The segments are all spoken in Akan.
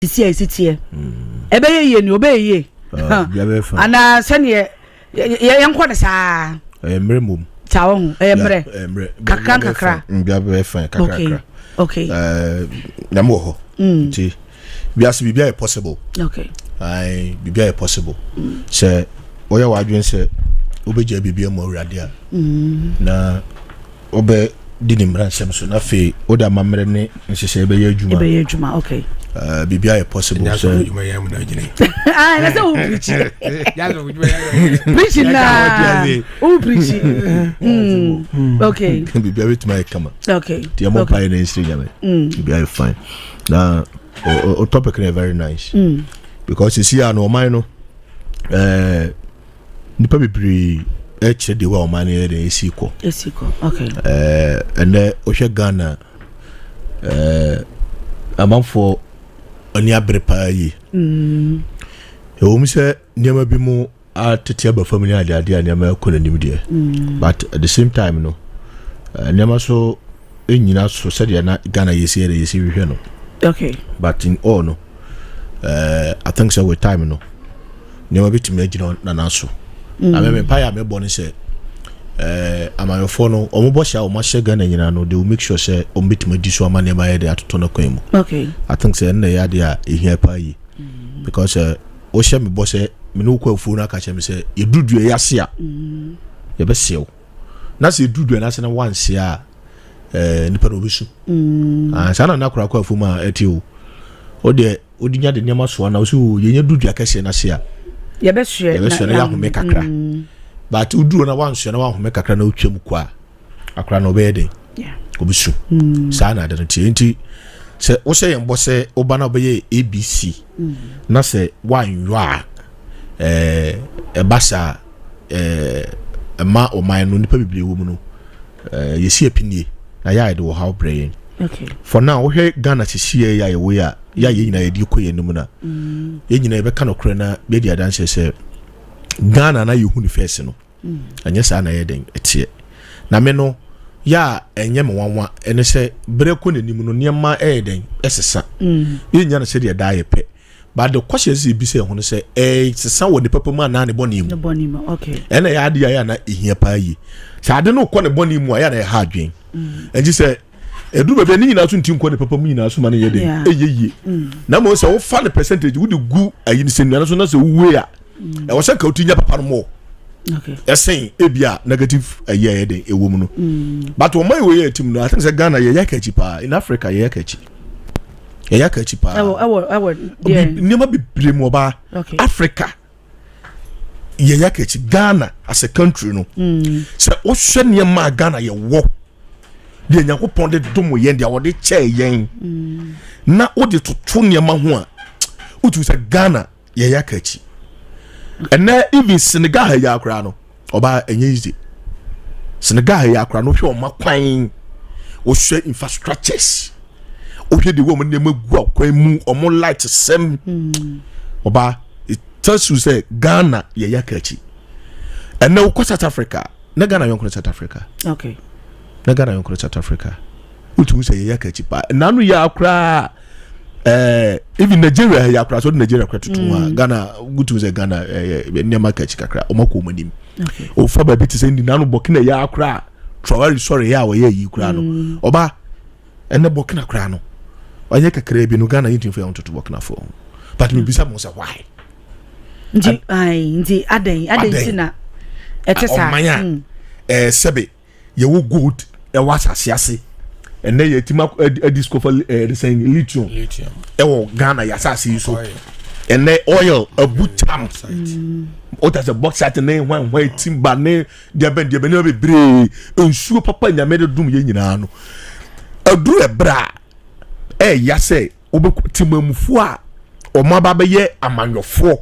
Sisi a esi teɛ ɛbɛyɛ yie ni ɔbɛyɛ yie ah, anaa sɛdeɛ yɛnkɔ ne saa. Ɛyɛ mmerɛ mmom. Saa wɔ ho ɛyɛ mmerɛ kakra nkakra. Bia bɛyɛ fine kakra kakra. Okay. Ɛɛ nyame wɔ hɔ. Nti wiase biribi ayɛ possible. Okay. Ayi biribi ayɛ possible. Sɛ wɔyɛ w'adwene sɛ wobɛgya biribi ama awurade a. Na wobɛ di ne mmara nsɛm so na afei wode amammerɛ ne nhyehyɛe bɛyɛ adwuma. Ɛbɛyɛ adwuma, okay. Biribi ayɛ possible sɛ. Adwuma yɛ mu na gyina. Ah, na sɛ wo preach. Preach na wo preach. Okay. Biribi abɛtumi ayɛ kama. Okay. Nti ɛmɔ mpaeɛ na ɛnsiri Nyame. Biribi ayɛ fine. Na o topic no yɛ very nice. Because sisi a no ɔman no nipa bebree ɛkyerɛ de wa ɔman no yɛ de esi kɔ. Esi kɔ, okay. Ɛnɛ wohwɛ Ghana, amanfoɔ ani abere paa yie. Ɛwɔ mu sɛ nneɛma bi mu atete aba fam ne adeade a nneɛma ɛkɔ n'anim deɛ. But at the same time no, nneɛma so nyina so sɛdeɛ na Ghana yɛsi yɛ de yɛsi hwehwɛ no. But in all no, I think sɛ with time no, nneɛma bɛtumi agyina nana so. Na mɛmɛ mpaeɛ a mɛbɔ ne sɛ amanyɔfoɔ no ɔmo bɔ hyɛ a ɔmo ahyɛ Ghana nyinaa no, they will make sure sɛ ɔmo bɛtumi adi so ama nneɛma yɛ de atotɔ no kwan mu. I think sɛ ɛno na ɛyɛ adeɛ a ɛhia paa yie. Because wohyɛ me bɔ sɛ me ne wo kɔ afuo no aka kyerɛ me sɛ yɛduru dua yi ase a yɛbɛseɛ wo. Na sɛ yɛduru dua no ase na woanseɛ a, nipa na ɔbɛsu. Ah, saa na na akora kɔ afuo mu a ɛte o. Wo deɛ wode nya de nneɛma soa na wo sɛ yɛnya duru dua kɛseɛ no ase a yɛbɛsoɛ yɛbɛsoɛ na yɛahome kakra. But woduru na woansoɛ na woahome kakra na wotwa mu kɔ a, akora na ɔbɛyɛ den, ɔbɛsu. Saa na ade no tie. Nti sɛ wohyɛ yɛn bɔ sɛ woba na wobɛyɛ ABC na sɛ woanyɔ a, ɛba saa, ɛma ɔman no nipa bebree wɔ mu no, yɛsi apinie na yɛ a yɛde wɔ haw brɛ yɛn. For now, wohwɛ Ghana sisi yɛ a yɛwɔ yi a yɛ a yɛn nyinaa yɛde kɔ yɛn anim na yɛn nyinaa yɛbɛka nokorɛ na yɛdi adanseɛ sɛ Ghana na yɛhu ne fɛs no, ɛnyɛ saa na ɛyɛ den ɛteɛ. Na me no yɛ a ɛnyɛ me nwanwa ɛne sɛ berɛ kɔ n'anim no nneɛma ɛyɛ den ɛsesa. Yɛnya no sɛdeɛ daa yɛ pɛ. But the question is ebi sɛ ɛho no sɛ ɛsesa wɔ ne papa mu anaa ne bɔne mu. Ne bɔne mu, okay. Ɛna ɛyɛ adeɛ a yɛ ana ehia paa yie. Sɛ ade no kɔ ne bɔne mu a, yɛ ana ɛha adwen. Ɛnti sɛ ɛduru baabi a ne nyinaa so nti nkɔ ne papa mu nyinaa so ma no yɛ den ɛyɛ yie. Na mmom sɛ wofa ne percentage wode gu ayi ne sɛ nnuane so na sɛ wowe a, ɛwɔ sɛ nka wotumi nya papa no mɔ ɛsɛn ebi a negative ɛyɛ ɛyɛ den ɛwɔ mu no. But wɔn ayi wɔ yɛ team no, I think sɛ Ghana yɛyɛ aka akyi paa. In Africa yɛyɛ aka akyi, yɛyɛ aka akyi paa. Ɛwɔ deɛ nneɛma bebree mu ɔbaa. Africa yɛyɛ aka akyi. Ghana as a country no, sɛ wohwɛ nneɛma a Ghana yɛwɔ deɛ Nyankopɔn de dom yɛn, deɛ wɔde kyɛɛ yɛn, na wode toto nneɛma ho a, wotumi sɛ Ghana yɛyɛ aka akyi. Ɛnɛ even Senegal ha yi akora no, ɔbaa, ɛnyɛ easy. Senegal ha yi akora no, wohwɛ ɔma kwan, wohwɛ infrastructures, wohwɛ de wɔn nneɛma gu akwan mu, ɔmo light sɛm, ɔbaa, it tells you sɛ Ghana yɛyɛ aka akyi. Ɛnɛ wokɔ South Africa na Ghana yɔnko no South Africa na Ghana yɔnko no South Africa, wotumi sɛ yɛyɛ aka akyi paa. Nanu yɛ akora, even Nigeria yɛ akora so, ɔde Nigeria kora toto ho a, Ghana wotumi sɛ Ghana nneɛma aka akyi kakra. Ɔmo akɔ ɔmo anim. Ofa baabi te sɛ ndi nanu Burkina yɛ akora, Traore sɔre yɛ a wɔyɛ yi kora no, ɔba ɛnɛ Burkina kora no ɔnyɛ kakra bi no, Ghana yɛntumi fɛ yɛn toto Burkina fo. But mi bisa mo sɛ why? Nti ayi nti adan ti na ɛte saa? Ɔman a sɛbe yɛwɔ gold ɛwɔ asase ase, ɛnɛ yɛtumi adiscover ɛde sɛn lithium ɛwɔ Ghana yɛ asase yi so, ɛnɛ oil abu tam, wota sɛ bauxite ne hwan hwan timber ne deɛbɛn deɛbɛn nneɛma bebree, nsuo papa Nyame de dom yɛn nyinaa no, aduru ɛbrɛ a ɛɛya sɛ wobɛkɔ temamufoɔ a ɔmo aba bɛyɛ amanyɔfoɔ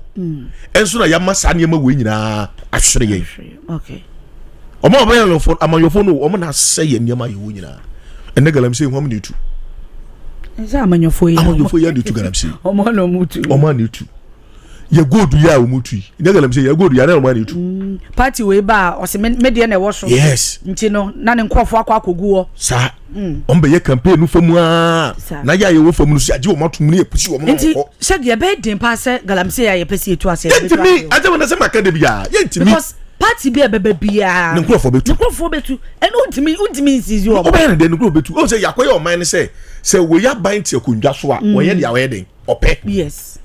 ɛnso na yɛama saa nneɛma wei nyinaa ahwere yɛn. Ɔmo a wɔbɛyɛ amanyɔfoɔ no, ɔmo na asɛ yɛn nneɛma yɛwɔ nyinaa. Ɛnɛ galamsey hwam na etu. Ɛsɛ amanyɔfoɔ yi. Amanyɔfoɔ yi na etu galamsey. Ɔmo na ɔmo tu. Ɔmo na etu. Yɛ gold yɛ a wɔn tu yi nyɛ galamsey yɛ gold yɛ a na wɔn ani tu. Mm, party wei ba a ɔsɛ me deɛ na ɛwɔ so. Yes. Nti no na ne nkurɔfoɔ akɔ akɔgu hɔ. Saa mm. Wɔn bɛyɛ campaign no fam aa na yɛ a yɛwɔ fam no so yɛagye wɔn atum ne yɛ pusi wɔn na wɔn kɔ. Nti sɛ deɛ ɛbɛyɛ den paa sɛ galamsey a yɛpɛ sɛ yɛtu ase. Yɛntumi agye wɔn sɛ maka de bi a yɛntumi. Because party bi a ɛbɛba biara. Ne nkurɔfoɔ bɛtu. Ne nkurɔfoɔ bɛtu ɛna wontumi wontumi nsisi wɔn. Wobɛyɛ ne deɛ ne nkurɔfoɔ bɛtu. Wɔn sɛ yɛakɔyɛ ɔman ne sɛ sɛ wɔyɛ aban te akonnwa so a wɔyɛ deɛ wɔyɛ den ɔpɛ. Yes.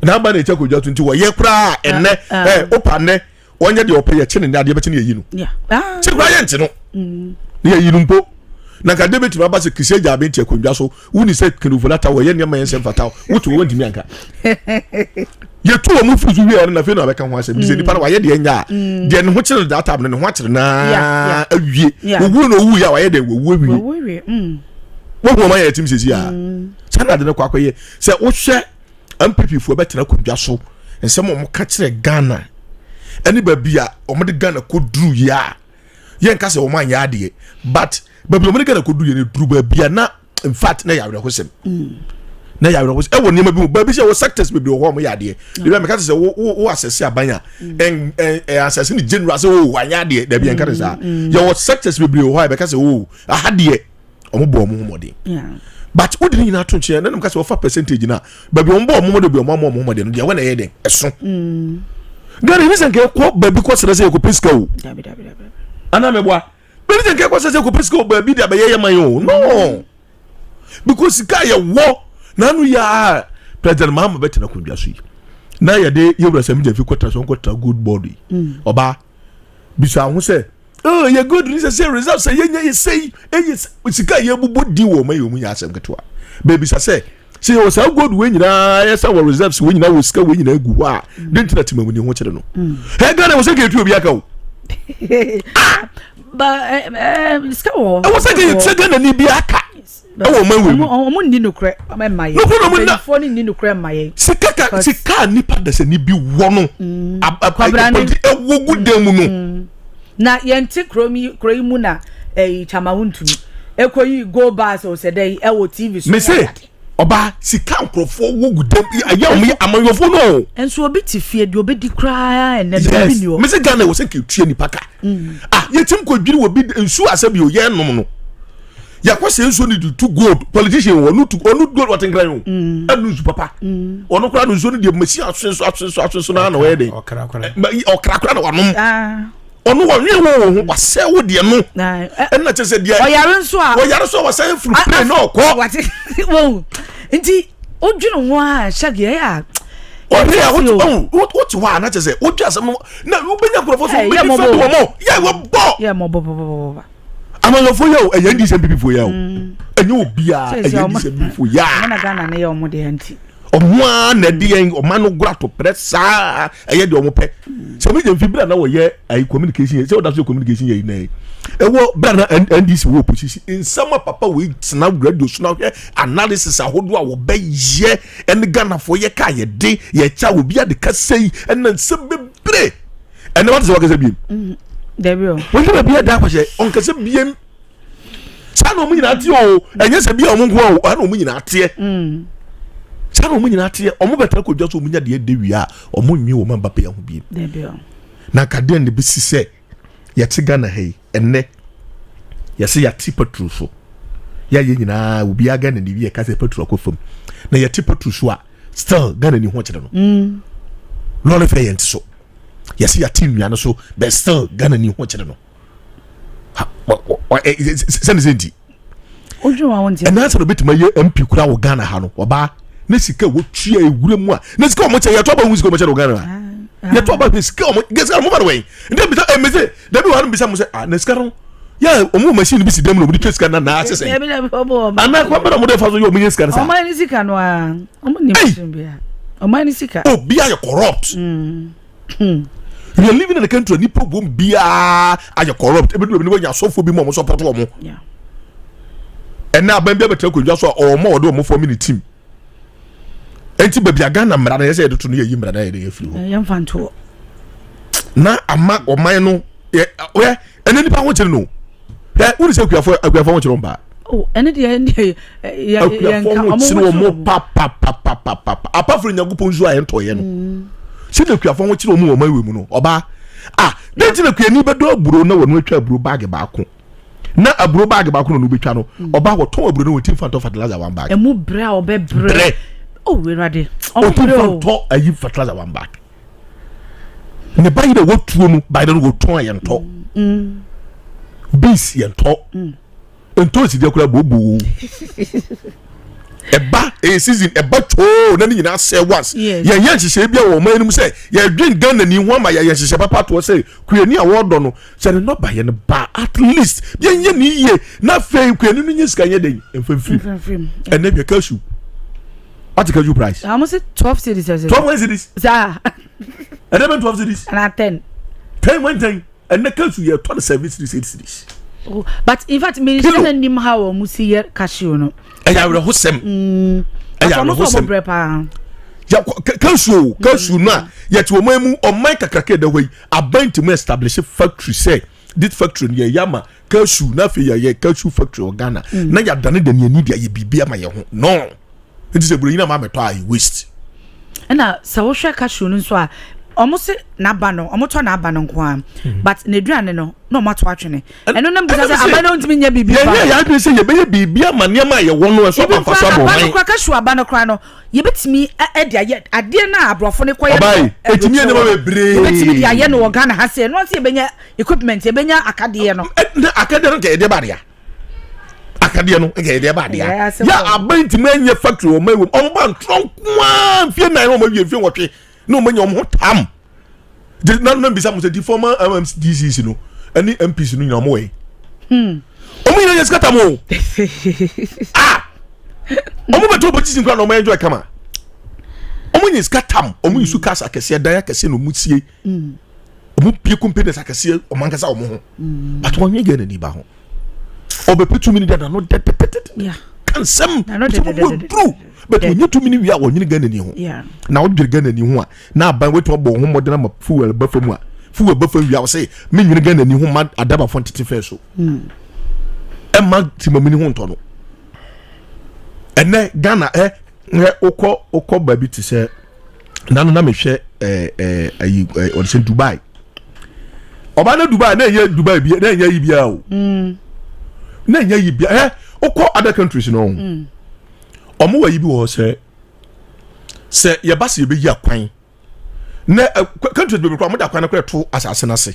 N'aba na ɛkyɛ akonnwa so nti wɔyɛ koraa ɛnɛ ɛ opa nnɛ wɔnyɛ deɛ ɔpɛ yɛkye ne nne adeɛ bɛkye ne yɛyi no kye koraa yɛnte no mm. ne yɛyi no mpo na nka de bɛtumi aba sɛ kisi agya abɛnti akonnwa so woni sɛ kenufo wɔyɛ nneɛma yɛn nsɛm fata wote wɔn ntumi anka yɛtu wɔn firi so wie no na afei na wɔbɛka ho asɛm sɛ nipa no wayɛ deɛ nya a mm. deɛ ne ho kyerɛ no that time no ne ho akyerɛ naa awie owu na owu yɛ a wayɛ deɛ wawu awie mm. wɔn wɔn ayɛ ɛtim sisi a mm. saa na ade no kɔ akɔyɛ sɛ wohwɛ npp foɔ bɛtena akonnwa so nsɛm a wɔka kyerɛ Ghana ɛne baabi a wɔde Ghana kɔduru yɛ a yɛnka sɛ wɔn anyɛ adeɛ but baabi a wɔde Ghana kɔduru yɛ no duru baabi a na in fact na yɛ awerɛhosɛm mm. na yɛ awerɛhosɛm ɛwɔ nneɛma bi mu baabi sɛ wɔ sectors bebree wɔ hɔ a wɔyɛ adeɛ mm. ebi a meka sɛ wo wo wo asɛse aban a mm. ɛn ɛn ɛ asɛse ne general sɛ o anyɛ adeɛ dabi yɛnka ne saa yɛwɔ sectors bebree wɔ hɔ a yɛbɛka sɛ o aha deɛ wɔn bɔ wɔn ho mmɔden but wode ne nyinaa to nkyɛn na nam ka sɛ wɔfa percentage no a baabi wɔn bɔ wɔn mmɔden baabi wɔn amɔ wɔn mmɔden no deɛ wɔn na ɛyɛ den ɛso mm. Ghana ebi sɛ nka ɛkɔ baabi kɔ srɛ sɛ yɛkɔpɛ sika o anaa mɛboa baabi sɛ nka ɛkɔ srɛ sɛ yɛkɔpɛ sika o baabi de abɛyɛ yɛ man o no because sika yɛ wɔ n'ano yɛ a President Mahama bɛtena akonnwa so yi na yɛde yɛwura sɛ megya fi kɔtra so nkɔtra gold board yi mm. ɔbaa bisa ho sɛ oh yɛ gold ni sɛ sɛ reserve sɛ yɛnya yɛ sɛyi ɛyɛ sika yɛ bobɔ di wɔ ɔma yɛ ɔmu nyɛ asɛm ketewa bɛbisa sɛ sɛ yɛwɔ saa gold wei nyinaa yɛ sɛ wɔ reserves wei nyinaa wɔ sika wei nyinaa gu hɔ a mm. de ntina tema mu ni ho kyerɛ no mm. ɛ Ghana wɔ sɛ kɛtu obi aka o ah! sika wɔ ɛwɔ sɛ kɛ Ghana ni bi aka ɛwɔ ɔman wei mu. Ɔmo nni nokorɛ mma yɛn. Nokorɛ na ɔmo nna. Mpanyinfoɔ no nni nokorɛ mma yɛn. Sika ka sika a nipa dasani bi wɔ no. Mm. Kwabrane. Ɛwɔ gu dan mu no. Mm. Na yɛn te kuro yi kuro yi mu na ɛyi kyama wo ntumi. Ekɔ yi go bars ɔsɛ dɛ yi ɛwɔ TV so. Mese ɔbaa sika nkurɔfoɔ wɔ gu dɛm ɛyɛ ɔmo yɛ amanyɔfoɔ no. Nso obi te fie deɛ obedi koraa ɛnɛ no obi ni hɔ. Yes mese Ghana wɔ sɛ nka etua nipa ka. Mm. Ah yɛtim kɔ dwiri wɔ bi nsuo asɛ bi o yɛn nom no. Yɛkɔ sɛ nsuo no de tu gold politician wɔ ɔno tu ɔno gold wɔte nkran o mm. ɛnu nsu papa mm. ɔno koraa no nsuo no deɛ masi asonso asonso asonso naa na ɔyɛ den ɔkrakora na wanom ah. ɔno wɔnwe wo wo ho wasɛ wo deɛ no ɛna kyerɛ sɛ deɛ ɔyare nso a ɔyare nso a wasɛ furu plane na ɔkɔ nti wodwene ho a hyɛgeɛ a ɔne a wote hɔ a na kyerɛ sɛ wodwe asɛm no na wobɛnya nkurɔfoɔ so wobɛdi fɛ de wɔ mɔ yɛ wɔbɔ yɛ mɔbɔbɔbɔbɔ amanyɔfoɔ yɛ o ɛyɛ ndc npp foɔ yɛ o mm. ɛnyɛ obiara ɛyɛ ndc npp foɔ yɛ a na Ghana ne yɛ ɔmo deɛ nti ɔmo a na ɛde yɛn ɔma no gora to pɛrɛ saa ɛyɛ deɛ ɔmo pɛ sɛ ɔmo yɛ nfi bere na wɔyɛ ayi communication yɛ sɛ ɔda so yɛ communication yɛ yi na yi ɛwɔ bere na ndc wɔ opposition nsɛm a papa wei tena radio so na hwɛ analysis ahodoɔ a wɔbɛyɛ ɛne Ghanafoɔ yɛ kaa yɛ de yɛ kyɛ obi ade kasa yi ɛna nsɛm bebree ɛnna wate sɛ wakasa biem mm, dabi o wɔnyɛ baabi ɛda akɔhyɛ ɔnkasa biem saa na wɔn nyinaa teɛ o ɛnyɛ sɛ bia wɔn nko a o ɛna wɔn nyinaa teɛ mm. saa na wɔn nyinaa teɛ wɔn bɛtɛ kɔ dwa so wɔn nya deɛ ɛda wia a wɔn nwi wɔn aba pɛ ho biem na kadeɛ na ebesi sɛ yɛte Ghana ha yi ɛnɛ yɛsɛ yɛate petrol so yɛayɛ nyinaa obiara Ghana ni bi yɛka sɛ petrol akɔ fam na yɛte petrol so a still Ghana ni ho kyerɛ no mm. lɔre fɛ yɛn ti so yɛsɛ yɛate nnua no so but still Ghana ni ho kyerɛ no sɛne sɛ nti ɛna sɛ na obɛtumi ayɛ mp kora wɔ Ghana ha no ɔbaa ne sika wɔtua ewura mu a ne sika wɔn kyɛ yɛtɔ aba hu sika wɔn kyɛ no Ghana ha ah, ah. yɛtɔ aba hwɛ sika wɔn sika wɔn ba no wɛn nti bisa ɛmɛ sɛ dabi wɔn bisa mo sɛ ah ne sika no yɛ wɔn wɔ machine bi si dɛm na wɔn de twa sika na na asesɛ ana kwan bɛ na wɔn de fa so yɛ wɔn yɛ sika no saa ɔman ne sika no aa wɔn ni machine bi a ɔman ne sika obi ayɛ corrupt. Mm. We are living in a country nipa wom biara ayɛ corrupt ebi du ebi ni wɔnya asɔfo bi mu a wɔn support wɔn ɛnna aban bi abɛtena akonnwa so a ɔwɔ ma wɔde wɔn fɔm ne team nti baabi a Ghana mmara no yɛ sɛ yɛde to no yɛyi mmara no yɛde yɛ firi hɔ yɛmfa ntoɔ na ama ɔman no yɛ ɔyɛ ɛnna nipa ho kyerɛ no ɛ wuli sɛ akuafo akuafo ho kyerɛ wɔn paa. Oh, ɛne deɛ ɛne deɛ yɛ yɛ nka ɔmo ho kyerɛ wɔn papapapapapa apart from Nyankopɔn nsuo a yɛn tɔ yɛ no mm. Sɛdeɛ akuafoɔ ho kyerɛ wɔn wɔ ɔman wei mu no, ɔbaa a dɛn nti na kuani bɛdɔ aburo na wɔn atwa aburo baage baako na aburo baage baako na ɔno bɛtwa no, ɔbaa wɔtɔn aburo no wɔn ti nfa ntɔ fertilizer one bag. Ɛmu brɛ a ɔbɛ brɛ. Brɛ. Oh, Awurade. Ɔmo Ɔti brɛ nfa o. ntɔ ayi fertilizer one bag. Ne ba yi na wɔtuo no ba yi na wɔtɔn a yɛntɔ. Beans yɛntɔ. Ntoosi deɛ koraa booboo. Ɛba ɛyɛ season, ɛba twoo na ne nyinaa sɛ once. Yɛnyɛ nhyehyɛe bi a wɔ ɔman no mu sɛ yɛdwen Ghana ni ho ama yɛayɛ nhyehyɛ papa toɔ sɛ kuani a wɔdɔ no sɛ ne nɔba yɛ no ba, at least yɛnyɛ ne yie na afei kuani no nyɛ sika nyɛ dɛn mfa mfirim. Ɛnɛ hwɛ cashew, wate cashew price? Ɔmo se 12 cedis ɛsɛ. 12 one cedis. Saa. Ɛnɛ bɛ 12 cedis. Ana 10? 10 one 10. Ɛnɛ cashew yɛ tɔ no 7 cedis, 8 cedis. Oh, but in fact mi Kilo. nhyɛ na nim ha wɔn si yɛ cashew no. Ɛyɛ awerɛhosɛm, ɛyɛ Ɔmo nso ɔmo awerɛhosɛm. brɛ paa. Cashew o, cashew no a yɛte ɔman mu, ɔman kakraka ɛda hɔ yi, aban ntumi establish factory sɛ this factory no yɛyɛ ama cashew na afei yɛyɛ cashew factory wɔ Ghana na yɛadane da neani de ayɛ biribi ama yɛn ho no. Nti sɛ buronyi na ma amɛtɔ a, yɛ waste. Ɛna sɛ wohwɛ cashew no nso a, ɔmo se n'aba no, ɔmo tɔ n'aba no nko ara, but n'aduane no na ɔmo ato atwene. Ɛno nam bisa sɛ aba no ntumi nyɛ biribi Yɛnyɛ ba. yɛ adwene sɛ yɛbɛyɛ biribi ama nneɛma a yɛwɔ no ɛso Ebi aba mfa so kora ama aba no ɔman. kora, cashew aba no kora no, yɛbɛtumi ɛde ayɛ adeɛ no a aborɔfo no kɔyɛ Ɔbaa no yi, ɛtumi yɛ nneɛma bebree. Yɛbɛtumi de ayɛ no wɔ Ghana ha sɛ ɛno ase yɛbɛnya equipment, yɛbɛnya akadeɛ no. Na akadeɛ no nka yɛde ba dea, akadeɛ no nka yɛde ba dea. Ɛyɛ asɛm Yɛ o. aban ntumi anyɛ factory wɔ ɔman wɔ mu. Ɔmo ba ntorɔ nkoaa mfie 4 na ɔmo awie mfie 8 na ɔmo anya ɔmo ho tam de na bisa mo sɛ di former MMDCs no ɛne MPs no nyinaa, ɔmo wɔ yi, ɔmo nyinaa yɛ sika tam o. Ah, ɔmo bɛ to opposition kora na ɔmo enjoy kama. Ɔmo nyɛ sika tam, ɔmo yi su cars akɛseɛ, dan akɛseɛ na ɔmo sie, ɔmo pie companies akɛseɛ, ɔmo ankasa ɔmo ho, but wɔn nyɛ Ghana ni ba ho. Ɔbɛpɛ tumi ni dada no dɛdɛdɛdɛ kansɛm N'ano sɛ wɔn dɛdɛdɛdɛ. duru, but wɔn nyɛ tumi ni wie a, wɔn nyɛ Ghana ni ho. Na wɔdwere Ghana ni ho a, na aban wetu abɔ wɔn ho mmɔden ama fuel ba fam a, fuel ba fam wie a, wɔsɛ me nwene Ghana ni ho ma adabafo ntete fɛ so ɛma timamini ho ntɔ no. Ɛnɛ Ghana ɛ wokɔ baabi te sɛ nanu na mehwɛ ɛ ɛ ayi ɛ ɔde sɛ Dubai. Ɔbaa na Dubai na ɛnyɛ Dubai bi na ɛnyɛ yi bia o, na ɛnyɛ yi bia. Wokɔ other countries no, ɔmo wɔ yi bi wɔ hɔ sɛ yɛba sɛ yɛbɛyi akwan na countries bebree kora, ɔmo de akwan no kora to asase n'ase.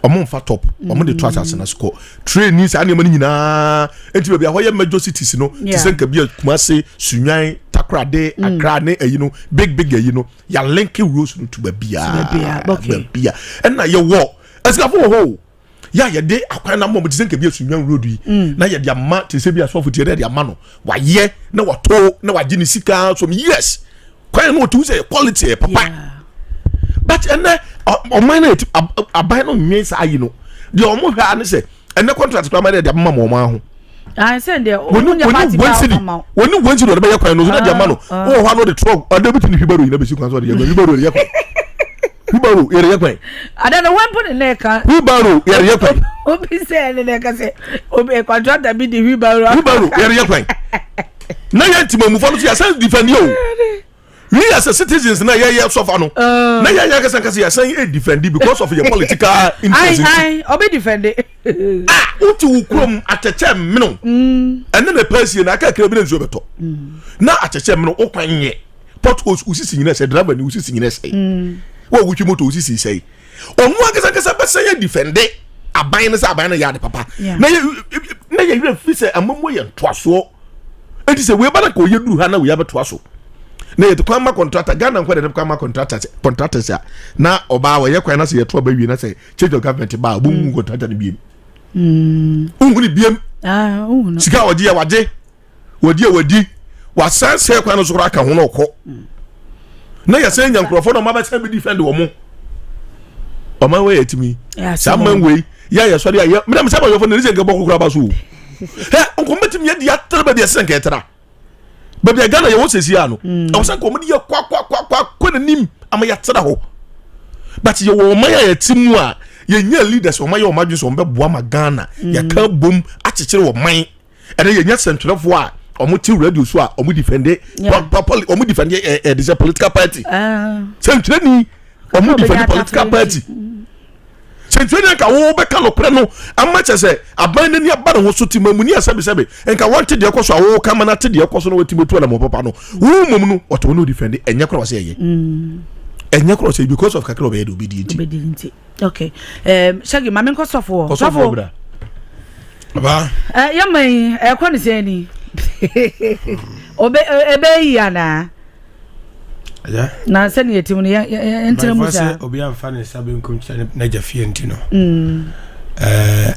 Ɔmo nfa top, ɔmo de to asase n'ase kɔ train ni saa nneɛma no nyinaa. Eti baabi a hɔ yɛ major cities no te sɛ nka bi a Kumase, Sunyani, Takoradi, Accra ne ayi no, big big ayi no, yɛ link roads no to baabiaa. Baabiaa, okay. Baabia ɛna yɛwɔ asikafo wɔ hɔ o, yɛ a yɛde akwan na mɔmɔ te sɛ nka bi a Sunyani road yi na yɛde ama te sɛ bi asɔfo tie na yɛde ama no, wayɛ na wato na wagye ne sika some years kwan no otu sɛ quality yɛ papa. But ɛnɛ ɔman no yɛti aban no nwe saa yi no deɛ, ɔmo hwɛ a ne sɛ ɛnɛ contract kora ma de ama ma ɔmo aho. Ah, sɛ deɛ wɔni wonya wɔni party 1 ba cedi ama wo. Wɔni 1 cedi ɔde bɛyɛ kwan no so na de ama no. Ah, ah. Wɔwɔ hɔ a na ɔde truck ɔde bi ti ne wheelbarrow nyina bɛsi kwan so, ɔde yɛ kwan, wheelbarrow yɛ kwan, wheelbarrow yɛde yɛ kwan. Ada no wɔn mpo ne na ɛka. Wheelbarrow yɛde yɛ kwan. Obi sɛ ɛne na ɛka sɛ obi contractor bi de wheelbarrow. Wheelbarrow yɛde yɛ kwan na yɛn ntimamufo no so yɛsɛn defend o. We as a citizens na yɛyɛ sɔfa no na yɛn yɛn kasa kasa yɛsɛn e defend because of your political interest Ayi nti. ayi, ɔbɛ defend. Ah, wote wo kurom atɛkyɛ mmenew ɛne ne pɛsie na aka kra bi na nsuo bɛtɔ na atɛkyɛ mmenew, wo kwan nyɛ, potholes, wo sisi nyina sɛ driver ni wo sisi nyina sɛ wo a wotwi moto wo sisi sɛ ɔno ankasa ankasa bɛsɛ yɛ defend aban no sɛ aban no yɛ ade papa. Na yɛ werɛ fi sɛ amammuo yɛ ntoasoɔ. Enti sɛ wei ba na ka ɔyɛ duru ha na wei abɛtoa so na yɛde kwan ma contractor, Ghana nkwa de kwan ma contractors a na ɔbaa wɔyɛ kwan na sɛ yɛto aba wie na sɛ change of government ba a, ɔbɛhu contractor no biem, wohu ne biem. Ah, wohu no. Sika a wɔgye yɛ wagye, wɔdi a wɔdi, wasan sɛ kwan no so koraa ka ho na ɔkɔ na yɛsɛn nya nkurɔfoɔ na ɔma bɛsɛn bi defend wɔn mo. Ɔman wei yɛ timi saa man wei yɛ yɛ sɔre a yɛ mena mesɛ bɔyɔfo ne sɛ nkɛbɔ kokora ba so o. Ɛ nkɔm bɛtumi yɛ di atere baabi ɛsɛ nkɛ ɛtera baabi a Ghana yɛwɔ sɛsi a no, ɛwɔ sɛ nkɔm de yɛ kwa kwa kwa kwa kɔ n'anim ama yɛatera hɔ. But yɛwɔ ɔman a yɛte mu a yɛnya leaders, ɔman yɛ ɔman adwene sɛ ɔmo bɛboa ma Ghana yɛka bom akyekyere ɔman. Ɛnɛ yɛnya sɛntwerɛfoɔ a Ɔmo ti radio so a ɔmo defend, ɔmo defend ɛ ɛ de sɛ political party. Sɛntwerɛni ɔmo defend political party. Sɛntwerɛni nka wo bɛka nokorɛ no ama kyɛ sɛ aban n'ani aba ne ho so ti ma mu ni asɛbisɛbi nka wɔnte deɛ ɛkɔ so a wo kama na te deɛ ɛkɔ so na wɔti mu tu anamɔ papa no, wo mom no ɔtɔ wɔn no defend. Ɛnyɛ korɔ sɛ ɛyɛ, ɛnyɛ korɔ sɛ because of kakra ɔbɛyɛ de obi di nti. Obedi nti. Okay, Shaggy, maame nkɔ sɔfo wɔ. Kɔsɔfo bra. Aba. Yɛma yi ɛkɔ ne sɛn ni obe ebe yi anaa? Ɛyɛ. Na sɛne yɛtim no yɛntena mu saa. Sɛ obi amfa ne nsa benkum kyerɛ n'agya fie nti no,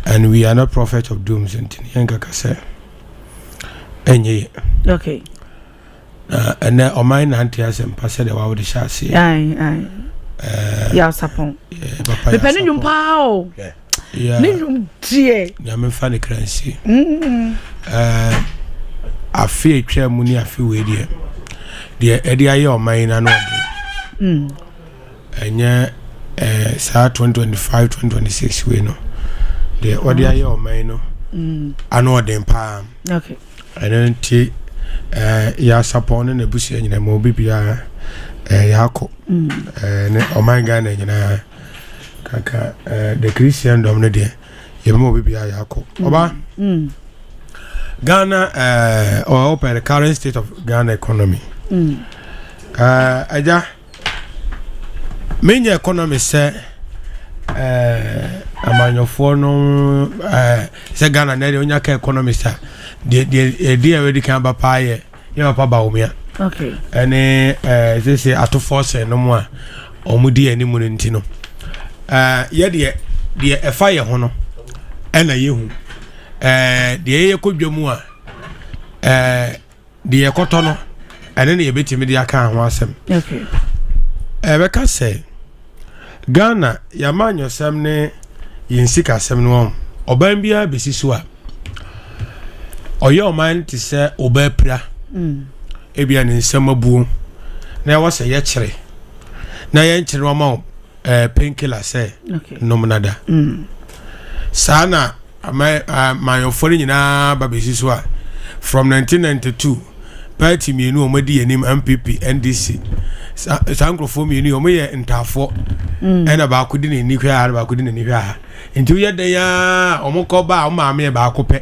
and we are not prophet of dooms, nti no yɛnkaka sɛ ɛnyɛ yɛ. Na ɛnɛ ɔman nante asɛmpa sɛdeɛ wawode hyɛ aseɛ. Ai ai. Yaw Sarpong. Eh, papa. Mepɛ ne nnwom paa o. Ne nnwom deɛ. Nyame mfa ne kra nsie. Afe a ɛtwa mu ne afe wei deɛ, deɛ ɛde ayɛ ɔman yi n'ano ɔden. Ɛnyɛ saa 2025 2026 wei no deɛ, ɔde ayɛ ɔman yi no ano ɔden paa. Ɛno nti Yaw Sarpong ne n'abusua nyinaa ma obi biara yɛakɔ ne ɔman Ghana nyinaa kaka the Christendom no deɛ, yɛbɛma obi biara yɛakɔ ɔba. Ghana or open the current state of Ghana economy. Agya, menyɛ economy sɛ amanyɔfoɔ no sɛ Ghana na deɛ onya ka economist a, deɛ deɛ ɛdi a wɔdi kan ba paa yɛ yɛ papa Bawumia. Ɛne sese atofoɔ sɛn no mu a wɔn di anim no nti no, yɛ deɛ deɛ ɛfa yɛ ho no ɛna yɛhu deɛ yɛyɛ kɔ dwa mu a, deɛ yɛkɔtɔ no, ɛne ne yɛbɛtumi de aka ho asɛm. Ɛbɛka sɛ Ghana yɛama anyɔsɛm ne yɛn sikasɛm no wɔn ɔban biara bɛsi so a ɔyɛ ɔman te sɛ ɔbaa pira. Ebia ne nsɛm abuo na ɛwɔ sɛ yɛkyerɛ na yɛnkyerɛ no ama wo painkiller sɛ nom nada. Saa na amanyɔfoɔ no nyinaa ba bɛsi so a, from 1992 party mmienu a wɔadi anim, NPP, NDC, saa nkurɔfoɔ mmienu yi wɔyɛ ntaafoɔ. Ɛna baako di n'ani hwɛ ha na baako di n'ani hwɛ ha, nti woyɛ dɛn a wɔn kɔ ba a wɔn maame yɛ baako pɛ.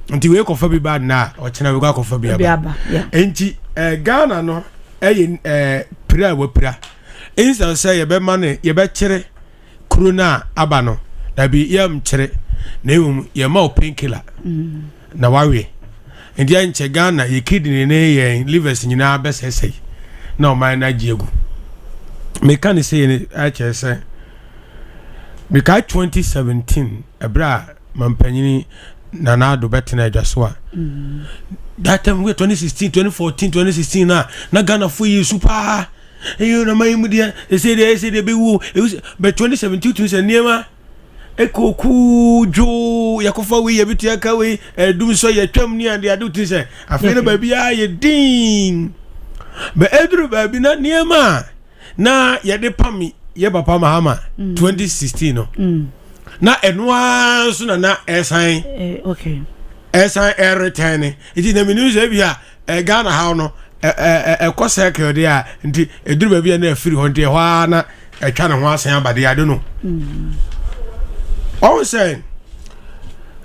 Nti wei kɔfa bi ba nna a ɔkyena wei kɔ akɔfa bi aba. Nti Ghana no ɛyɛ pira a wapira, instead sɛ yɛbɛma no yɛbɛkyerɛ kuro no a aba no, dabi, yɛmkyerɛ na mmom yɛma wo painkiller na wawe. Nti ɛnkyɛ Ghana yɛ kidney ne yɛn livers nyinaa bɛsɛsɛe na ɔman no agye agu. Meka ne sɛ yɛn akyerɛ sɛ mekae 2017 ɛberɛ a mampanyini Nana Addo bɛtena adwa so a, that time wey 2016, 2014, 2016 na na Ghanafoɔ yi su paa, ɛyɛ na man yi mu deɛ ɛsɛ deɛ ɛsɛ deɛ bɛwu ɛwu sɛ. But 2017 tumi sɛ nneɛma ɛkɔku dwoo, yɛkɔfa wei, yɛbɛtua ka wei, ɛdum sɔ yɛtwam ne ade ade, wotumi sɛ afei no baabi a yɛ din bɛ ɛduru baabi na nneɛma a na yɛde pam yɛ papa Mahama 2016 no na ɛno ara nso na ɛsan ɛsan ɛretɛn ne. Nti na menim sɛ bi a Ghana haw no ɛkɔ circle deɛ a, nti ɛduru baabi a na ɛfiri hɔ, nti ɛhɔ ara na ɛtwa ne ho asan aba deɛ ade no. Ɔho sɛ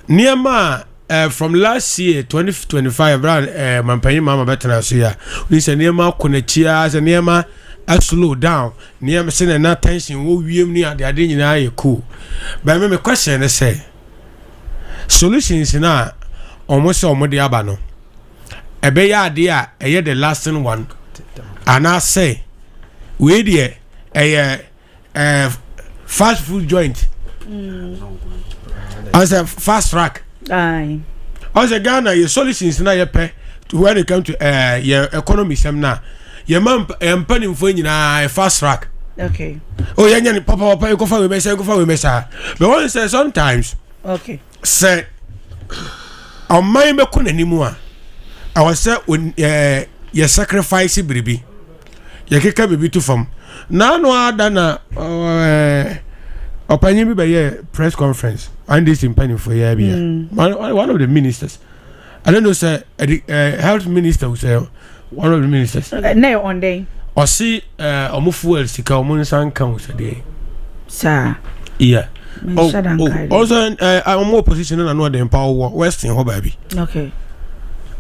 nneɛma a from last year 2025 bra mampanyin Mahama bɛtena so yi a, woni sɛ nneɛma akɔ n'akyi ara sɛ nneɛma slow down, nneɛma sɛ na na tension wɔ wiem ne ade ade nyinaa yɛ cool. Bɛn me question ne sɛ solutions no a ɔmo sɛ ɔmo de aba no, ɛbɛyɛ adeɛ a ɛyɛ the lasting one, anaasɛ wei deɛ ɛyɛ fast food joint ɔsɛ fast track? Ɔsɛ Ghana yɛ solutions na yɛpɛ when it come to yɛ economy sɛm na yɛ ma yɛ mpanimfoɔ nyinaa yɛ fast track. O yɛ nyɛ ne papa nkɔfa wei mɛsa, nkɔfa wei mɛsa, but wɔn sɛ sometimes sɛ ɔman bɛkɔ n'anim a, ɛwɔ sɛ yɛ sacrifice biribi, yɛkeka biribi to fam. N'ano ada na ɔpanyin bi bɛyɛ press conference, NDC mpanimfoɔ yɛ bi a one of the ministers. I don't know sɛ ɛdi ɛɛ health minister sɛ one of the ministers. Ne yɛ on dɛn. Ɔsi ɛɛ ɔmo fuel sika ɔmo nsa nka o sɛ deɛ. Saa. Yeah. Oh, oh, ɔsɛ ɛɛ ɔmo opposition na no ɔde mpa ɔwɔ western hɔ baabi. Okay.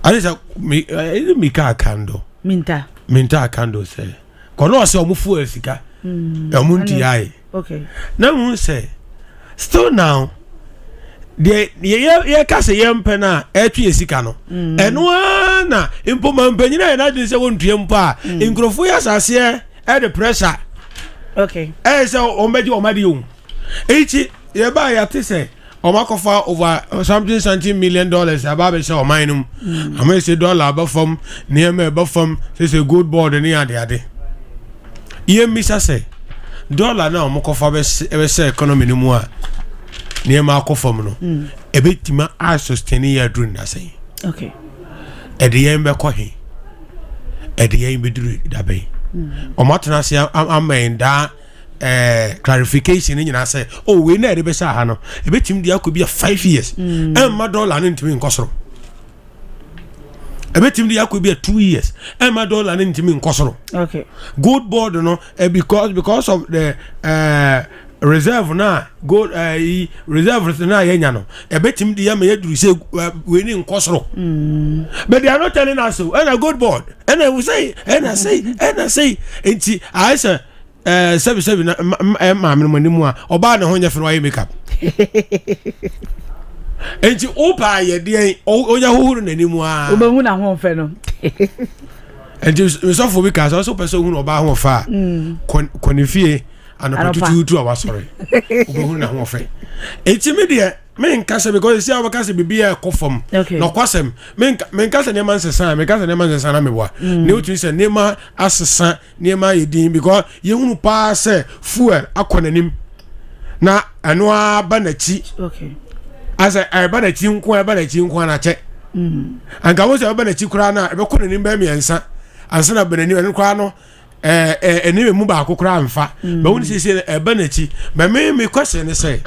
Ade sɛ mi ɛɛ mi ka akando. Minta. Minta akando sɛ. Kɔnɔ ɔsɛ ɔmo fuel sika. Ɔmo nti ayɛ. Okay. Na mu sɛ still now deɛ yɛ yɛka sɛ yɛmpɛ no a ɛtwe yɛ sika no ɛno ara na mpo ma mpanyin a yɛn adwene sɛ wɔntua mpo a nkurɔfoɔ yɛ asaseɛ ɛde pressure Okay. ɛyɛ sɛ wɔn bɛgye wɔn adeɛ o eti yɛba yɛate sɛ wɔn akɔfa over something something million dollars aba abɛhyɛ ɔman no mu ama esi dollar aba fam, nneɛma ɛba fam, sɛ gold board ne adeade. Yɛmmisa sɛ dollar na wɔn kɔfa bɛhyɛ economy no mu a nneɛma akɔ fam no, ɛbɛtumi asustain yɛ aduru nnasɛn? Ɛde yɛn bɛkɔ he? Ɛde yɛn bɛduru dabɛn? Ɔmo atena ase ama yɛn daa clarification ne nyinaa sɛ, oh, wei na yɛde bɛhyɛ aha no ɛbɛtumi de akɔ bi a 5 years ɛmma dollar no ntumi nkɔ soro, ɛbɛtumi de akɔ bi a 2 years ɛmma dollar no ntumi nkɔ soro. Gold board no because of the reserve na gold yi reserve na yɛnya no ɛbɛtumi de yɛma yɛduru sɛ wei ni nkɔ soro, but they are not telling us o. Ɛna gold board ɛna ewu sɛyi ɛna sɛyi ɛna sɛyi, nti ayɛ sɛ sɛbi sɛbi na maame no mo anim a ɔbaa ne ho nyɛ fɛ no wayɛ makeup, nti wopa ayɛ deɛ ɔnya hohoro n'anim a wobɛhu n'ahoɔfɛ no. Nti nsɔfo bi ka sɛ ɔsɛ wopɛ sɛ ohunu ɔbaa ho ɔfa a, kɔ ne fie anɔpa Anɔpa. tutuutu a wasɔre, wobɛhunu n'ahoɔfɛ. Enti me deɛ menka sɛ, because esi a wɔbɛka sɛ biribi a ɛkɔ fam nɔkwasɛm, menka sɛ nneɛma nsesa, menka sɛ nneɛma nsesa na meboa ne wotumi sɛ nneɛma asesa, nneɛma ayɛ din, because yɛhunu paa sɛ fuel akɔ n'anim na ɛno ara ba n'akyi. Asɛ ɛba n'akyi nko a, ɛba n'akyi nko a n'akyɛ anka wo sɛ ɛba n'akyi koraa no a, ɛbɛkɔ n'anim bɛyɛ mmiɛnsa ansa na ba n'anim. Ɛno koraa no ɛɛ ɛɛ ɛnim emu baako koraa nfa bɛwo ne siesie no ɛba n'akyi. But me question ne sɛ,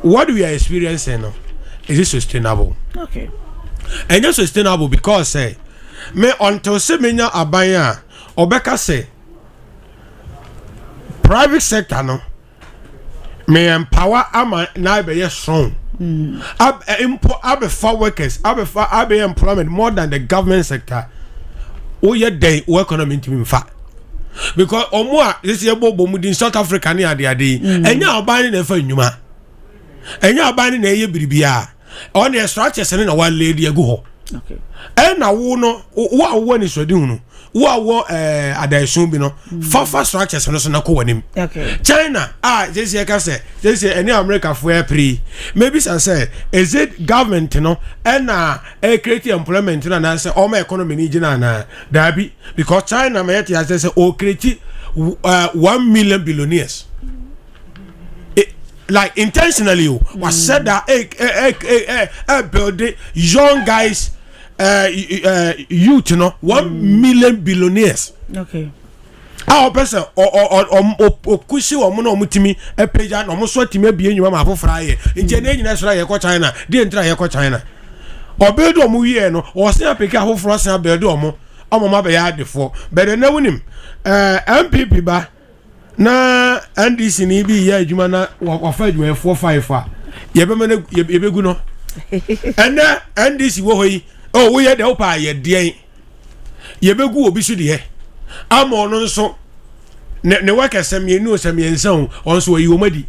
what we are experiencing no, is it sustainable? Ɛnyɛ sustainable because sɛ me until sɛ menya aban a ɔbɛka sɛ private sector no me empower ama na abɛyɛ strong mpo abɛfa workers, abɛfa abɛyɛ employment more than the government sector, woyɛ dɛn wo economy ntumi nfa, because ɔmo a sisi ɛbɔ bɔ mu din South Africa ne adeade yi, ɛnyɛ aban ne na ɛfa nnwuma, ɛnyɛ aban ne na ɛyɛ biribiara, ɔne yɛ structures ne na walɛ de agu hɔ. Ɛna wo no, wo a wowɔ anisoadehunu, wo a wɔ adaeso bi no, fafa structures no so na kɔ w'anim. China a sɛsi ɛka sɛ sɛsi ɛne Americafoɔ ɛpere yi, mebisa sɛ, is it government no ɛna ɛcreate employment no anaasɛ ɔma economy no gyina anaa? Daabi, because China ma yɛte asɛ sɛ ɔcreate 1 million billionaires. Like intentionally o, wahyɛ da ɛ ɛ ɛ ɛ ɛ build young guys, youth no, 1 million billionaires a ɔpɛ sɛ ɔ ɔ ɔ ɔ ɔkusi wɔn na wɔn tumi apagya na wɔn nso atumi abie nnwuma ma afoforɔ ayɛ. Nti ɛnna nyinaa sɔrɔ a yɛkɔ China deɛ ntira yɛkɔ China ɔbɛn de wɔn wie no, ɔsen apeke afoforɔ sen abɛn de wɔn ama wɔn abɛyɛ adefoɔ bɛdɛ. Na wunim NPP ba na NDC ni bi yɛ adwuma na wafa adwumayɛfoɔ five a yɛbɛma no yɛbɛgu no. Ɛnɛ NDC wɔ hɔ yi, ɔ woyɛ deɛ wopɛ a yɛ deɛn, yɛbɛgu obi so deɛ ama ɔno nso ne workers sɛ mmienu o sɛ mmiɛnsa o, ɔno nso wɔyi wɔn adi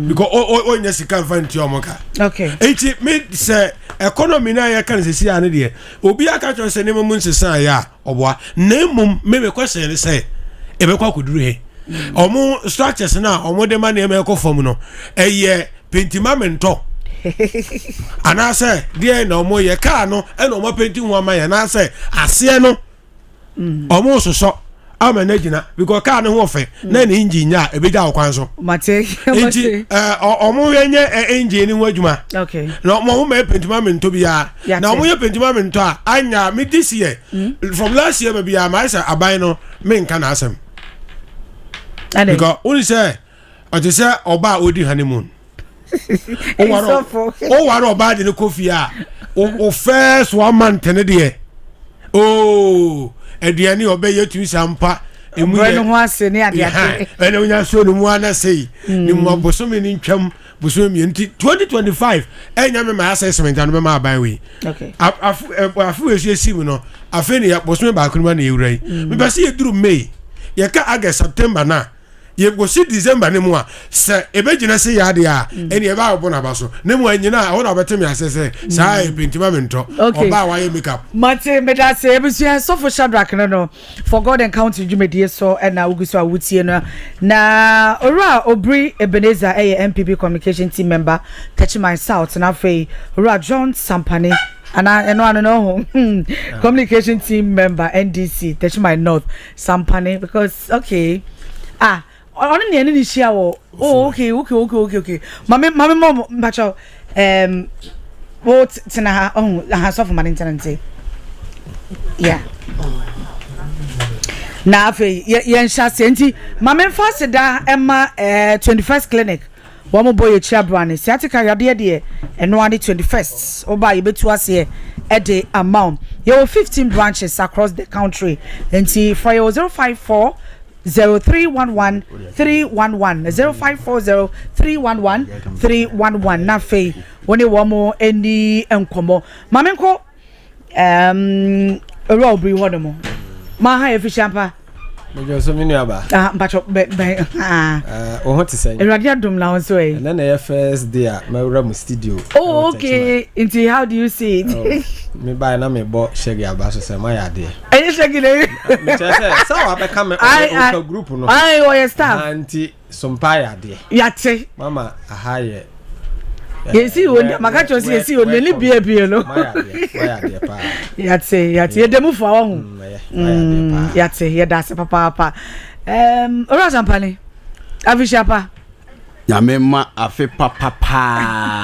because ɔnyɛ sika nfa ntua wɔn ka. Eti me sɛ economy na yɛka no sisi a ne deɛ obi aka kyerɛ sɛ nneɛma mu nsesa yɛ a ɔboa, na mmom me question ne sɛ ɛbɛkɔ akɔduru he? Ɔmo structures no a ɔmo de ma nneɛma ɛkɔ fam no, ɛyɛ pentima mentɔ anaasɛ deɛ na ɔmo yɛ kaa no ɛna ɔmo apenti ho ama yɛ, anaasɛ aseɛ no ɔmo sosɔ ama no agyina? Because kaa no ho ɔfɛ na ne engine nya a ebegya wɔ kwan so. Mate. Nti ɔmo hwɛ nyɛ engine ne ho adwuma na ɔmo ma yɛ pentima mentɔ biara na ɔmo yɛ pentima mentɔ a anya me this year from last year baabi a maa sɛ aban no menka n'asɛm because wọ́n sɛ ɔte sɛ ɔbaa a ɔdi honeymoon, woware ɔbaa de ne kɔ fie a. Wo first one month ne deɛ ooo aduane a ɔbɛyɛ tumi sa mpa emu yɛ ho ase ne ade ade ɛna onya so ne mu ana sei ne mu abosome ne ntwam bosome mmienu nti 2025 ɛnya me ma assessment ano bɛma aban wei afe wei so esi mu no afei ne bosome baako no ma na ewura yi mepɛ sɛ yɛduru May yɛka August September na yɛkɔsi December no mu a sɛ ɛbɛgyina se yɛ adeɛ a mm. ɛne ɛbɛ abɔ n'aba so ne mu anyina a ɛhɔ na ɔbɛte me ase sɛ mm. saa yɛ pentima me ntɔ ɔbaa a wayɛ makeup. Mate meda se abusua sɔfo Shadrack no no for God and Country dwumadie so ɛna wogu so a wotie no na owura Obiri Ebenezer ɛyɛ NPP communication team member Techiman South na afei owura John Sampane ana ɛno ano no ho communication team member NDC Techiman North Sampane because okay ah ɔno nea ne ne hyia wɔ oh okay okay okay okay okay maame maame mɔ mpakyɛw ɛɛm wo tena ha ɔho aha sɔfo ma ne ntena nte yeah na afei yɛ yɛn hyɛ aseɛ nti maame nfa aseda ɛma ɛɛ 21st clinic. Wɔn bɔ yɛ kyia brane. Sciatica yadeɛ deɛ ɛno ara ne 21st woba a yɛbɛtu aseɛ de ama wo. Yɛwɔ 15 branches across the country nti frɛ yɛ wɔ 054 0311 311 0540 311 311 na afei wo ne wɔn ani nkɔmmɔ. Ma menkɔ Um, owura obiri hɔ nom. Ma ha efi hyampa. Mejọ so me nua ba. Ah, mpacho bɛ bɛ. Ah. Eh, wo ho te sɛn? Awurade adom na wo nso ɛ. Ɛnɛ na ɛyɛ first day a mawura mu studio. Oh, okay. Nti how do you see it? Oh, me ba na me bɔ Shaggy aba so sɛ ma yɛ adeɛ. Ɛyɛ Shaggy na. Me kyerɛ sɛ sɛ wabɛka me ɔka group no. Ai, ɔyɛ staff. Ah, nti Sompa yɛ adeɛ. Yate. Mama aha yɛ. Yɛsi wo maka kyerɛ sɛ yɛsi wo n'ani bie bie no. Mayɛ adeɛ mayɛ adeɛ paa. Yate yate yɛda mu fa wahu. Mm, yate yɛda ase papaapa. Um, Owura Sampane, afihyia pa. Nyame ma afe papa paa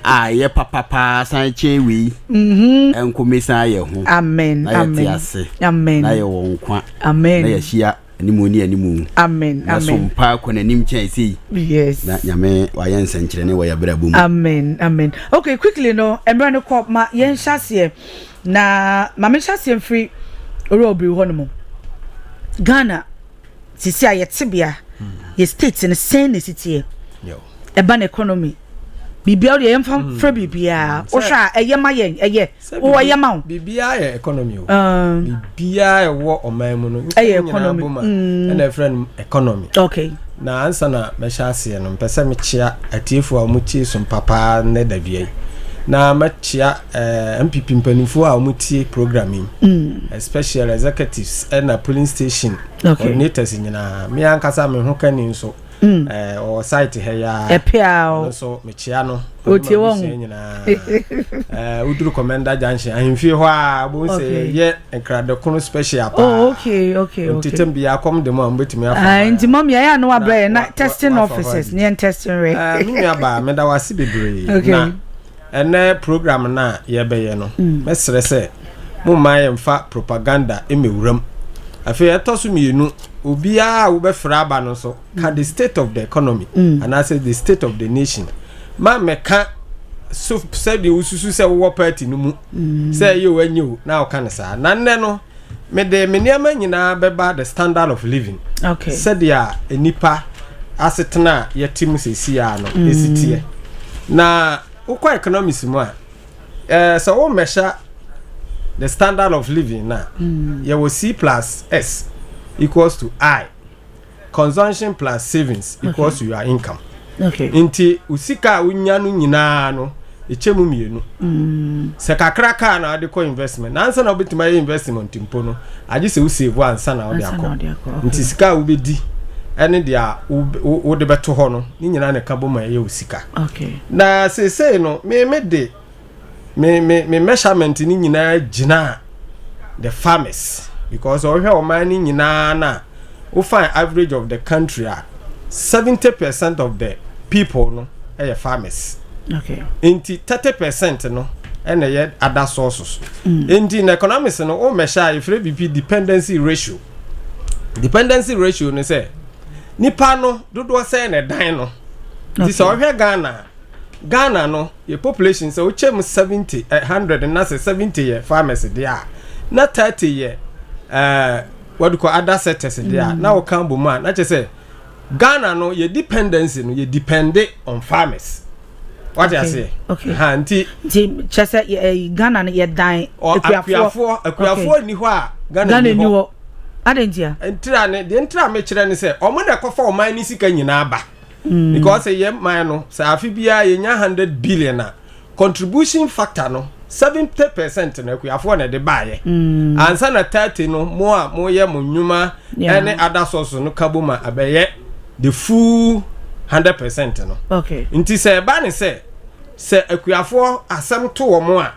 a ɛyɛ papa paa san kyɛn wei mhm. nkomesan yɛ ho. Amen. Na yɛte ase. Amen. Na yɛwɔ nkwa. Amen. Na yɛahyia animu ne animu. Amen. Na Amen. som paa kɔ n'anim kyɛn sei. Yes. Na Nyame wayɛ nsɛnkyerɛnne wɔ yɛabrabɔ mu. Amen. Amen. Okay, quickly no, mmerɛ no kɔ ma yɛn hyɛ aseɛ na ma me hyɛ aseɛ mfiri Owura Obiri hɔ no mu. Ghana sisi a yɛte bea yɛ state no sɛn na esi teɛ. Ɛba na economy biribiara deɛ yɛmfa hmm. frɛ biribiara hmm. wohwɛ a ɛyɛ ma yɛn ɛyɛ wowɔ ɛyɛ ma wo. Biribiara yɛ economy o. Ah. Biribiara ɛwɔ ɔman mu no. Ɛyɛ economy hmm. Ɛna ɛfrɛ no economy. Okay. Na ansa na mɛhyɛ aseɛ no mpɛ sɛ mekyea atiefoɔ a wɔtie som papaa nnɛ dadua yi na mɛkyea eh, MPP mpanimfoɔ a wɔtie program yi especially executives ɛna polling station coordinators nyinaa me ankasa me ho kani nso Mm. Eh, ɔwɔ site ha yi ara. Ɛpɛ a o. Ɔno nso mekyea no. Otie wɔn ho. nyinaa. Eh, woduru Commander Junction ahemfie hɔ a wobɛhu sɛ yɛyɛ nkradekono special paa. Oh, okay, okay, okay. Nti tɛm bi akɔm de mu a mobɛtumi afa. Ah, nti mɔmi ɛyɛ ano abrɛ yɛ na testing officers ne yɛn testing rɛ. Eh, me nua baa meda wo ase bebree. Okay. Na ɛnɛ program no a yɛbɛyɛ no, mm. mɛsrɛ sɛ momma yɛmfa propaganda mmɛwuram. Afei ɛtɔ so mmienu obiara a wobɛfrɛ aba no nso ka the state of the economy mm. anaasɛ the state of the nation ma mɛka so sɛdeɛ wosusu sɛ wowɔ party no mu mm. sɛ ɛyɛ o ɛnyɛ o na woka no saa na nnɛ no mede me nneɛma nyinaa bɛba the standard of living okay. sɛdeɛ nnipa asetena a yɛte mu sɛsi a no mm. ɛsi teɛ na wokɔ economics mu a Eh, sɛ wo mmɛhyɛ the standard of living na mm. yɛwɔ C plus S equals to I consumption plus savings equals okay. to your income. Okay. Nti wo sika a wonya no nyinaa no ɛkyɛ mu mmienu. Mm. Sɛ kakra kaa na wode kɔ investment na ansa na wobɛtumi ayɛ investment mpo no agye sɛ wo save ansa na wode akɔ. Nti sika a wobɛdi ɛne deɛ a wode bɛto hɔ no ne nyinaa na ɛka bɔ ma ɛyɛ wo sika. Okay. Na seesei no, me me de me me me measurement ni nyinaa gyina the farmers because ɔhwɛ ɔman ni nyinaa na wo find average of the country a 70% of the people no ɛyɛ farmers. Okay. Nti 30% no ɛna ɛyɛ other sources. Mm. Nti na economics no wo measure a efirɛ bibi dependency ratio. Dependency ratio no sɛ nipa no dodoɔ sɛn na ɛdan no. Nti sɛ ɔhwɛ Ghana. Ghana no yɛ population sɛ wokyɛ mu 70 eh, 100 na sɛ 70 yɛ farmers deɛ a na 30 yɛ eh, what do you call other sectors deɛ a na woka bɔ mu a na kyerɛ sɛ Ghana no yɛ dependency no yɛ depende on farmers. Wate aseɛ? Okay. Ha nti. Nti kyerɛ sɛ eh, Ghana no yɛ dan akuafoɔ. Akuafoɔ nni hɔ a Ghana nni hɔ. Adɛn ntia? Ntira ne deɛ ntira mekyerɛ ne sɛ ɔmo na ɛkɔfa ɔman ne sika nyinaa ba. Mm. Because yɛ man no sɛ afe biara yɛnya 100 billion a contribution factor no 70% no akuafoɔ na ɛde baayɛ. Mm. Ansa na 30 no mo a moyɛ mo nnwuma ɛne other sources no ka bom a abɛyɛ the full 100% no. Okay. Nti sɛ ɛba ne sɛ sɛ akuafoɔ asɛm to wɔn a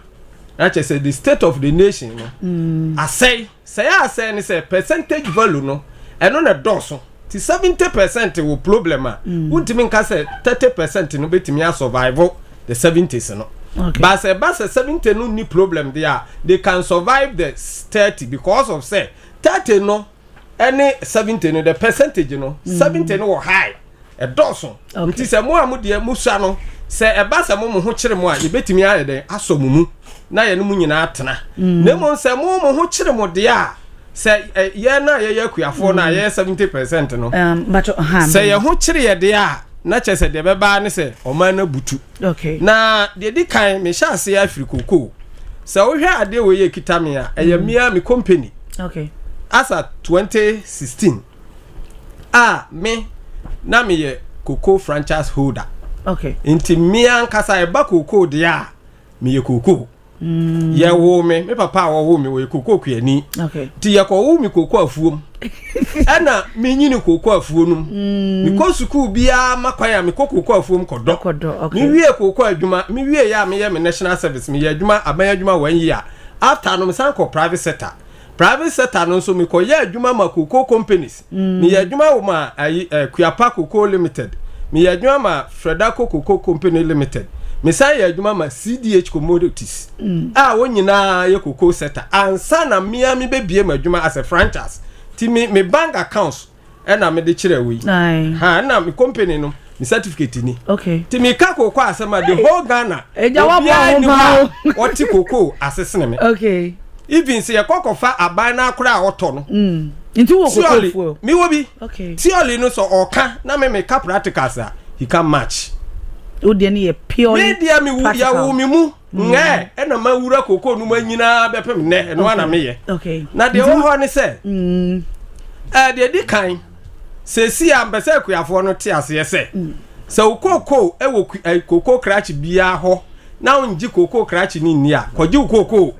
na kyerɛ sɛ the state of the nation no mm. asɛe. Sɛe a asɛe ne sɛ percentage value no ɛno na ɛdɔɔso ti 70% wɔ problem a mm. wontumi nka sɛ 30% no bɛtumi asurvive the 70s no. Okay. But sɛ ɛba sɛ 70 no ni problem deɛ a they can survive the 30 because of sɛ 30 no ɛne 70 no the percentage no 70 no wɔ high ɛdɔɔso nti sɛ mo a mo deɛ mo sua no sɛ ɛba sɛ mo mo ho kyere mo a yɛbɛtumi ayɛ dɛn asɔ mo mu na yɛne mo nyinaa atena mm. na mmom sɛ mo mo ho kyere mo deɛ a sɛ yɛn na yɛyɛ akuafoɔ no a mm. yɛyɛ 70 percent no um, sɛ yɛn ho kyere yɛ deɛ a na kyerɛ sɛ deɛ bɛbaa ne sɛ ɔman no abutu na deɛ di kan mehyɛ aseɛ afiri kokoo sɛ wohwɛ adeɛ wɔ yɛ kita me a ɛyɛ mm. mea me company asa 2016 a me na meyɛ cocoa franchise holder okay. nti me ankasa ɛba cocoa deɛ a meyɛ cocoa mm. yɛwoo me me papa a wɔwoo me wɔyɛ cocoa kuani okay. nti yɛkɔwoo me cocoa afuom ɛna menyini cocoa afuo no mu mm. mekɔ sukuu biara ma kwan a mekɔ cocoa afuom kɔdɔ okay. mewie cocoa adwuma mewie yɛ a meyɛ me national service meyɛ adwuma aban adwuma wɔn yi a after no mesan kɔ private sector Private sector no nso mekɔyɛ adwuma ma cocoa companies. Mm. Meyɛ adwuma wɔ ma ayi eh, Kuapa Cocoa Limited. Meyɛ adwuma ma Fredaco Cocoa Company Limited. Mesan yɛ adwuma ma CDH Commodities. Mm. A wɔn nyinaa yɛ cocoa sector. Ansa na mmea mi bɛbie ma adwuma as a franchise. Ti me me bank accounts ɛna mede kyerɛ wo yi ha ɛna me company no me certificate ni okay ti mi ka koko asɛm a the whole Ghana obiara ni hɔ a ɔte koko ase sene me okay even sɛ yɛkɔ kɔfa aban no akora a ɔtɔ no mm. nti wɔ koko fuo mi wɔ bi okay theory no sɛ ɔka na me me ka practicals a he can match o deɛ no yɛ purely me deɛ me wu yɛ wo me mu Nnɛ ɛna mawura kookoo no mu anyinaa bɛpem nnɛ ɛno ana meyɛ. Na deɛ ɛwɔ hɔ ne sɛ mm. ɛɛ deɛ di kan sɛsi a mpɛ sɛ akuafoɔ no te aseɛ sɛ mm. sɛ wo kookoo ɛwɔ kookoo krakye biara hɔ na wongye kookoo krakye no nni a kɔgye wo kookoo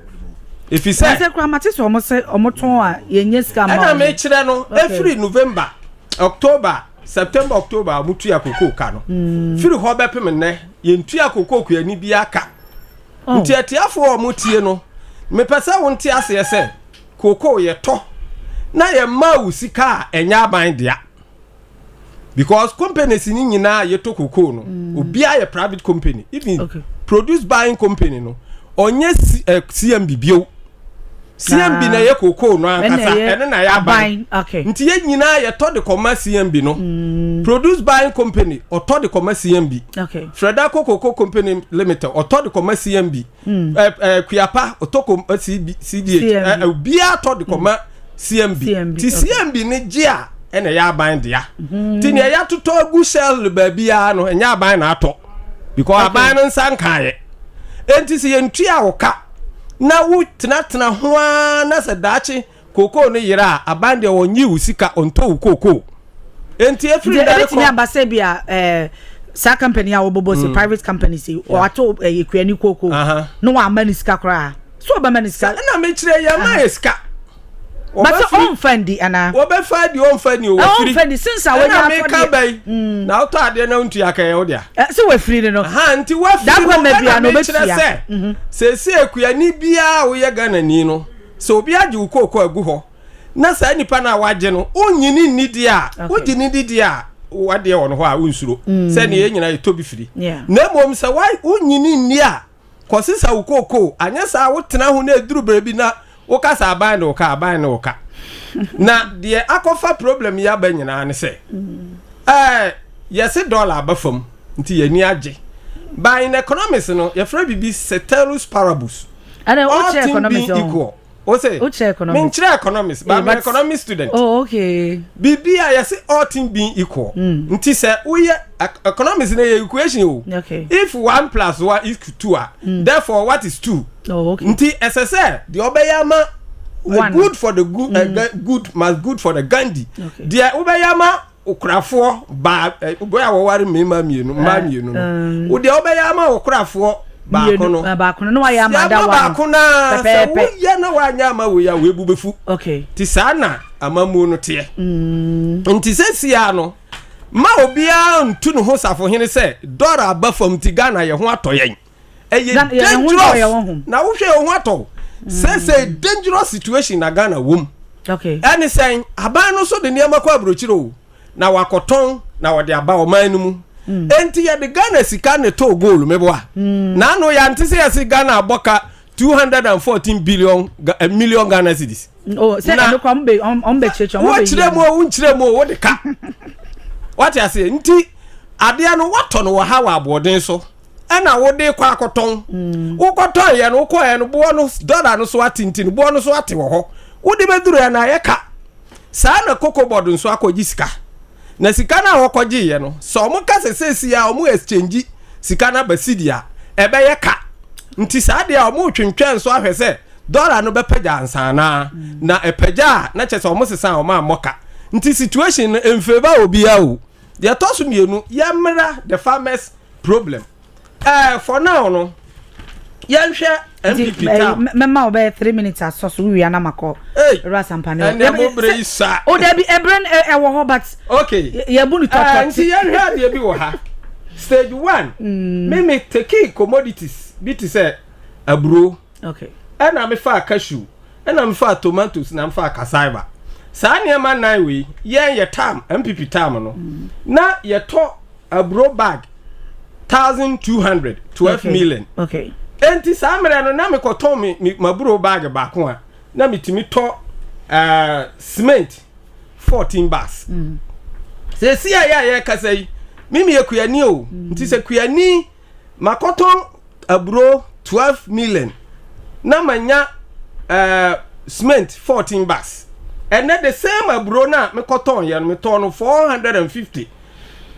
ɛfiri sɛ sɛ kora mate sɛ ɔmo sɛ ɔmo tɔn a yɛnyɛ sika ma ɛna mekyerɛ no ɛfiri November October September October a wɔtua kokoo ka no mm. firi hɔ bɛpem nnɛ yɛntua kokoo kuani bi aka oh. nti atiafoɔ a wɔtie no mepɛ sɛ wonte aseɛ sɛ kokoo yɛtɔ na yɛma wo sika a ɛnyɛ aban dea because companies ni nyinaa yɛtɔ kokoo no mm. obiara yɛ private company even okay. produce buying company no ɔnyɛ eh, CMB bio CMB na ɛyɛ kookoo no ankasa ɛno na ɛyɛ aban nti yɛn nyinaa yɛtɔ de kɔma CMB no mm. produce buying company ɔtɔ de kɔma CMB okay. Fredaco Cocoa Company Limited ɔtɔ de kɔma CMB mm. ɛ ɛ Kuapa ɔtɔ kɔma CB CDH ɛ obiara tɔ de kɔma mm. CMB ti CMB ne gye a ɛna ɛyɛ aban dea mm-hmm. ti nea yɛatotɔ agu shell baabiara no ɛnyɛ aban na atɔ because aban no nsa nkaeɛ enti sɛ yɛntua wo ka na wotenatena ho ara na sɛ daakye kookoo no yera a, aban deɛ ɔnyi wo sika, ɔntɔ wo kookoo. Enti efiri Nti nnɛ ebetumi rekɔ. aba sɛ bi a ɛɛ saa company a wɔbobɔ se private company se wɔato ɛyɛ kuani kookoo Aha. na wɔama ne sika koraa so ɔbɛma ne sika Sɛ ɛna mekyerɛ yɛn ma yɛ sika. But sɛ ɔnfa ndi anaa? Wɔbɛfa adi ɔnfa ni o wafiri. Ɔnfa ndi since a wanya Ɛna atɔ meka deɛ. bɛyi mm. na wotɔ adeɛ na wontua ka ɛyɛ wo dea. Sɛ wafiri no no. Ha nti wafiri no ɛna mekyerɛ sɛ mhm. sɛsi akuani biara a woyɛ Ghanani no sɛ obi agye wo kooko agu hɔ na saa nipa no a wagye no wonyi ne nni deɛ a wogye ne di deɛ a wadeɛ wɔ no hɔ a wonsuro mm. sɛ ne yɛn nyinaa yɛtɔ bi firi na mmom sɛ wonyi ne nni a Kɔsesa wo kookoo, anyɛ saa wotena ho na ɛduru berɛ bi na woka sɛ aban ne wo ka, aban ne wo ka. Na deɛ akɔfa problem yi aba nyinaa ne sɛ, ɛɛ yɛse dɔla aba fam nti yɛn ani agye. But in economics no, yɛfrɛ biribi ceteris paribus. Ɛna All wokyerɛ things economics being ɔho. equal. O se, Wokyerɛ economics. menkyerɛ economics, but Eh, I'm an but- economics student. Oh, okay. Biribi a yɛse all things being equal. Nti sɛ woyɛ economics no yɛ equation o. Okay. If one plus one is two a, therefore what is two? Oh, okay. Nti ɛsɛ sɛ deɛ ɔbɛyɛ ama One. good for the good, good must good for the Gandhi. Okay. Deɛ wobɛyɛ ama okorafoɔ baa ɛ bɔyɛ a wɔware mmarima mmienu mmaa mmienu no, wo deɛ wobɛyɛ ama okorafoɔ baako no, Mmienu, baako no na wayɛ ama ada yɛama wa no. baako naa sɛ Pɛpɛɛpɛ. woyɛ na woanyɛ ama wei a webu bɛfu. Okay. Nti saa na amammuo no teɛ. Nti sɛsia no ma obiara ntu ne ho safohene sɛ dɔla aba fam nti Ghana yɛ ho atɔ yɛn. Ɛyɛ Ghana- yɛn ho ntɔ yɛn ho. dangerous na wohwɛ yɛn ho atɔ sɛsɛ dangerous situation na Ghana wom. Okay. Ɛne sɛn aban no so de nneɛma kɔ aburokyire o na wakɔtɔn na wɔde aba ɔman no mu. Enti yɛde Ghana sika ne tɔɔ gold meboa na ano yɛante sɛ yɛse Ghana abɔ ka 214 billion million Ghana cedis. Oh, sɛ Na- ɛno kora ɔmo bɛ ɔmo bɛ kyerɛkyerɛ ɔmo bɛ Wɔkyerɛ mu o, wonkyerɛ mu o, wode ka wate aseɛ. Nti adeɛ no watɔ no wɔ ha wɔ aboɔden so ɛna wode kɔ akɔtɔn. Wokɔtɔn yɛ no, wokɔɛ no, boɔ no dɔla no so ate nti no boɔ no so ate wɔ hɔ, wode bɛduru yɛ no ayɛ ka. Saa na Cocoa Board nso akɔgye sika na sika no a wɔkɔgyeeɛ no sɛ ɔmo ka sɛ seesi a ɔmo exchange sika no aba sidi a ɛbɛyɛ ka. Nti saa deɛ a ɔmo twentwɛn so ahwɛ sɛ dɔla no bɛpagya ansa na ɛpagya a na kyerɛ sɛ ɔmo sesa a ɔmo ammɔ ka. Nti situation no mfeba obiara o. Deɛ ɛtɔ so mmienu, yɛmmra the farmers problem. For now no, yɛnhwɛ NPP tam. Mɛma wo bɛyɛ 3 minutes asɔ so wowia na makɔ. Hey, Ewura Sampane. ɛnɛ mo bere yi sa. O dabi, ɛbrɛ no ɛwɔ hɔ but yɛbu no tɔtɔ. Nti yɛnhwɛ adeɛ bi wɔ ha. Stage one, me take commodities bi te sɛ aburo ɛna mefa cashew ɛna mefa tomatoes na mefa cassava. Saa nneɛma nan wei, yɛn yɛ tam NPP tam no na yɛtɔ aburo bag 1,200, 12 million. Enti saa mmerɛ no na mekɔtɔn me maburo bag baako a na metumi tɔ cement 14 bags. Sɛsi a yɛ a yɛrekasa yi, mimi yɛ kuani o. Nti sɛ kuani makɔtɔn aburo 12 million na manya cement 14 bags, ɛnɛ the same aburo na mekɔtɔn yɛ no, metɔn no 450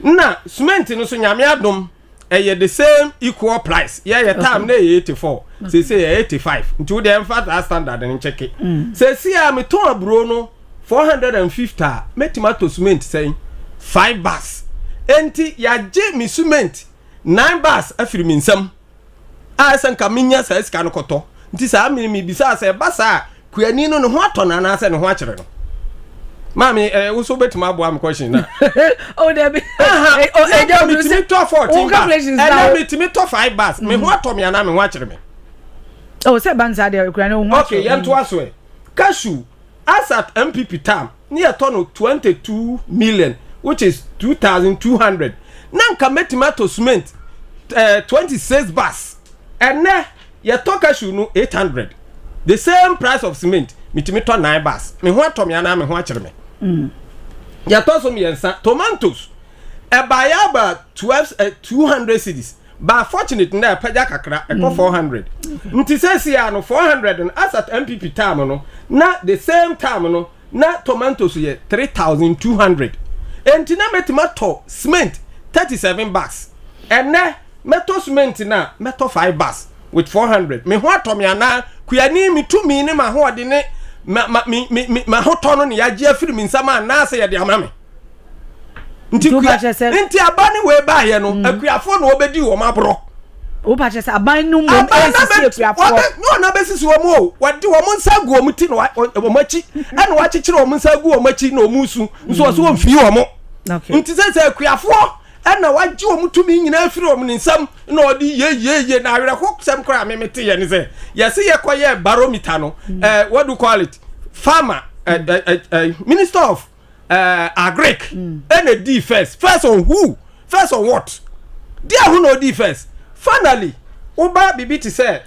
na cement no so, Nyame adom, ɛyɛ the same equal price. Yɛyɛ time na ɛyɛ 84, sese yɛ 85. Nti wo deɛ ɛmfa saa standard no nkyɛke. Sɛsi a metɔn aburo no 450 a, mɛtumi atɔ cement sɛn? 5 bags. Enti yɛagye me cement 9 bags afiri me nsam a ɛsɛ nka menya saa sika no kɔtɔ. Nti saa mene mebisa sɛ ɛba saa a, kuani no ne ho atɔ no anaasɛ ne ho akyerɛ no? Maame ɛ woso bɛtumi aboa me question na. O dabi. O ɛgya ɛgya metumi tɔ 14 bags, calculations na ɛnɛ metumi tɔ 5 bags, me ho atɔ me anaa me ho akyerɛ me? O sɛ ban saa deɛ kuani ho. Okay, yɛn to aso ɛ cashew, as at NPP time ne yɛtɔ no 22 million, which is 2,200, na nka mɛtumi atɔ cement 26 bags. Ɛnɛ yɛtɔ cashew no 800, the same price of cement metumi tɔ 9 bags. Me ho atɔ me anaa me ho akyerɛ me? Yɛtɔ so mmiɛnsa, tomatoes, ɛbaayɛ aba 12 200 cedis, but fortunate na ɛpɛgya kakra ɛkɔ 400. Nti sɛsi a no 400 no, as at NPP time no, na the same time no na tomatoes yɛ 3,200. Nti na mɛtumi atɔ cement 37 bags. Ɛnɛ mɛtɔ cement na mɛtɔ 5 bags with 400. Me ho atɔ me anaa kuani mi tumi ne ma hoɔden ne ma ma mi mi mi ma hotɔ no ne yagye afiri mi nsam anaasɛ yɛde ama me? Nti Nti kua wopa kyerɛ sɛ- nti aba ne wei baayɛ no, akuafoɔ na wɔbɛdi wɔn aborɔ. Wopa kyerɛ sɛ aban no mmom Aban na ɛsisi bɛ akuafoɔ. Wɔbɛ ne ɔna bɛsisi wɔn o. Wɔde wɔn nsa gu wɔn ti na wɔn akyi ɛna wɔakyekyere wɔn nsa gu wɔn akyi na wɔn su nso wɔso wɔn fi wɔn. Nti sɛ akuafoɔ ɛna wagye wɔn tumi nyinaa firi wɔn ne nsam na ɔde yie yie yie na awerɛho sɛm koraa meme te yɛ ne sɛ yɛsi yɛkɔ yɛ barometer no, what do you call it, farmer ɛɛ ɛɛ ɛɛ minister of agric ɛna di first. First on who? First on what? Di ahu na odi first. Finally, woba bibi te sɛ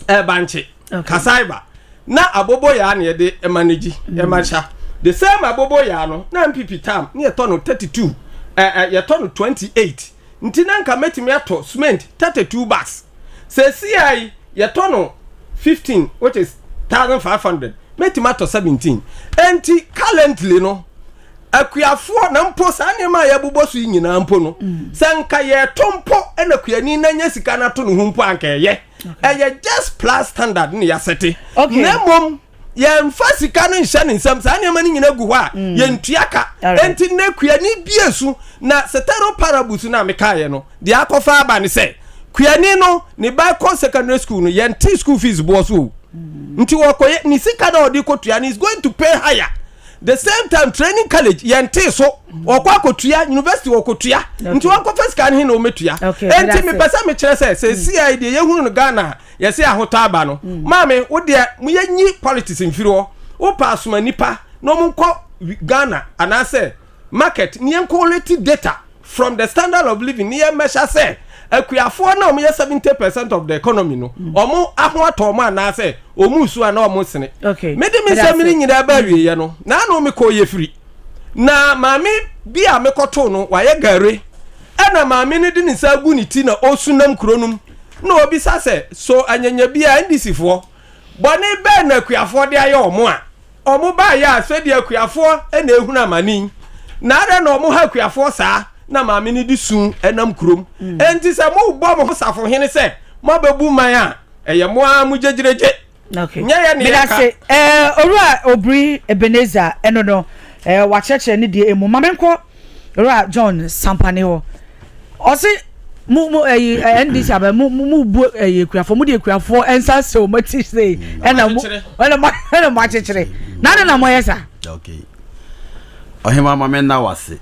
ɛbankye, cassava, na aboboyaa na yɛde manage ɛma hyɛ. The same aboboyaa no na NPP time ne yɛtɔ no 32, yɛtɔ no 28. Nti na nka mɛtumi atɔ cement 32 bags. Seesei yi yɛtɔ no 15, which is 1500, mɛtumi atɔ 17. Enti currently no, akuafoɔ na mpo saa nneɛma a yɛbobɔ so yi nyinaa mpo no, sɛ nka yɛtɔ mpo ɛna kuani na nya sika no ato ne ho mpo anka ɛyɛ. Ɛyɛ just plus standard ne yɛasɛte. Na mmom yɛmfa sika no nhyɛ ne nsam, saa nneɛma no nyinaa gu hɔ a yɛntua ka. Enti na kuani bie su na ceteris paribus no a mekaeɛ no, deɛ akɔfa aba ne sɛ kuani no ne ba kɔ secondary school no, yɛnte school fees boɔ so o. Nti wɔkɔyɛ ne sika na ɔde kɔtua no is going to pay higher. The same time, training college yɛnte so, ɔkɔ akɔtua, university wɔkɔtua, nti wɔnkɔfa sika no he na ɔmɛtua. Enti mepɛ sɛ mekyerɛ sɛ sɛsia deɛ yɛhunu no Ghana a yɛsɛ ahotɔ aba no, maame, wo deɛ moyɛnyi politics mfiri hɔ. Wopɛ asoma nipa na ɔmo nkɔ Ghana anaasɛ market ne yɛn collect data from the standard of living ne yɛn mɛhyɛ sɛ akuafoɔ na ɔmo yɛ 70% of the economy no, ɔmo aho atɔ ɔmo anaasɛ ɔmo su ana ɔmo sene. Mede me nsɛm no nyinaa ba awieɛ no, naano mekɔ yɛ firi na maame bi a mekɔtoo no wayɛ gare, ɛna maame no de ne nsa agu ne ti na ɔsu nam kuro no mu na obisa sɛ, so anyanya bi a NDC foɔ bɔne bɛɛ na akuafoɔ de ayɛ ɔmo a ɔmo baayɛ a sɛdeɛ akuafoɔ ɛna ehunu amani na adɛ na ɔmo ha akuafoɔ saa, na maame no de su ɛnam kurom. Enti sɛ mo bɔ mo ho safohene sɛ mo abɛbu man a, ɛyɛ mo ara mo gyegyeregye. Nyɛ yɛ ne yɛka. Medase Owura Obiri Ebenezer. Ɛno no wakyerɛkyerɛ ne deɛ emu. Maame, nkɔ Owura John Sampane hɔ. Ɔse mo ɛyi NDC aba mo bu ɛyi ekuafoɔ, mo de ekuafoɔ nsa sɛ wɔn akyi se ɛna mo akyekyere na ade na mo yɛ sa. Okay, ɔhema, ma menna wase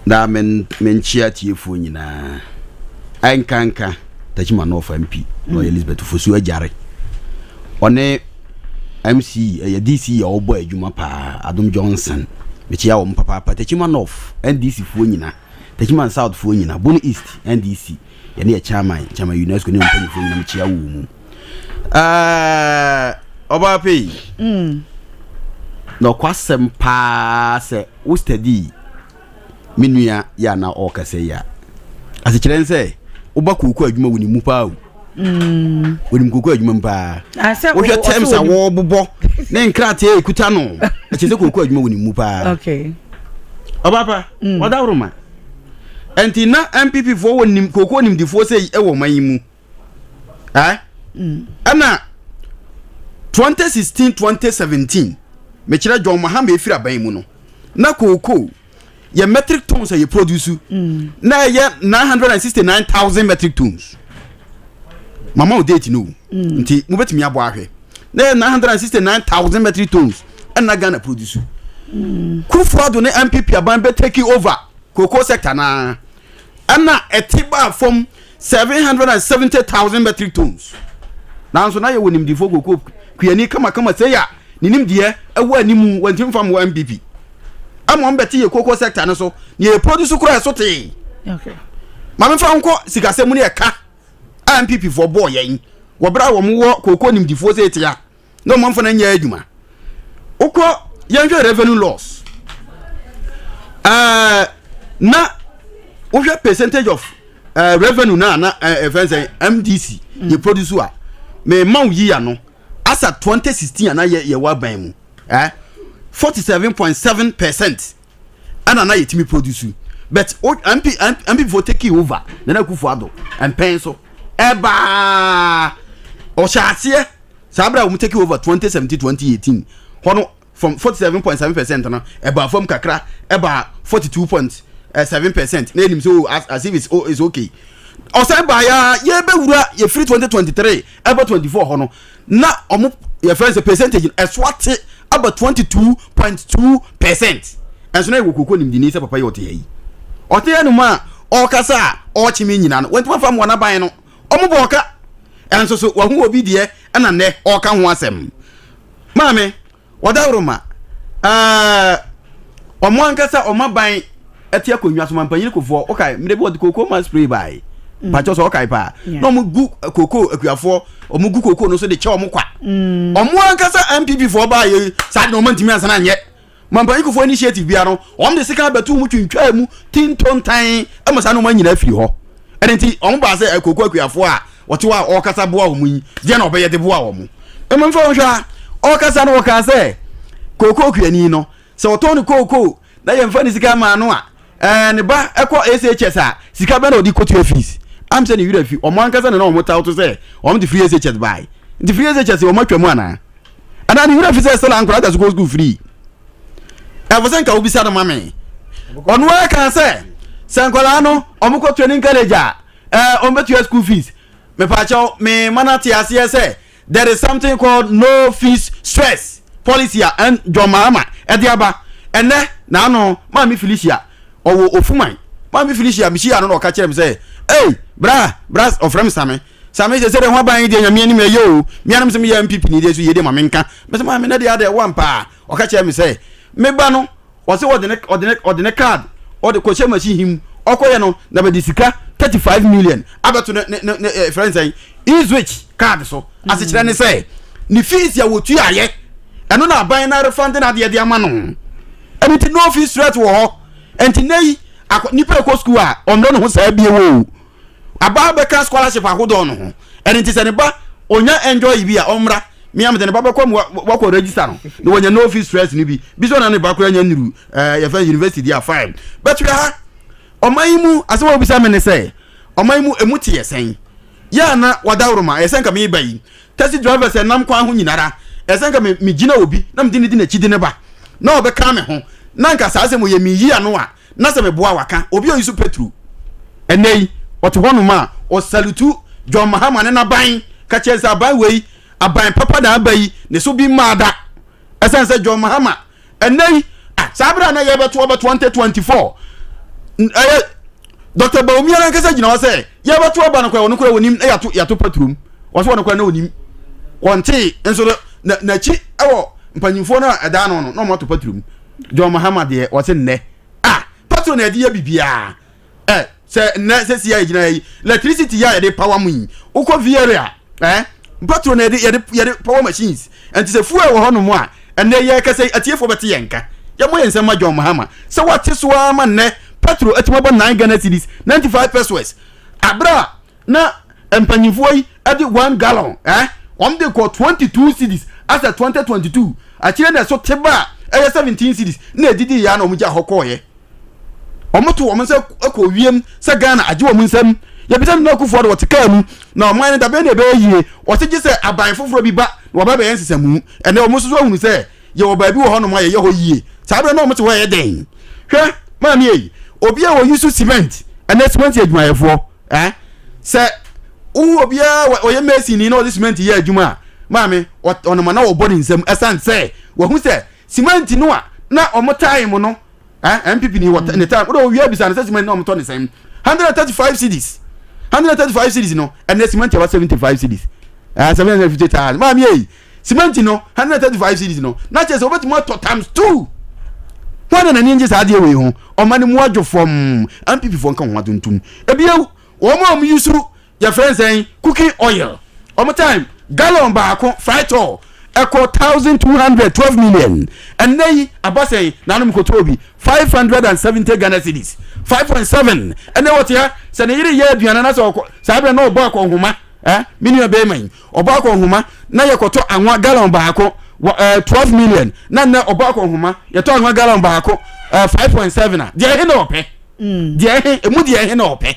na menkyea tiefoɔ nyinaa, ɛnkanka Techiman North MP na ɔyɛ Elizabeth Fosu Agyare, ɔne MC ɛyɛ DC a ɔbɔ adwuma paa, Adom Johnson. Mekyia wɔn papaapa. Techiman North NDC foɔ nyina, Techiman South foɔ nyina, Bono East NDC, yɛne yɛ chairman UNESCO ne mpanyinfoɔ nyina, mekyia wɔ mu. Ɔbaa pɛ yi na ɔkɔ paa sɛ wo study me nua yɛ ana ɔrekasa yi a, asekyerɛ n sɛ woba kooko adwuma wɔ ne mu paa o. Onim kooko adwuma mu paa. Wohwɛ terms a wɔrebobɔ ne nkrataa ekuta no, ɛkyerɛ sɛ kooko adwuma wɔ ne mu paa. Ɔbaa pa ɔdaworo ɛnti na NPP foɔ wɔ nim kooko nimdifoɔ sɛ ɛwɔ ɔman yi mu ɛɛ. Ɛna 2016 2017, mekyerɛ John Mahama efiri aban mu no, na kooko yɛ metric tons a yɛ produce na ɛyɛ 969,000 metric tons. Mama o date no nti mobɛtumi abɔ ahwɛ na ɛyɛ 969,000 metric tons ɛna Ghana produce. Kufuor Addo ne NPP aban bɛ take over cocoa sector naa, ɛna ɛte baa fam 770,000 metric tons. Nanso na yɛwɔ nimdifoɔ kooko kuani kamakama sɛ yɛ a ne nimdeɛ ɛwɔ animu, wɔntumi fa mmoa NPP ama wɔn bɛte yɛ cocoa sector no so ne yɛ produce koraa ɛso tee. Maame, fa nkɔ sikasɛm mu ne ɛka a NPP foɔ bɔɔ yɛn wɔ berɛ a wɔn wɔ kooko nimdifoɔ sɛ etia na wɔn amfa no nyɛ adwuma. Wokɔ yɛnhwɛ revenue loss na wohwɛ percentage of revenue na ɛfɛn sɛ MDC yɛ produce a mɛ ma wo yi ya no asa 2016 ana yɛ wɔ aban mu 47.7% ɛna na yɛtumi produce, but o MP NPP fo take over, Nana Akufo Addo mpɛn so ɛbaa ɔhyɛ aseɛ saa abira a wɔn take over 2017 2018 hɔ no, from 47.7% no ɛbaa fam kakra, ɛbaa 42.7% na enim sɛ oh, as if it's, oh, it's okay. Ɔsan baa ya yɛbɛwura yɛfiri 2023 ɛbɛ 24 hɔ no, na ɔmo yɛfrɛ sɛ percentage no ɛso ate aba 22.2%. Ɛnso na yɛwɔ koko nimdini sɛ papa yi ɔte ha yi, ɔte ha no mu a ɔrekasa a ɔrekye me nyina no, wɔntumi afa mmoa n'aban no ɔmo bɔ ɔka. Ɛnso so wahu obi deɛ ɛna nnɛ ɔreka ho asɛm. Maame wɔdaworo ɔmo ankasa ɔmo aban ɛte akonnwa so mampanyin kofoɔ ɔkae mmerɛ bi wɔde koko ma spray baae pakyɛw sɛ ɔkae paa na ɔmo gu koko akuafoɔ, ɔmo gu koko no so de kyɛ ɔmo kwa. Ɔmo ankasa NPP foɔ baa yɛ saa de na ɔmo ntumi ansana anyɛ. Mampanyin Kufuor initiative bia no, wɔn de sekan bɛto mu twintwaa mu tintontan ma saa nneɛma nyinaa firi hɔ. Ɛno nti wɔn baa sɛ kooko akuafoɔ a wɔte hɔ a ɔrekasa boa wɔn yi, deɛ na ɔbɛyɛ de boa wɔn. Mmom fa wɔn hwɛ a, ɔrekasa no wɔkaa sɛ kooko akuani no, sɛ ɔtɔn ne kooko na yɛmfa ne sika maa no a, ɛɛ ne ba ɛkɔ SHS a, sika bɛn na ɔde kɔtua fees? Am sɛ ne werɛ fi, wɔn ankasa na na wɔn taw to sɛ wɔn de free SHS bae. Nti free SHS wɔn atwa mu anaa? Anaa ne werɛ fi sɛ Stella nkwadaa da so kɔ sukuu free? Ɛfo sɛ nka wobisa no ma me. Ɔno ara kaa sɛ sɛ nkwadaa no wɔn kɔ training college a, ɛɛ wɔn bɛtua school fees. Mepaakyɛw, me ma no ate aseɛ sɛ There is something called no fees stress policy a ɛn John Mahama ɛde aba ɛnɛ n'ano Maame Felicia ɔwɔ Ofuman Maame Felicia mehyia no na ɔka kyerɛ me sɛ ei bra bra ɔfrɛ me Same Same sɛ sɛ de ho aban yi deɛ nyame anim ɛyɛ o meanom sɛ meyɛ MPP ni deɛ so yie deɛ ma menka mɛsɛ maame na deɛ adɛ ɛwɔ ampa a ɔka kyerɛ me sɛ meba no Ɔse ɔde ne ɔde ne ɔde ne card ɔde kɔhyɛ machine he mu ɔkɔyɛ no na bɛde sika 35 million abɛto ne ne ne eh, frɛ nsɛn e-zwich card so asekyerɛ ne sɛ ne fees a wɔtuaeɛ ɛno na aban no arefande no adeɛ de ama no ɛno nti no fees threat wɔ hɔ ɛnti nnɛ yi akɔ nipa ɛkɔ school a ɔmmerɛ ne ho saa bie wɔ o Aba bɛka scholarship ahodoɔ no ho. Ɛno nti sɛ ne ba ɔnya enjoy bi a ɔmmra. Me a mede ne ba bɛkɔ mu wakɔ register no na wanya no fees stress no bi. Bi sɛ ɔna ne ba koraa nya nnuru eh, yɛfɛ university deɛ a fine. But hwɛ ha, ɔman yi mu asɛm a wobisa me ne sɛ ɔman yi mu emu te yɛ sɛn? Yɛ a na wadaworoma ɛyɛ sɛ nka meba yi taxi drivers ɛnam kwan ho nyinara ɛyɛ sɛ nka me megyina obi na mede ne di n'akyi de ne ba na ɔbɛka me ho na nka saa asɛm yɛ meyi ano a na sɛ meboa waka obi a ɔyi so petro ɛnɛ yi ɔte hɔnom a ɔsalutu John Mahama ne n'aban ka kyerɛ sɛ aban wei aban papa na aba yi ne so bi mmaa da ɛsiane sɛ John Mahama ɛnɛ yi ah, saa berɛ a na yɛbɛto aba 2024 ɛyɛ Dr. Bawumia nankasa gyina hɔ sɛ yɛbɛto aba no koraa ɔno koraa wɔnim na yɛato yɛato patrom wɔso ɔno koraa na ɔnim wɔntee nso no n'akyi ɛwɔ mpanyinfoɔ no a ɛda ano no na wɔn ato patrom John Mahama deɛ ɔse nnɛ ah petrol na yɛde yɛ biribiara ɛ sɛ nnɛ sɛ si a yɛgyina yi electricity yɛ a yɛde power mu yi wokɔ VRA a ɛ petrol na yɛde yɛde yɛde power machines nti sɛ fuel wɔ hɔnom a ɛnnɛ yɛ kɛsɛ atiefoɔ bɛte yɛn nka yɛmmɔ yɛn nsɛm ma John Mahama sɛ wate so ara ma nnɛ petrol atumi abɔ 9 Ghana cedis 95 pesewas abere a Na mpanyinfoɔ yi de one gallon eh, wɔn de kɔ 22 cedis asɛ 2022 akyire na ɛso te ba a ɛyɛ 17 cedis na edidi ya na wɔn gya hɔ kɔɔyɛ. Wɔn to wɔn nsa kɔ wiem sɛ Ghana agye wɔn nsam. Yɛbisa Nana Akufo Addo ɔte kaa mu na ɔman no dabɛn na ɛbɛyɛ yie. Ɔse gye sɛ aban foforɔ bi ba na wɔba bɛyɛ nsesamu. Ɛnɛ wɔn nso so ahunu sɛ yɛwɔ baabi wɔ hɔnom a yɛyɛ hɔ yie. Saa berɛ na wɔn te hɔ ɛyɛ dɛn? Hwɛ maame ei, obi a wɔyi so cement, ɛnɛ cement yɛ adwumayɛfoɔ. Eh? Sɛ wohu obiara ɔyɛ mason ni na ɔde cement yɛ adwuma a, maame, ɔnoma na ɔbɔ ne nsam ɛsan sɛ wahu sɛ cement no a na ɔmo time no eh, MPP ni wɔ ne time wode owia bisa no sɛ cement na ɔmo tɔ ne sɛn 135 cedis 135 cedis no ɛnɛ cement ɛwɔ 75 cedis eh, 750,000 maame ei Cement no 135 cedis no na kyerɛ sɛ wobɛtumi atɔ times two. Hwan na n'ani ngye saa adeɛ wei ho? Ɔma no mu adwo fam. NPP foɔ nka ho atontom. Ebio wɔn a wɔn use yɛfrɛ nsɛn cooking oil wɔn time gallon baako frytol ɛkɔ 1200 12 million ɛnɛ yi aba sɛn nanom kɔtɔɔ bi 570 Ghana cedis 5.7 ɛnɛ wɔte ha sɛ ne yere yɛ aduane na sɛ ɔkɔ saa berɛ na ɔbɔ akɔnhoma eh me nua bɛrima yi ɔbɔ akɔnhoma na yɛkɔtɔ anwa gallon baako wɔ ɛɛ eh, 12 million na nnɛ ɔbɔ akɔnhoma yɛtɔ anwa gallon baako ɛɛ eh, 5.7 a deɛ ɛhe na ɔpɛ mm. deɛ ɛhe emu deɛ ɛhe na ɔpɛ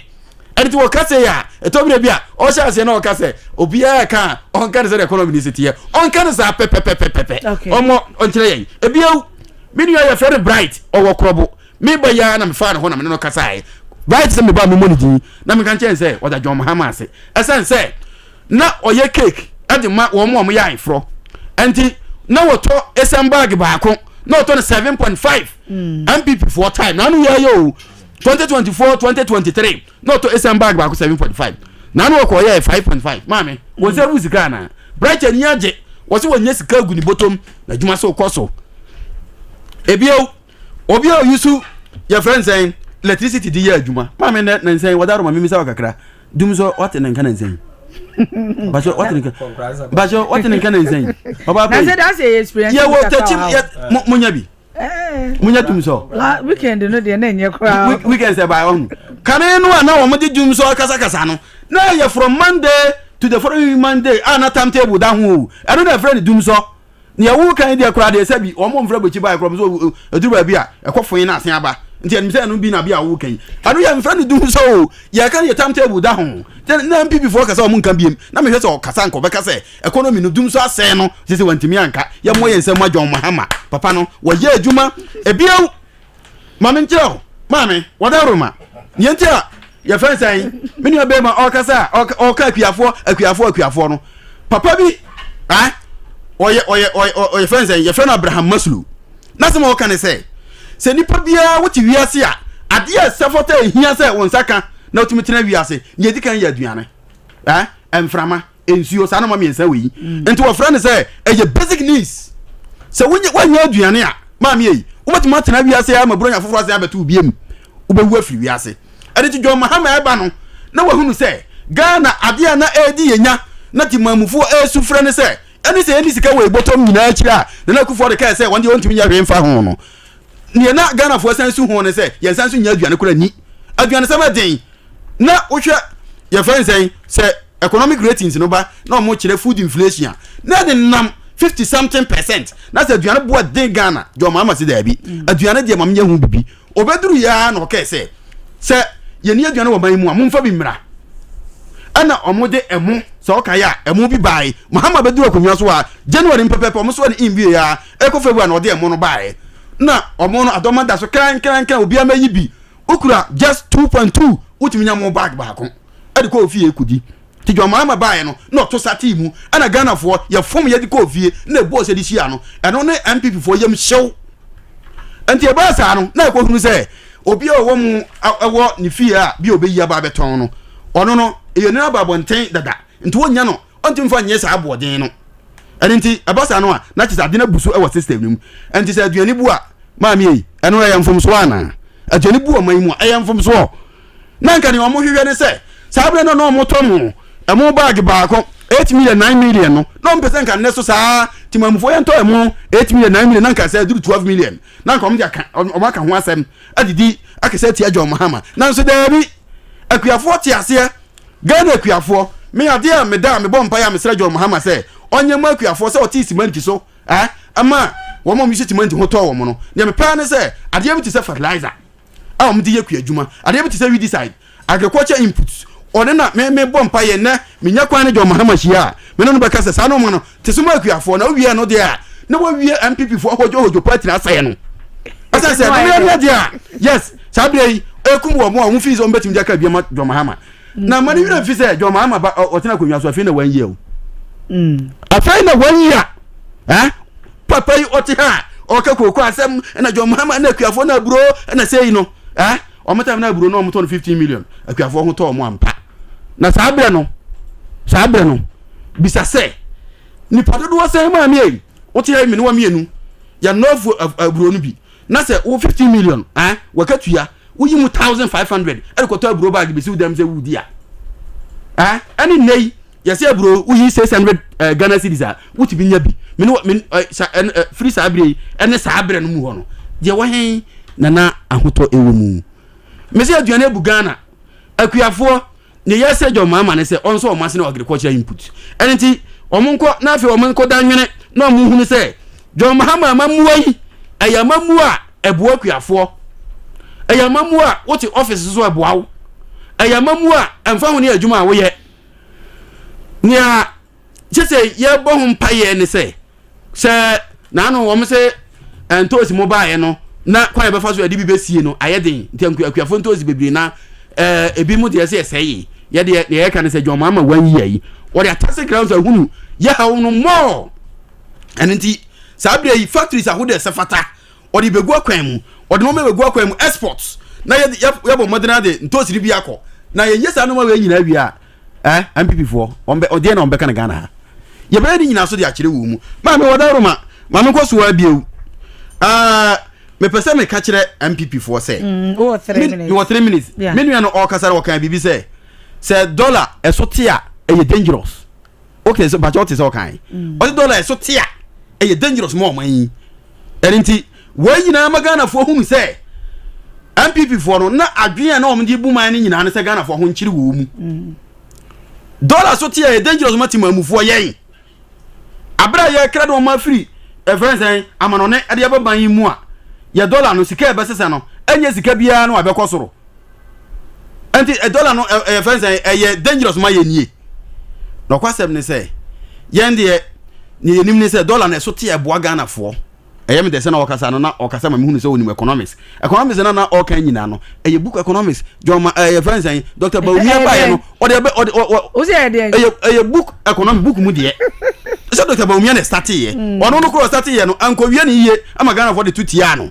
ɛne ti wɔka sɛ yɛ a ɛtɔ mmerɛ bi a ɔhyɛ aseɛ na ɔka sɛ obiara ka a ɔnka ne sɛ economy ne si teɛ ɔnka ne saa pɛpɛpɛpɛpɛ ɔmɔ ɔnkyerɛ yɛn ebien me nua yɛfrɛ no Bright ɔwɔ korɔbo Meba yi ara na mefaa ne hɔ na me ne no kasaeɛ. Bright sɛ meba a memmɔ ne din na menka nkyerɛ no sɛ ɔda John Mahama ase. Ɛsiane sɛ na ɔyɛ cake de ma wɔn a wɔyɛ ayeforɔ nti, na wɔtɔ esiam bag baako na ɔtɔ no 7.5 MPP foɔ time na ano yɛ ayɛ o 2024 2023 na ɔtɔ esiam bag baako 7.5 na ano ɔkɔ yɛ 5.5 maame wɔn sɛ ɛfu sika anaa Bright ani agye wɔsɛ wɔnyɛ sika agu ne bɔtɔm na adwuma so kɔ so ebio. Obi a oyi so yɛfrɛ no sɛn electricity de yɛ adwuma maame nɛ na nsɛn wɔda roma mimisa wɔ kakra dum so wate ne nka na nsɛn bahyɛ wate ne nka bahyɛ wate ne nka na nsɛn ɔba pɛ yɛ wɔ tɛkyi yɛ mo nya bi. Munya dum sɔ. La weekend no deɛ na ɛnyɛ koraa. Weekend sɛ baa ɔho. Kane no a na wɔn de dum sɔ kasakasa no na ɛyɛ from Monday to the following Monday a na time table da ho o. Ɛno na ɛfrɛ no dum sɔ. Nea wo kan deɛ koraa deɛ sɛ bi wɔn mfrɛ bɔkyi baa koraa so ɛduru baabi a ɛkɔ foin na asen aba. Nti ɛnim sɛ ɛno bi na bi a wo kan. Ɛno yɛ mfrɛ no dum sɔ o. Yɛ ka no yɛ time table da ho. Na MPP foɔ kasa wɔn nka biem. Na mehwɛ sɛ ɔkasa nka ɔbɛka sɛ Economy no dum so asɛe no sese wantumi anka. Yɛmmɔ yɛn nsam ma John Mahama papa no wɔyɛ adwuma. Ebio ma me nkyerɛ wo maame wɔdawuroma nea nti a yɛfrɛ sɛn me nua bɛrima ɔkasa a ɔka akuafoɔ akuafoɔ akuafoɔ no papa bi ah ɔyɛ ɔyɛ ɔyɛ ɔyɛ fɛn sɛn yɛfrɛ no Abraham Maslow n'asɛm a ɔka ne sɛ sɛ nipa biara wote wiase a adeɛ a ɛsɛ fɔtɔ ehia sɛ wɔn nsa ka na wotumi tena wiase nea edi kan yɛ aduane eh mframa nsuo saa nneɛma mmiɛnsa wɔ yi mm. nti wɔfrɛ no sɛ ɛyɛ basic needs sɛ wonyɛ woanya aduane a maame yi wobɛtumi atena wiase ama buronya foforɔ ase abɛto obi mu wobɛwu afiri wiase ɛde ti John Mahama ɛba no na wahunu sɛ Ghana adeɛ a na ɛredi yɛ nya na timamufoɔ ɛresu frɛ no sɛ ɛne sɛ yɛne sika wɔ ebɔtɔm nyinaa akyiri a Nana Akufo-Addo kae sɛ wɔn deɛ wɔntumi nyɛ hwee mfa ho no neɛ na Ghanafoɔ san su ho ne sɛ yɛn san so nya aduane koraa ni aduane sɛm ɛden na wohwɛ yɛfrɛ no sɛn sɛ economic ratings no ba na wɔn kyerɛ food inflation a na ɛde nam 50 something percent na sɛ aduane boɔ den Ghana deɛ ɔmo ama se daabi mm. aduane deɛ maame nyɛ ho bibi obɛduru yɛ ara na ɔkɛɛ sɛ sɛ yɛni aduane wɔ man mu a momfa bi mmra ɛna ɔmo de ɛmo sɛ ɔka yɛ a ɛmo bi baae Mahama bɛduru akonnwa so a January mpɛpɛpɛ ɔmo so ɛne nwie a ɛkɔ February na ɔde ɛmo no baae na ɔmo no adɔma da so krankrankran obiara mɛyi bi Wokura just 2.2 wotumi nya mo bag baako ɛde kɔ ofie kodi. Ti John Mahama baeɛ no na ɔto sa tii mu ɛna Ghanafoɔ yɛfom yɛde kɔ ofie na ɛbɔɔ sɛ de hyia no ɛno ne NPP foɔ yam hyew. Nti ɛbaa saa no na ɛkɔhunu sɛ obi a ɔwɔ mu ɛwɔ ne fie a bi a ɔbɛyi aba abɛtɔn no ɔno no ɛyɛ nini aba abɔnten dada nti wɔnnya no ɔntumi fa nyɛ saa aboɔden no. Ɛno nti ɛba saa no a na kyerɛ sɛ ade no abu so wɔ system no mu. Ɛnti sɛ aduane bu a maame ei ɛno ɛyɛ mfomsoɔ anaa? Aduane bu ɔman yi mu a ɛyɛ mfomsoɔ. Na nka nea wɔhwehwɛ ne sɛ saa berɛ no na wɔtɔ mo ɛmo baage baako 8 million 9 million no na wɔmpɛ sɛ nka nnɛ so saa timamufoɔ yɛntɔ ɛmo 8 million 9 million na nka sɛ aduru 12 million na nka wɔn de aka wɔn aka ho asɛm adidi akɛsɛ atia John Mahama nanso daabi akuafoɔ te aseɛ Ghana akuafoɔ me adeɛ a meda a mebɔ mpaeɛ a mesrɛ John Mahama sɛ ɔnyɛ ma akuafoɔ sɛ ɔtee simanti so eh, ɛma wɔn a wɔhyɛ simanti ho tɔɔ wɔn no deɛ mepɛ ne sɛ adeɛ bi te sɛ fertilizer a wɔn de yɛ kua adwuma adeɛ bi te sɛ weedicide agriculture inputs ɔne na me me bɔ mpaeɛ nnɛ menya kwan ne John Mahama hyia a me ne no bɛka sɛ saa nneɛma no te so ma akuafoɔ na wowie no deɛ a na wawie MPP foɔ hodwohodwo party na asɛe no ɛsɛ sɛ ɛno ne adeɛ a yes saa berɛ yi ɛkum wɔn a wɔn fi sɛ wɔn bɛtumi de aka bi ama John Mahama na ma ne werɛ mfi sɛ John Mahama ba ɔtena akonnwa so afei na wɔn yie o mm. afei na wɔn yie a eh? papa yi ɔte ha ɔka kooko asɛm ɛna John Mahama ɛna akuafoɔ na aburo ɛna sɛyi no eh? wɔn tam na aburo na wɔn tɔ no 15 million akuafoɔ ho tɔ wɔn ampa na saa berɛ no saa berɛ no bisa sɛ nipa dodoɔ sɛn maa mi yi wote ha yi mi ne wɔn mmienu yɛn nɔɔfo aburo no bi na sɛ wo 15 million eh wakatua woyi mu 1500 ɛde kɔtɔ aburo bag bɛsi wo dɛm sɛ wodi a eh ɛne nnɛ yi yɛsɛ aburo woyi 600 eh, Ghana cedis a wotumi nya bi mene mene eh, sa, eh, eh, firi saa berɛ yi ɛne saa berɛ no mu hɔ no deɛ wɔhen na na ahotɔ ɛwɔ mu mese aduane abu Ghana akuafoɔ Ne yɛ sɛ John Mahama ne sɛ ɔnsɔ wɔn ase ne agricultural input. Ɛno nti wɔn nkɔ na afei wɔn nkɔ da nwene na wɔn hunu sɛ John Mahama amammuo yi ɛyɛ amammuo a ɛboa akuafoɔ. Ɛyɛ amammuo a wote office so ɛboa wo. Ɛyɛ amammuo a ɛmfa ho ne adwuma a woyɛ. Nea kyɛ sɛ yɛbɔ ho mpaeɛ ne sɛ sɛ naano wɔn sɛ ntoosi mo baeɛ no na kwan yɛbɛfa so yɛde bi bɛsie no ayɛ den nti akuafo ntoosi bebree na ɛɛ ebi mo deɛ sɛ yɛsɛe yi yɛdeɛ deɛ yɛka ne sɛ John Mahama wɔn yi ayi wɔde atase grounds ahunu yɛ haw no mɔɔ ɛno nti saa berɛ yi factories ahodoɔ ɛsɛ fata ɔde bɛgu akwan mu ɔde nneɛma bɛgu akwan mu exports na yɛbɔ mmɔden ade ntoosi no bi akɔ na yɛyɛ saa nneɛma wei nyinaa wie a Eh, NPP foɔ, wɔn bɛ, ɔdeɛ na wɔn bɛka no Ghana ha. Yɛbɛyɛ ne nyinaa so de akyerɛ wɔn mu. Maame wɔ dawuro ma, maame nkɔ so abiew. Ah, mepɛ sɛ meka kyerɛ NPP foɔ sɛ. Mm, wɔ three minutes. Wɔ 3 minutes. Yeah. Me nua no ɔkasa no ɔkan biribi sɛ, sɛ dollar ɛso te a, ɛyɛ dangerous. Okay, so bakyɛ ɔte sɛ ɔkan. Ɔte dollar ɛso te a, ɛyɛ dangerous ma ɔman yi. Ɛno nti, Wei nyinaa ma Ghanafoɔ hunu sɛ NPP foɔ no na adwene a na wɔn de bu man no nyinaa ne sɛ Ghanafoɔ ho nkyere wɔn mu. Mm. Dɔla so te a yɛ dangerous ma temamufoɔ yɛn. Abere a yɛkra de wɔn afiri ɛfɛn sɛn amanɔne de aba ban yi mu a yɛ dɔla no sika a ɛbɛsesa no ɛnyɛ sika biara no a ɛbɛkɔ soro. Nti dɔla no ɛyɛ fɛn sɛn ɛyɛ dangerous ma yɛn nie. Nɔkwasɛm ne sɛ yɛn deɛ ne yɛnim ne sɛ dɔla no ɛso te a ɛboa Ghanafoɔ. Ɛyɛ me dɛ sɛ na ɔkasa no na ɔkasa ma mehunu sɛ ɔnim economics. Economics na na ɔka nyinaa no ɛyɛ book economics. John ma ɛyɛ fɛn sɛn Dr. Bawumia baeɛ no ɔde ɛbɛ ɔde ɔ ɔ ɛyɛ ɛyɛ book economics book mu deɛ. Sɛ Dr. Bawumia na ɛstate yɛ. Mm. Ɔno no koro ɔstate yɛ no ankɔwie ne yie ama Ghanafoɔ de to tiaa no.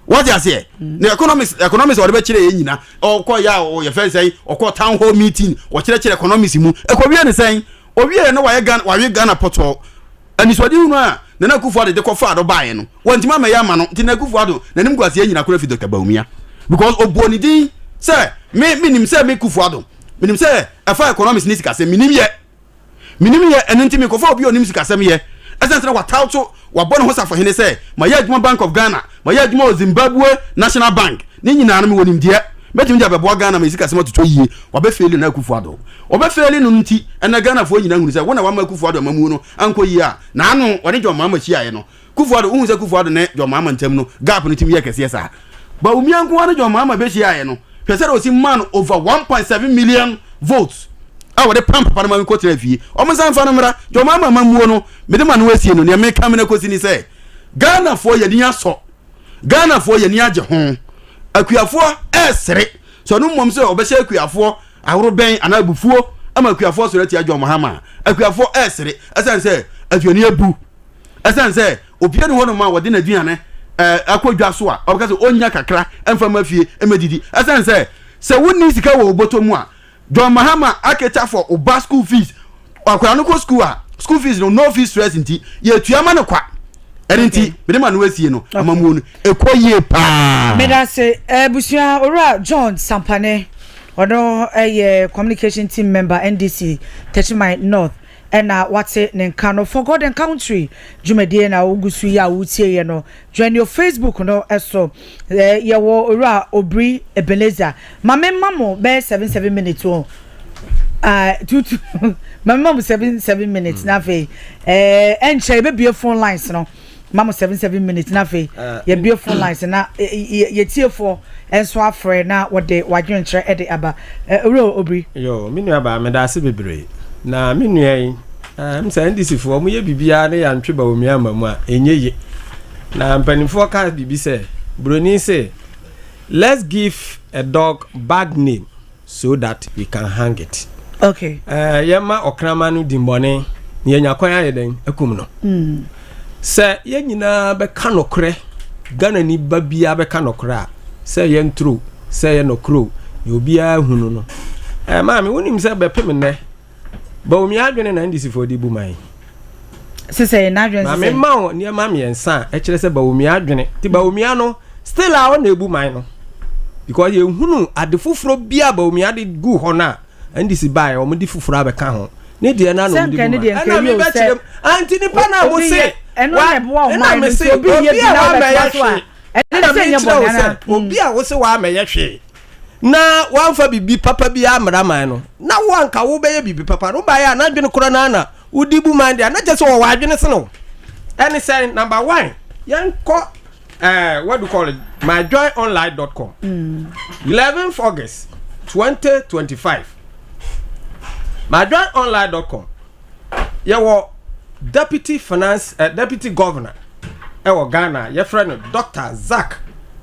Wɔte aseɛ? Mm. Na economics economics ɔde bɛkyerɛ yɛ nyina ɔkɔ yɛ a ɔyɛ fɛn sɛn ɔkɔ town hall meeting ɔkyerɛkyerɛ economics mu ɛkɔwie ne sɛn owie no wayɛ Ghana wawe Ghana pɔtɔɔ. Anisoadehunu a Nana Akufo-Addo de kɔfaa do baeɛ no, wantumi ammɛyɛ amma no, nti Nana Akufo-Addo n'anim guaseɛ nyina koraa fi Doctor Bawumia because ɔbɔɔ ne din sɛ me menim sɛ me Kufuor-Addo menim sɛ ɛfa economics ne sikasɛm menim yɛ menim yɛ ɛno nti mekɔfa obi a ɔnim sikasɛm yɛ ɛsiane sɛ na wataw so wabɔ ne ho safohene sɛ mayɛ adwuma Bank of Ghana mayɛ adwuma wɔ Zimbabwe National Bank ne nyinaa no mewɔ nimdeɛ mɛtumi de abɛboa Ghana ma sikasɛm atotɔ yie wabɛfeeli Nana Akufo-Addo ɔbɛfeeli no nti ɛnɛ Ghanafoɔ nyinaa hunu sɛ wo na wama Akufo-Addo amamuo no ankɔ yie a n'ano ɔne John Mahama hyiaeɛ no Kufuor wohu sɛ Kufuor ne John Mahama ntam no gap no tumi yɛ kɛseɛ saa Bawumia nko ara ne John Mahama bɛhyiaeɛ no hwɛ sɛdeɛ ɔsi maa no over 1.7 million votes a wɔde pam papa no ma no kɔtena fie wɔn nsa mfa no mmra John Mahama amammuo no mede ma no asie no nea meka mena kɔsi ni sɛ Ghanafoɔ yɛni asɔ Ghanafoɔ yɛni agye ho akuafoɔ ɛresere sɛ ɔno mmom sɛ ɔbɛhyɛ akuafoɔ ahorobɛn anaa abufuo ama akuafoɔ sɔrɔ atia John Mahama a akuafoɔ ɛresere ɛsiane sɛ aduane abu ɛsiane sɛ obia ne hɔnom a wɔde n'aduane ɛɛ akɔ dwa so a ɔbɛka sɛ ɔnya kakra ɛmfa ma fie ɛmɛdidi ɛsiane sɛ sɛ wonni sika wɔ bɔtɔ mu a John Mahama aketa for ɔba school fees akwadaa no kɔ school a school fees no no fees stress nti yɛtua ma no kwa ɛne nti mede ma no asie no amamuo no ɛkɔ yie paa. Medase abusua owura John Sampane ɔno yɛ communication team member NDC Techiman North ɛna wate ne nka no for God and Country dwumadie na wogu so yi a wotie yɛ no join your Facebook no so yɛwɔ owura Obiri Ebenezer ma me ma mo bɛyɛ 77 minutes o uh, tutu ma me ma mo 77 minutes na afei eh, ɛnkyɛ yɛbɛbie phone lines no ma mo 77 minutes na afei yɛbie phone lines na yɛtiefoɔ nso afrɛ na wɔde wadwenkyerɛ de aba owura Obiri. Yo, me nua baa meda ase bebree. Na me nua yi, m sɛ NDC foɔ wɔn yɛ biribiara ne yɛantwe Bawumia ama mu a, ɛnyɛ ye. Na mpanimfoɔ ka biribi sɛ, Buroni se, let's give a dog bad name so that we can hang it. Okay. Eh, yɛma ɔkraman no dimmɔne na yɛnya kwan ayɛ dɛn akum no. Mm. Sɛ yɛn nyinaa bɛka nɔkorɛ, Ghanani ba biara bɛka nɔkorɛ a, sɛ ɛyɛ ntoro sɛ ɛyɛ nɔkorɛ o, deɛ obiara hunu no. Eh, maame, wonim sɛ bɛpem nnɛ, Bawumia adwene na NDC foɔ de bu man. Sisɛ yɛ n'adwene sisɛ. Maame ma wo nneɛma mmiɛnsa a ɛkyerɛ sɛ Bawumia adwene. Ti Bawumia no, still a ɔna ebu man no. Because yɛhunu ade foforɔ bi a Bawumia de gu hɔ no a, NDC baeɛ wɔn de foforɔ abɛka ho. Ne deɛ no na wɔn de bu man. Ɛna mi bɛkyerɛ mu. Anti nipa na mo se. Ɛna mi se obi a wamɛyɛ hwee. Ɛna mi kyerɛ wo sɛ obi a wo se wamɛyɛ hwee. Na wamfa biribi papa bi ammra man no. Na wo anka wobɛyɛ biribi papa no wobaeɛ a n'adwene korɔ no ara na wodi bu man deɛ na kyerɛ sɛ wɔwɔ adwene sene wo. Ɛne sɛn? Number one, yɛnkɔ eh, what do you call it? myjoyonline.com. Mm. 11th August 2025. myjoyonline.com. Yɛwɔ deputy finance eh, deputy governor ɛwɔ Ghana yɛfrɛ no Dr. Zak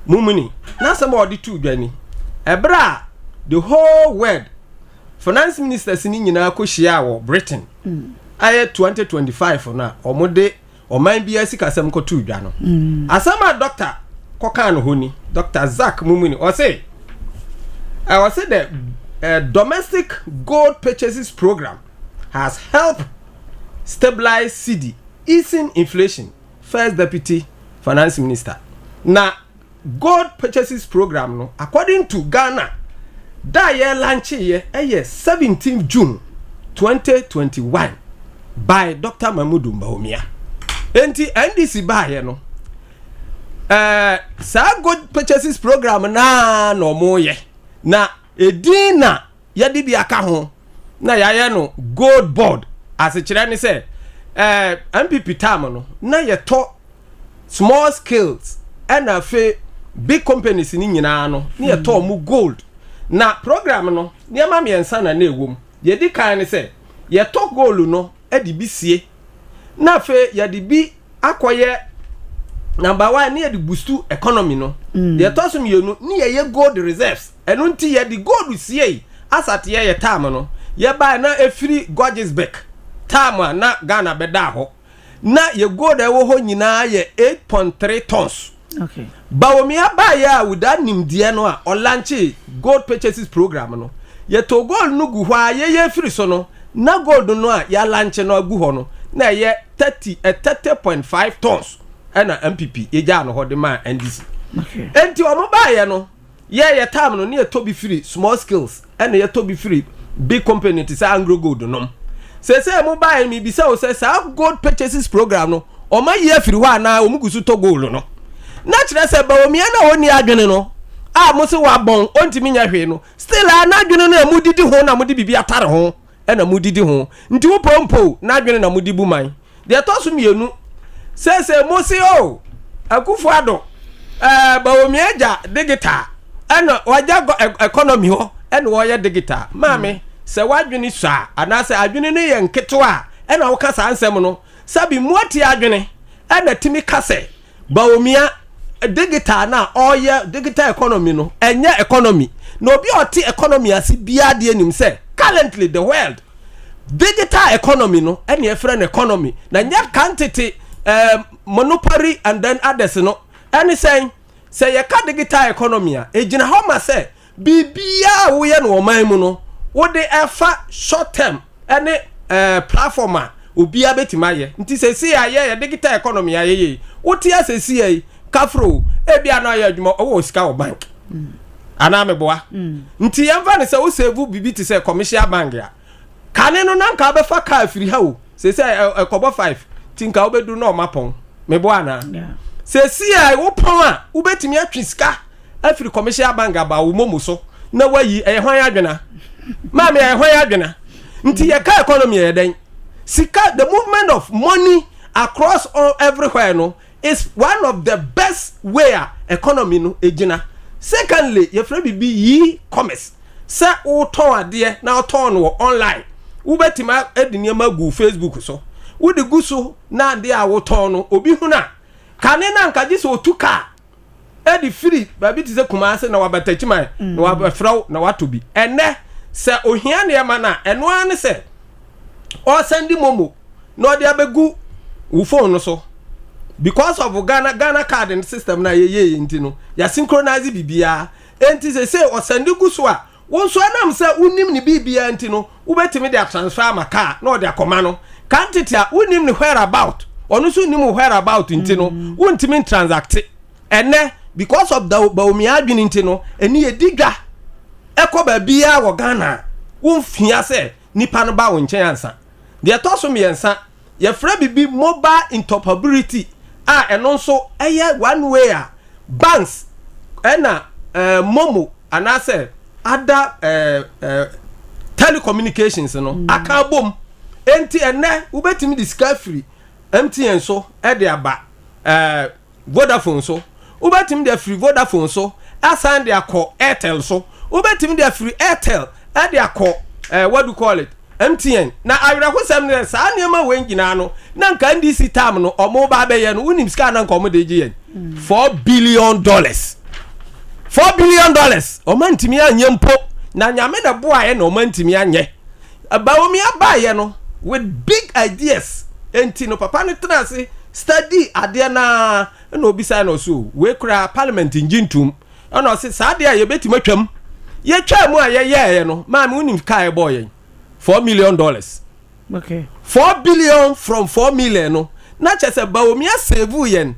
Mumuni. N'asɛm a ɔde too dwa ni. Ɛberɛ a the whole world finance ministers ni nyinaa kɔhyiaa wɔ Britain ayɛ 2025 no a wɔde ɔman biara sikasɛm kɔtoo dwa no mm. asɛm a dɔkta kɔkaa no hɔ ni Dr. Zak Mumuni ɔse ɔse the uh, domestic gold purchases program has helped stabilize cedi easing inflation first deputy finance minister na Gold purchases program no according to Ghana da a yɛ lanche yɛ ɛyɛ 17 June 2021 by Dr. Mahmoud Bawumia. Enti NDC baayɛ no Saa gold purchases program naa na ɔmo yɛ na edin na yɛde bi aka ho na yɛayɛ no Gold Board. Asekyerɛ ne sɛ NPP time no na yɛtɔ small scales, ɛna afei big companies ni nyinaa no ne yɛtɔ ɔmo gold. Na program no, nneɛma mmiɛnsa na ɛwɔ mu. Yɛdi kan ne sɛ yɛtɔ gold no de bi sie, na afei yɛde bi akɔyɛ number one ne yɛde boost economy no. Deɛ ɛtɔ so mmienu ne yɛyɛ gold reserves. Ɛno nti yɛde gold sie yi asateɛ yɛ time no yɛbaa na efiri Guggisberg time a na Ghana bɛda hɔ na yɛ gold a ɛwɔ hɔ nyinaa yɛ 8.3 tons. Bawumia baayɛ a wuda nimdeɛ no a ɔlaunch gold purchases program no, yɛtɔ gold no gu hɔ a yɛyɛ firi so no, na gold no a yɛalaunch no agu hɔ no na ɛyɛ 30 ɛ 30.5 tons, ɛna NPP yɛgyaa no hɔ de maa NDC. Enti ɔmo baayɛ no, yɛyɛ time no ne yɛtɔ bi firi small scales, ɛna yɛtɔ bi firi big company te sɛ Anglo Gold nom. Sese mo baayɛ mi bisa o sɛ saa gold purchases program no, ɔmo ayi afiri hɔ anaa ɔmo gu so tɔ gold no? Na kyerɛ sɛ Bawumia na ɔni adwene no a mo se wabɔn ɔntumi nyɛ hwee no, still a n'adwene no a mo didi ho na mo de biribi atare ho ɛna mo didi ho, nti wo pompo n'adwene na mo di bu man. Deɛ ɛtɔ so mmienu, sese mo se o Akufo Addo, Bawumia gya digital ɛna wagya economy hɔ ɛna wɔyɛ digital. Maame, sɛ wadwene sua anaasɛ adwene no yɛ nketewa a ɛna woka saa nsɛm no, sabi mmoati adwene ɛna timi ka sɛ Bawumia digital na ɔyɛ digital economy no ɛnyɛ economy. Na obi a ɔte economy ase biara deɛ nim sɛ currently the world digital economy no ɛna yɛfrɛ no economy, na nyɛ kan tete monopoly and then others no. Ɛne sɛn sɛ yɛka digital economy a, egyina hɔ ma sɛ biribiara a woyɛ no ɔman mu no, wode ɛfa short term ɛne platform a obiara bɛtumi ayɛ. Nti sɛsi a yɛyɛ digital economy a yɛyɛ yi, wote asɛsi yɛ yi kafro ebi ano ayɛ adwuma, ɔwɔ sika wɔ bank anaa meboa? Nti yɛmfa ne sɛ wo save biribi te sɛ commercial bank a, kane no na nka wobɛfa kaa firi ha o, sɛsɛ ɛkɔbɔ 5 ti nka wobɛduru na ɔma pɔn, meboa anaa? Sɛsi a wopɔn a, wobɛtumi atwe sika afiri commercial bank aba wo momo so na wayi. Ɛyɛ hwan adwena, maame? Ɛyɛ hwan adwena? Nti yɛka economy, yɛ dɛn? Sika, the movement of money across all everywhere no is one of the best way a economy no egyina. Secondly, yɛfrɛ bibi e-commerce, sɛ wotɔn adeɛ na wotɔn no wɔ online. Wobɛtumi adi nneɛma gu Facebook so, wode gu so na adeɛ a wotɔn no obi hu na kane na nka gye sɛ otu kaa ɛde firi baabi te sɛ Kumase na waba Takyiman na wabɛfrɛ wo na watɔ bi. Ɛnɛ sɛ ohia nneɛma no a, ɛno ara ne sɛ ɔsend momo na ɔde abɛgu wo phone no so because of Ghana Card system na yɛyɛ nti no, yɛasynchronize biribiara. Enti sɛ ɔsend gu so a, wo nso ɛnam sɛ wonim ne biribiara nti no, wobɛtumi de atransfer ama kaa na ɔde akɔma no. Kan tete a wonim ne where about, ɔno nso nim where about nti no, wontumi ntransact. Ɛnɛ because of the Bawumia adwene nti no, ɛni yɛdi dwa ɛkɔ baabiara wɔ Ghana a womfia sɛ nipa no ba wo nkyɛn ansa. Deɛ ɛtɔ so mmiɛnsa, yɛfrɛ bibi mobile interoperability a ɛno nso ɛyɛ one way a banks ɛna momo anaasɛ other telecommunications no aka bom. Enti ɛnɛ wobɛtumi de sika firi MTN so ɛde aba Vodafone so, wobɛtumi de afiri Vodafone so asan de akɔ Airtel so, wobɛtumi de afiri Airtel ɛde akɔ what do you call it, MTN. Na awerɛhosɛm no, saa nneɛma wei nyinaa no na nka NDC time no ɔmo ba abɛyɛ no, wonim sika na nka ɔmo de gye yɛn $4 billion, $4 billion. Ɔmo ntumi anyɛ mpo na Nyame na boa yɛ na ɔmo ntumi anyɛ. Bawumia baayɛ no with big ideas, enti no papa no tena ase study adeɛ naa ɛna obisa na ɔso wei kura parliament ngye ntum, ɛna ɔse saa adeɛ a yɛbɛtumi atwam. Yɛtwa mu a yɛyɛɛyɛ no, maame, wonim kaa ɛbɔɔ yɛn $4 million. 4 billion from 4 million no, na kyerɛ sɛ Bawumia save yɛn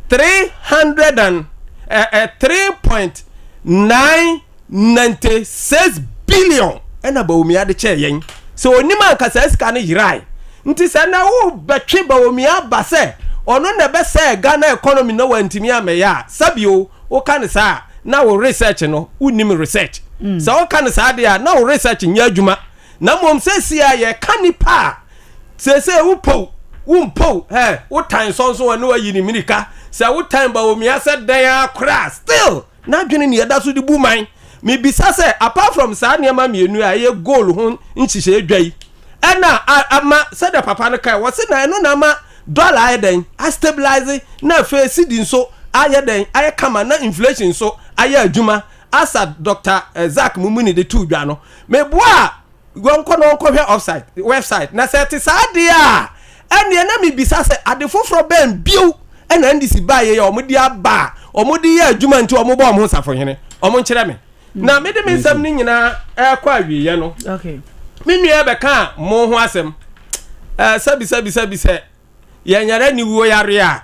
three hundred and 3.996 billion ɛna Bawumia de kyɛɛ yɛn. Sɛ onim ankasa sika no yerae. Nti sɛ na wo bɛtwe Bawumia ba sɛ ɔno na ɛbɛsɛɛ Ghana economy na wantumi ammɛyɛ a, sɛbi o, woka no saa a, na wo research no, wonnim research. Sɛ woka no saa deɛ a, na wo research nyɛ adwuma. Na mmom seesei a yɛka nnipa a, seesei wopɛ o, wompɛ o, hɛ, wotan nsɔnso a na wayi ne mmirika. Sɛ wotan Bawumia sɛ dɛn ara koraa a, still, n'adwene na yɛda so de bu man. Mebisa sɛ, apart from saa nneɛma mmienu a ɛyɛ goal ho nhyehyɛe dwa yi, ɛna ama sɛdeɛ papa no kae, wɔse na ɛno na ama dollar ayɛ dɛn, astabilize, na afei cedi nso ayɛ dɛn, ayɛ kama, na inflation nso ayɛ adwuma, asa Dr. Zach Mumuni de too dwa no. Meboa a, wɔnkɔ na wɔnkɔhwɛ offsite, website, na sɛ ɛte saa deɛ a, ɛnneɛ na mebisa sɛ ade foforɔ bɛn bio ɛna NDC baeɛ a wɔde aba a wɔde yɛ adwuma nti wɔbɔ wɔn ho safohene? Wɔn nkyerɛ me. Na mede me nsɛm no nyinaa ɛrekɔ awieɛ no, me nua bɛkaa mo ho asɛm. Ɛɛ sɛbi sɛbi sɛbi sɛ yɛnyare aniwuo yareɛ a,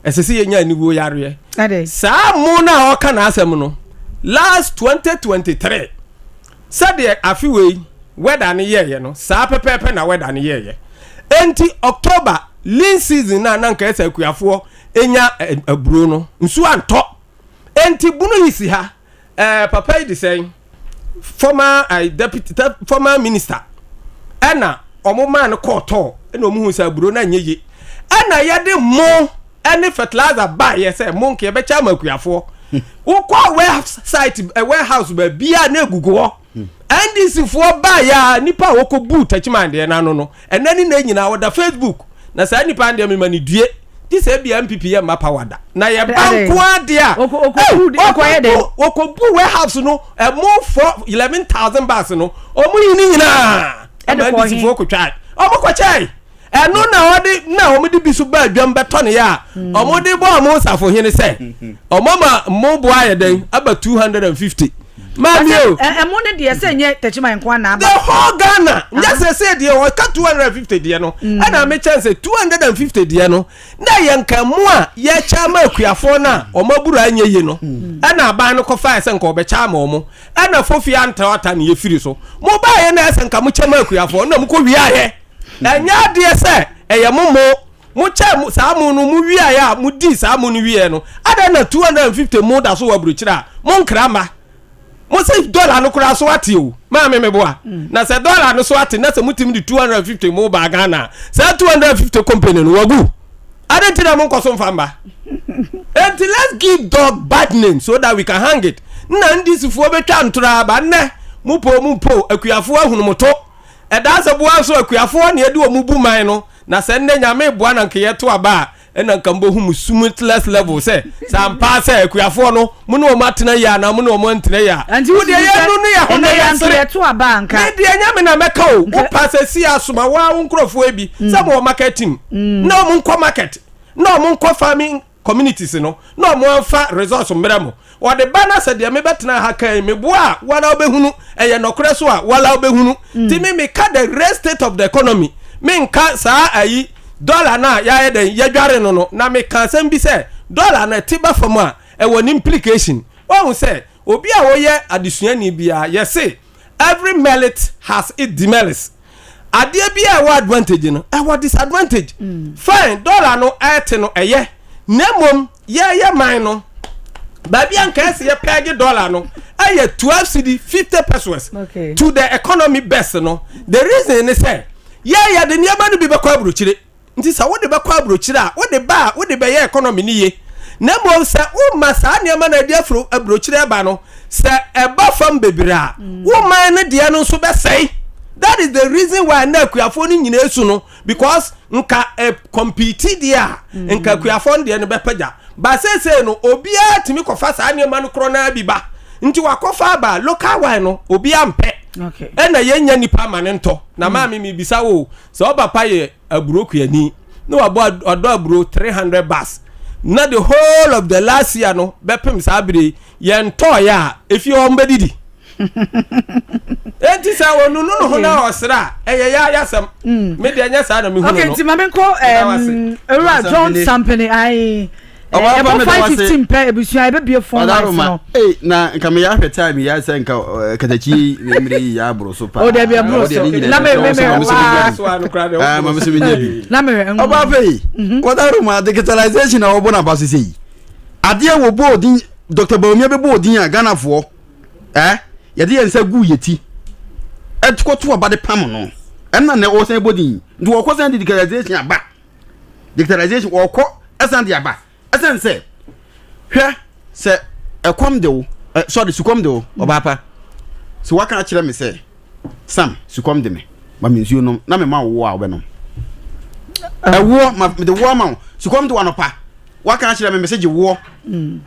ɛsɛ sɛ yɛnya aniwuo yareɛ. Saa mo no a ɔka n'asɛm no, last 2023, sɛdeɛ afe wei weather no yɛɛyɛ no, saa pɛpɛɛpɛ na weather no yɛɛyɛ. Enti October lean season no a na nka ɛsɛ akuafoɔ nya aburo no, nsuo antɔ. Enti bunu yi si ha. Eh, papa yi de sɛn? Former eh, deputy, former minister. Ɛna wɔn maa no kɔɔ tɔɔ, ɛna wɔn hu sɛ aburo no anyɛ yie. Ɛna yɛde mo ɛne fertilizer baayɛ sɛ mo nka yɛbɛkyɛ ama akuafoɔ. Wokɔ website, eh, warehouse baabi a na egugu hɔ. NDC foɔ baayɛ a nipa a wɔkɔ bu Techiman deɛ n'ano no, Ɛnɛ ne nnɛ nyinaa ɔda Facebook na saa nipa no deɛ mema no due gye sɛ ebia NPP yɛ mma power da na yɛ ba nko ara deɛ a ɔkɔbu warehouse no ɛmo fɔ 11,000 bags no ɔmo yi ne nyinaa ɛma NDC foɔ kɔtwae ɔmo kɔkyɛe ɛno na ɔde na ɔmo de bi so ba adwam bɛtɔ ne yɛ a ɔmo de bɔ ɔmo nsafohene sɛ ɔmo ama mo boa ayɛ dɛn aba 250 Maame o. Ɛmo ne deɛ sɛ nyɛ Techiman nko na aba. The whole Ghana nyɛ sɛ sɛ deɛ ɔka 250 deɛ no ɛna me kyɛn sɛ 250 deɛ no na yɛ nka mo a yɛkyɛ ama akuafoɔ no a wɔn aburu anyɛ yie no ɛna aban no kɔfaeɛ sɛ nka ɔbɛkyɛ ama wɔn ɛna fofie antrata ne yɛfiri so mo baeɛ na ɛsɛ nka mo kyɛ ma akuafoɔ na mo kɔ wiaeɛ ɛnyɛ adeɛ sɛ ɛyɛ mo mo Mo kyɛɛ mo saa mo no mo wiaeɛ a mo dii saa mo no wieɛ no adɛn na 250 mo da so wɔ aburokyire a mo nkra mma mo se dɔla no koraa so ate o maame me boa mm. na sɛ dɔla no so ate na sɛ mo tumi de 250 mo baa Ghana a saa 250 company no wagu adɛn nti na mo nkɔ so mfa mma enti let's give dog bad name so that we can hang it na ndisifoɔ bɛtwa ntoraa ba nnɛ mo po mo po akuafoɔ ahunu mo to ɛdaa sɛ boa nso akuafoɔ na ɛde wɔn bu man no Na sɛ ndɛ Nyame boa na nka yɛto aba a, nna nka mobohu mo smoothless level sɛ, sɛ ampa ara sɛ akuafoɔ no, mo ne wɔn atena yie anaa mo ne wɔn antena yie a. Ɛnti Wo deɛ wosusu sɛ yɛnu no yɛ ho na ɛnɛ yɛ anka yɛsere. yɛto aba a nka. Me deɛ nyɛ me na mɛka o, Nka. wo pa sɛ si asoma wo ara wo nkorɔfoɔ yi bi sɛ mowɔ market team na wɔn nkɔ market na wɔn nkɔ farming communities no na ɔmo anfa results mmerɛ mo. Ɔde ba na sɛ deɛ me bɛtena ha kan yi me boa a wala wobɛhunu, ɛyɛ nɔkorɛ so a wala wobɛhunu. Nti me me ka the real state of the economy, me nka saa ayi dollar no a yɛayɛ dɛn yɛdware no no, na me ka asɛm bi sɛ dollar no ɛte ba fam a ɛwɔ ne implication. Wahu sɛ obi a ɔyɛ adesuani biara yɛse Every merit has its demerits. Adeɛ bi a ɛwɔ advantage no, ɛwɔ disadvantage. Mm. Fine, dollar no ɛte no ɛyɛ. Na mmom yɛyɛ man no, baabi a nka ɛsɛ yɛ pɛɛgye dollar no ɛyɛ 12 cedi 50 pesos okay. to the economy best no. The reason ne sɛ yɛyɛ de nneɛma no bi bɛkɔ aburokyire. Nti sɛ wode bɛkɔ aburokyire a, wode ba a, wode bɛyɛ economy no yie. Na mmom sɛ woma saa nneɛma no a ɛde afiri aburokyire ɛba no, sɛ ɛba fam bebree a, wo man no deɛ no nso bɛsɛe. That is the reason why na akuafoɔ no nyinaa esu no because nka ɛ compete deɛ a, nka akuafoɔ no deɛ no bɛpagya. Ba seesei no, obiara tumi kɔfa saa nneɛma no korɔ no ara bi ba. Nti wakɔfa aba a, local one no, obiara mpɛ. Ɛna yɛnnya nipa ma no ntɔ. Na maame mebisa wo o, Sɛ wo papa yɛ aburo kuani na wabɔ ɔdɔ aburo 300 bars na the whole of the last year no bɛpem saa bere yi yɛntɔɔyɛ a efie hɔ mbɛdidi. Enti sɛ onunu ne ho na ɔsrɛ a ɛyɛ yɛ ayasɛm. Mm. Me deɛ nyɛ saa na mehu no Okay, no. nti ma menkɔ Meda wo ase. um, Owura John Sampene ae. Ɛbɔ 5:15 pɛ ebusua ebebie phone lines no. Ee na nka meyɛ ahwɛ time yɛ sɛ nka katakyi mmiri yi yɛ aboro so paa. O dabi aboro so na me me me waa. Ma me so menya bi. Na me hwɛ. Ɔba afɛ yi wɔdaroma digitalization a wɔbɔ n'aba so sɛ yi adeɛ wɔ bɔ odin Dr. Bawumia bɛbɔ odin a Ghanafoɔ eh yɛde yɛn nsa gu yɛ ti ɛkɔto aba de pam no ɛnna na ɔsan bɔ din nti wɔkɔ san digitalization aba. Digitalization wɔkɔ ɛsan de aba ɛsan sɛ hwɛ sɛ ɛkɔm de wo ɛ sorry sukɔm de wo ɔbaa pa sɛ waka akyerɛ me sɛ Sam sukɔm de me ma me nsuo nom na me ma wo a wobɛnom ɛwoɔ ma mede woɔ ama wo sukɔm de wo anɔpa waka akyerɛ me me sɛ gye woɔ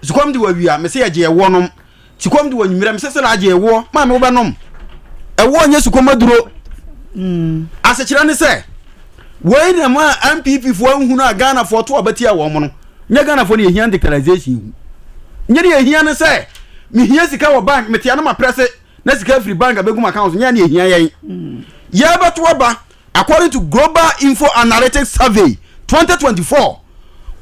sukɔm de wo awia me sɛ yɛgye ɛwoɔ nom Sukɔm de wɔ anwummerɛ mesɛ sɛ agye ɛwoɔ maame wobɛnom ɛwoɔ nyɛ sukɔm aduro mm. Asekyerɛ ne sɛ wei na ma NPP foɔ nhunu a Ghana foɔ to aba tia wɔn no nyɛ Ghana foɔ no yɛhia digitalization hu nyɛ ne yɛhia ne sɛ mehia sika wɔ bank metea no maprɛse na sika afiri bank abɛgu m account nyɛ ne yɛhia yɛn mm. Yɛbɛto aba. According to Global Info Analytics Survey 2024,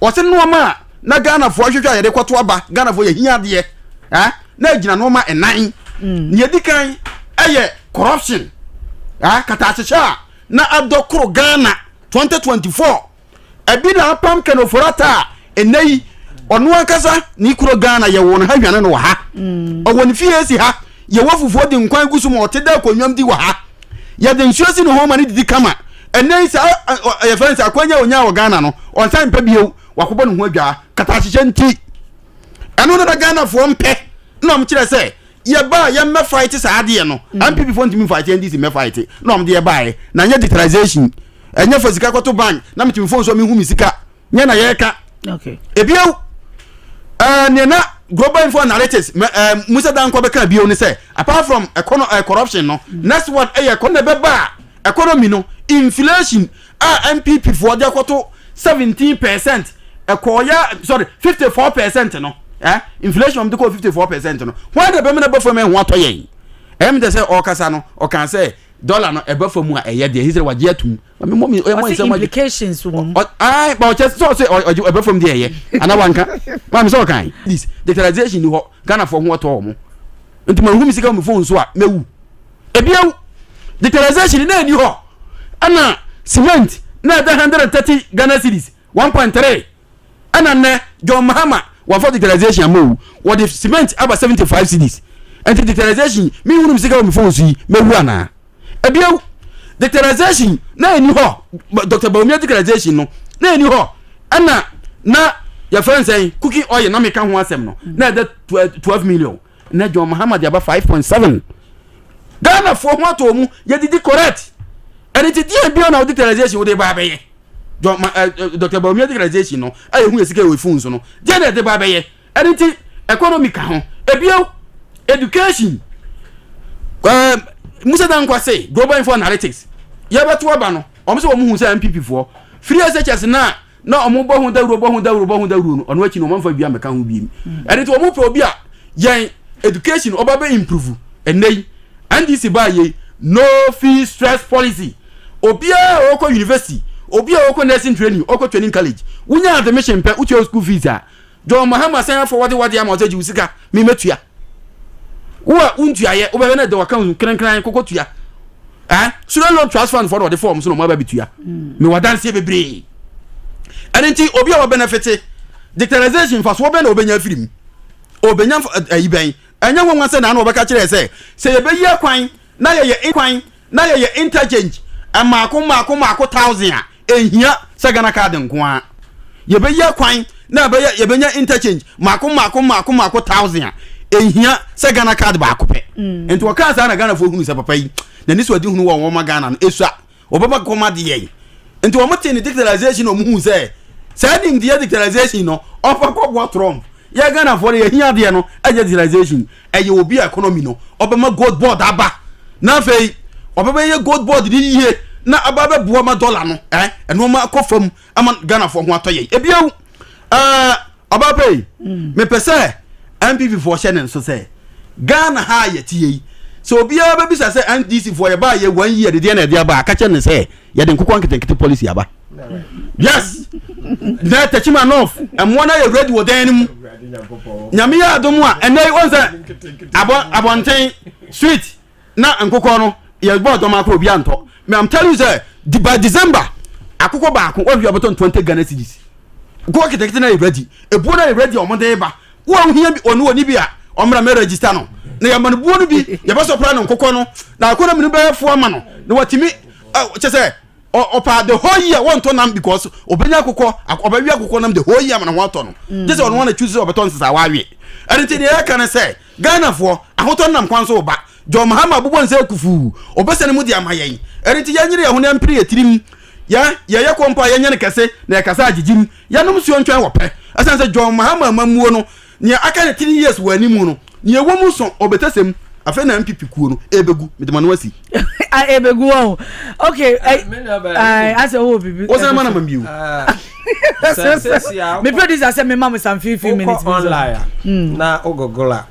wɔse nnoɔma a na Ghanafoɔ hwehwɛ a yɛde kɔto aba, Ghanafoɔ yɛhia adeɛ, eh, na ɛgyina nnoɔma nnan. Mm. Nea ɛdi kan ɛyɛ corruption, eh, katahyehyɛ a na adɔ koro Ghana 2024. Ɛbi na apam Ken Ofori-Atta a ɛnnɛ yi ɔno ankasa ne kuro Ghana yɛwoo no ha hwane no wɔ ha. Mm. Ɔwɔ ne fie si ha. Yɛwɔ fufuo de nkwan gu so ma ɔte da akonnwam di wɔ ha. Yɛde nsuo si ne ho ma ne didi kama. Ɛnnɛ yi saa yɛfrɛ no sɛ akwanya a ɔnyaa wɔ Ghana no ɔnsan mpɛ bio. Wakɔbɔ ne ho adwaa katahyehyɛ nti. Ɛno na na Ghanafoɔ mpɛ na wɔn kyerɛ sɛ yɛba a yɛmmɛ fight saa adeɛ no NPP foɔ ntumi fight NDC mmɛ fight na wɔn de yɛbaeɛ na nyɛ digitalization ɛnyɛ fa sika kɔto bank na metumi phone so mehu me sika nyɛ na yɛreka ebio ɛɛ nea na Global Info Analytics mɛ ɛɛ Musa Dankwa bɛka bio ne sɛ apart from ɛkɔnɔ ɛɛ corruption no next one ɛyɛ ɛkɔ na ɛbɛba a economy no inflation a NPP foɔ de akɔto 17% ɛkɔɔyɛ sorry 54% no eh inflation wɔn de kɔ 54% no wɔn de bɛmɛ na bɛ fam ɛho atɔ yɛn ɛyɛ mi tɛ sɛ ɔkasa no ɔkan sɛ dɔla no ɛbɛ fam a ɛyɛ deɛ hisɛ wagye atum mɛ mɔ mi ɛmɔ nsɛm implications wɔm ɔɔ ba ɔkyɛ sɛ ɔsɛ ɔgye ɛbɛ fam deɛ ɛyɛ ana wanka maame sɛ ɔkan this digitalization ni hɔ Ghana fo ho ɔtɔ wɔn nti ma ehu mi sika wɔ mi phone so a mɛwu. Ebio, digitalization na ɛni hɔ ɛna cement na ɛda 130 Ghana cedis 1.3 ɛna nnɛ John Mahama wɔmfa digitalization ama o wɔde cement aba 75 cedis nti digitalization mi hunu mi sika wɔ mi phone so yi mɛwu anaa? Ebio, digitalization na ɛni hɔ Dr. Bawumia digitalization no na ɛni hɔ ɛna na yɛfrɛ nsɛn cooking oil na meka ho asɛm no na ɛda 12 million na John Mahama de aba 5.7 Ghana foɔ ho atɔ mu yɛdidi correct ɛne ti deɛ bio na wode digitalization wode ba abɛyɛ John ma eh, eh, Dr. Bawumia digitalization no ɛyɛ hu yɛ sika wɔ phone so no deɛ na ɛde ba abɛyɛ ɛne ti economy ka ho ebio education ɛɛ Musa Dankwa se Global Info Analytics yɛbɛto aba no wɔn sɛ wɔn hu sɛ NPP foɔ free SHS na na wɔn bɔ ho dawuro bɔ ho dawuro bɔ ho dawuro no ɔno akyi no wɔn amfa bi amɛka ho biem ɛne nti wɔn pɛ obi a yɛn education ɔba bɛ improve ɛnɛ yi NDC baa yɛ no fee stress policy obiara a ɔkɔ university obiara a ɔkɔ nursing training ɔkɔ training college wonya admission pɛ wotua school fees a John Mahama san afɔ wɔde wɔde ama ɔsɛ gye wo sika memetua wo a wontuayɛ wobɛhwɛ no ɛda waka ho krenkran kɔkɔ tua eh student loan trust fund fɔ na ɔde fɔm so na ɔmo aba bɛtua mewɔ adanseɛ bebree ɛno nti obi a wɔbɛnɛfete digitalization mfasoɔ bɛn na ɔbɛnya afiri mu ɔbɛnya ayi bɛn ɛnyɛ nwanwa sɛ naano ɔbɛka kyerɛ sɛ sɛ yɛbɛyi akwan na yɛyɛ kwan na yɛyɛ interchange mmaako mmaako mmaako thousand a ɛnhia sɛ Ghana card nko ara yɛbɛyi akwan na ɛbɛyɛ yɛbɛnya interchange mmaako mmaako mmaako mmaako thousand a ɛnhia sɛ Ghana card baako pɛ mm. nti wɔkaa saa na Ghanafoɔ hunu sɛ papa yi n'ani so adi hunu wɔ wɔn ma Ghana no ɛsua wɔbɛba kɔm adeɛ yi nti wɔn te ne digitalization na wɔn hu sɛ saa nimdeɛ digitalization no ɔfa kɔboa Trump yɛ Ghanafoɔ no yɛhia adeɛ no ɛnyɛ digitalization ɛyɛ obi a economy no ɔbɛma gold board aba na afei ɔbɛbɛyɛ gold board no yie na aba bɛboa ma dollar no ɛ ɛnoɔma akɔ fam ama Ghanafoɔ ho atɔ yɛn ebiewu ɛɛ ɔbaa pɛ yi mm. mepɛ sɛ NPP foɔ hyɛ ne nso sɛ Ghana ha a yɛte yɛ yi sɛ obiara bɛbisa sɛ NDC foɔ yɛbaa yɛ one year de deɛ na ɛde aba aka kyɛ ne sɛ yɛde nkokɔ nketenkete policy aba. Yes, na Techiman North ɛmoa no ayɛ ready wɔ dan no mu. Nyame yɛ adom a, ɛnɛ yi wɔn sɛ abɔ abɔnten street na nkokɔ no yɛbɔ dɔm akɔ obi antɔ. Me, I'm telling you sɛ by December akokɔ baako wɔn hwɛ ɔbɛtɔ 20 Ghana cedis. Nkokɔ ketekete na yɛ ready, ebuo na yɛ ready a wɔn de ba. Wo a wohia bi, ɔno ɔni bi a, ɔmmra mɛ register no na yɛma no buo no bi, yɛbɛsɔpra no nkokɔ no na akokɔ no mene bɛyɛ fo ama no na watumi kyɛ sɛ ɔpa the whole year wɔntɔ nam because ɔbɛnya akokɔ, ɔbɛwe akokɔ nam the whole year ama ne ho atɔ no, gye sɛ ɔno ana choose sɛ ɔbɛtɔ nsesa wawe. Ɛno nti deɛ yɛka ne sɛ Ghanafoɔ ahotɔ nam kwan so ba. John Mahama abobɔ nsa kufuu, ɔbɛsɛ no mu de ama yɛn. Ɛno nti yɛnyere yɛn ho na yɛmpere yɛ tirim, yɛ yɛyɛ kɔ mpo a yɛnyɛ no kɛse na yɛkasa agyegyim, yɛnom nsuo ntwɛn wɔ pɛ. Ɛsiane sɛ John Mahama amammuo no nea aka ne 3 years wɔ animu no nea ɛwɔ mu so ɔbɛtɛsɛm, afei na NPP kuo no ɛbɛgu. Mede m'ano asi. Ɛbɛgu wɔn. Okay, asɛ wowɔ biribi. Wɔsan ma na ma bio. Me producer sɛ mema mo some few few minutes. Wokɔ online a na wogoogle a,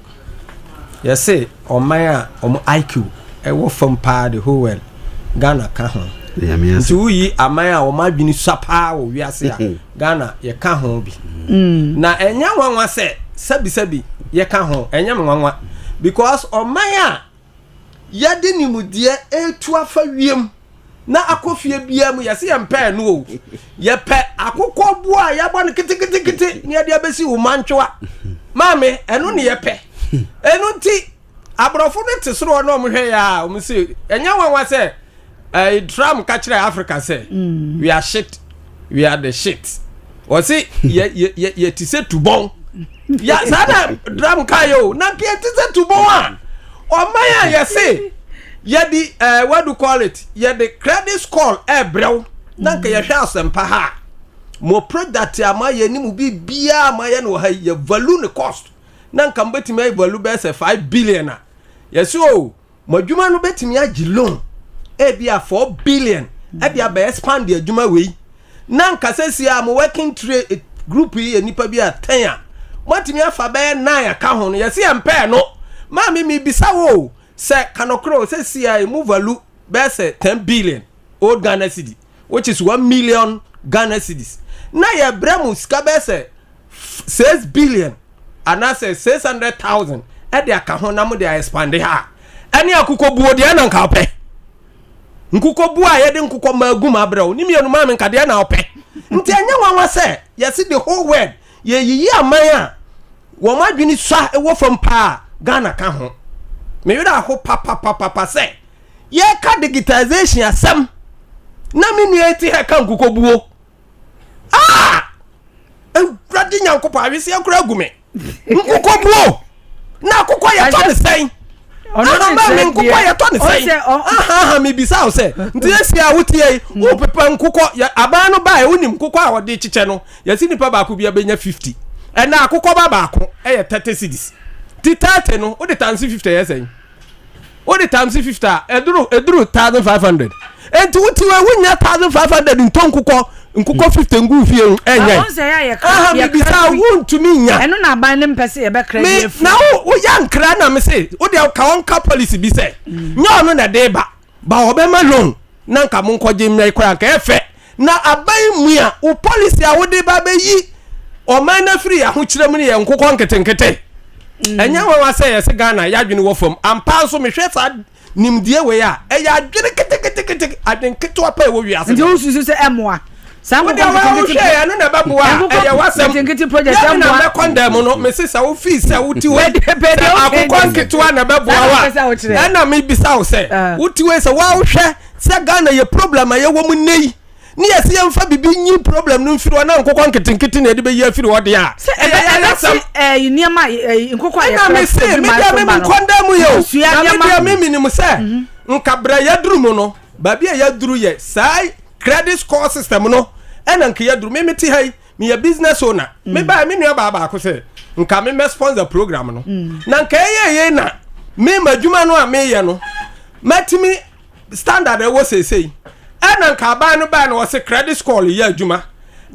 yɛse ɔman a ɔmo IQ ɛwɔ fam paa the whole world, Ghana ka ho. Nti woyi aman a ɔmo adwene sua paa wɔ wiase a, Ghana yɛka ho bi. Na ɛnyɛ nwanwa sɛ sɛbisɛbi yɛka ho, ɛnyɛ me nwanwa because ɔman a yɛde nimdeɛ etu afa wiem na akɔ fie biara mu, yɛsɛ yɛmpɛ no o, yɛpɛ akokɔ boa a yɛabɔ no ketekete ne yɛde abɛsi wo mantwewa maame, ɛno ne yɛpɛ. Ɛno nti aborɔfo no te soro hɔ na ɔmo hwɛ yɛ a, ɔmo se ɛnyɛ nwanwa sɛ Trump ka kyerɛ Africa sɛ we are shit, we are the shit. Ɔse yɛ yɛ yɛ yɛ te sɛ tubɔn ya. Saa na Trump ka yɛ o, na nka yɛ te sɛ tubɔn a, ɔman a yɛse yɛde what do you call it, yɛde credit score ɛɛbrɛw na nka yɛhwɛ asɛmpa ha a, mo product a mo ayɛ ne mo biribiara mo ayɛ no wɔ ha yi, yɛ value ne cost na nka mo bɛtumi ayɛ value bɛyɛ sɛ 5 billion a, yɛse o, mo adwuma no bɛtumi agye loan ebi a 4 billion ɛde abɛ expand adwuma wei, na nka sɛsi a mo working trade group yi yɛ nipa bi a 10 a, moatumi afa bɛyɛ nine aka ho no. Yɛsi yɛn mpɛɛ no maame mi bisa wo sɛ kanokoro sɛsi a emu value bɛyɛ sɛ 10 billion old Ghana cedi, which is 1 million Ghana cedis, na yɛbrɛ mu sika bɛyɛ sɛ 6 billion anaasɛ 600,000 ɛde aka ho na mo de expand ha, ɛne akokɔ buo deɛ na nka ɔpɛ nkokɔ buo a yɛde nkokɔ ma agu ma abrɛ wo ne mmienu maa mi nka deɛ na ɔpɛ. Nti ɛnyɛ nwanwa sɛ yɛsi the whole world yɛyiyi aman a wɔn adwene sua ɛwɔ fam paa, Ghana ka ho. Mewere aho papapapapa sɛ yɛka digitization asɛm na me nua ti ha ka nkokɔ buo. Ah, Awurade Nyankopɔn, aweseɛ kora agu me. Nkokɔ buo na akokɔ yɛtɔ ne sɛn? Ahama me nkokɔ yɛtɔ ne sɛn? Ahaha, mebisa wo sɛ nti esi a wotie yi, wopepa nkokɔ yɛ aban no baeɛ, wonim nkokɔ a wɔde kyekyɛ no, yɛsi nipa baako bi abɛnya 50. Ɛna akokɔ ba baako ɛyɛ 30 cedis, ti 30 no wode times 50 ɛyɛ sɛn? Wode times 50 a, ɛduru 1500. Nti wote wɔ wonya 1500 ntɔ nkokɔ 50 ngu fie ɛnyɛ. Aha, mebisa, wontumi nya. Ɛno na aban ne mpɛ sɛ yɛbɛkra. Me na woyɛ nkra na me se wode ka wɔnka policy bi sɛ nyɛ ɔno na de ba ba ɔbɛma loan na nka mo nkɔgye mmerɛ koraa nka ɛfɛ na aban mu a wo policy a wode ba bɛyi ɔman no afiri ahokyerɛ mu no yɛ nkokɔ nketenkete. Ɛnyɛ nwanwa sɛ yɛsɛ Ghana yɛadwene wɔ fam ampa. Nso mehwɛ saa nimdeɛ wei a, ɛyɛ adwene ketekete, adwene ketewa pa ɛwɔ wiase. Nti wosusu sɛ ɛmmoa saa nkokɔ nketenkete? Wode wohwɛ ɛno na ɛbɛboa, ɛyɛ w'asɛm. Nketenkete project ɛmmoa na mɛkɔndɛm no. Mese sɛ wofii sɛ wote hɔ sɛ akokɔ nketewa na ɛbɛboa wo a, ɛna mebisa wo sɛ wote hɔ sɛ woahwɛ sɛ Ghana yɛ problem a yɛwɔ mu nnɛ yi ne yɛsɛ yɛmfa biribi nyi problem no mfiri hɔ na nkokɔ nketenkete na yɛde bɛyi afiri hɔ deɛ a, ɛyɛ yɛasɛm. Nneɛma nkokɔ a ɛna me se me deɛ me nkɔnda mu yɛ o, na me deɛ me minim sɛ nka brɛ yɛduru mu no, baabi a yɛduru yɛ saa credit score system no ɛna nka yɛduru. Me mete ha yi, meyɛ business owner. Me baa me nua baa baako sɛ nka me mɛ sponsor program no na nka ɛyɛ yɛ na me ma adwuma no a meyɛ no mɛtumi standard ɛwɔ seesei. Ɛna nka aban no baa na wɔsɛ credit score yɛ adwuma,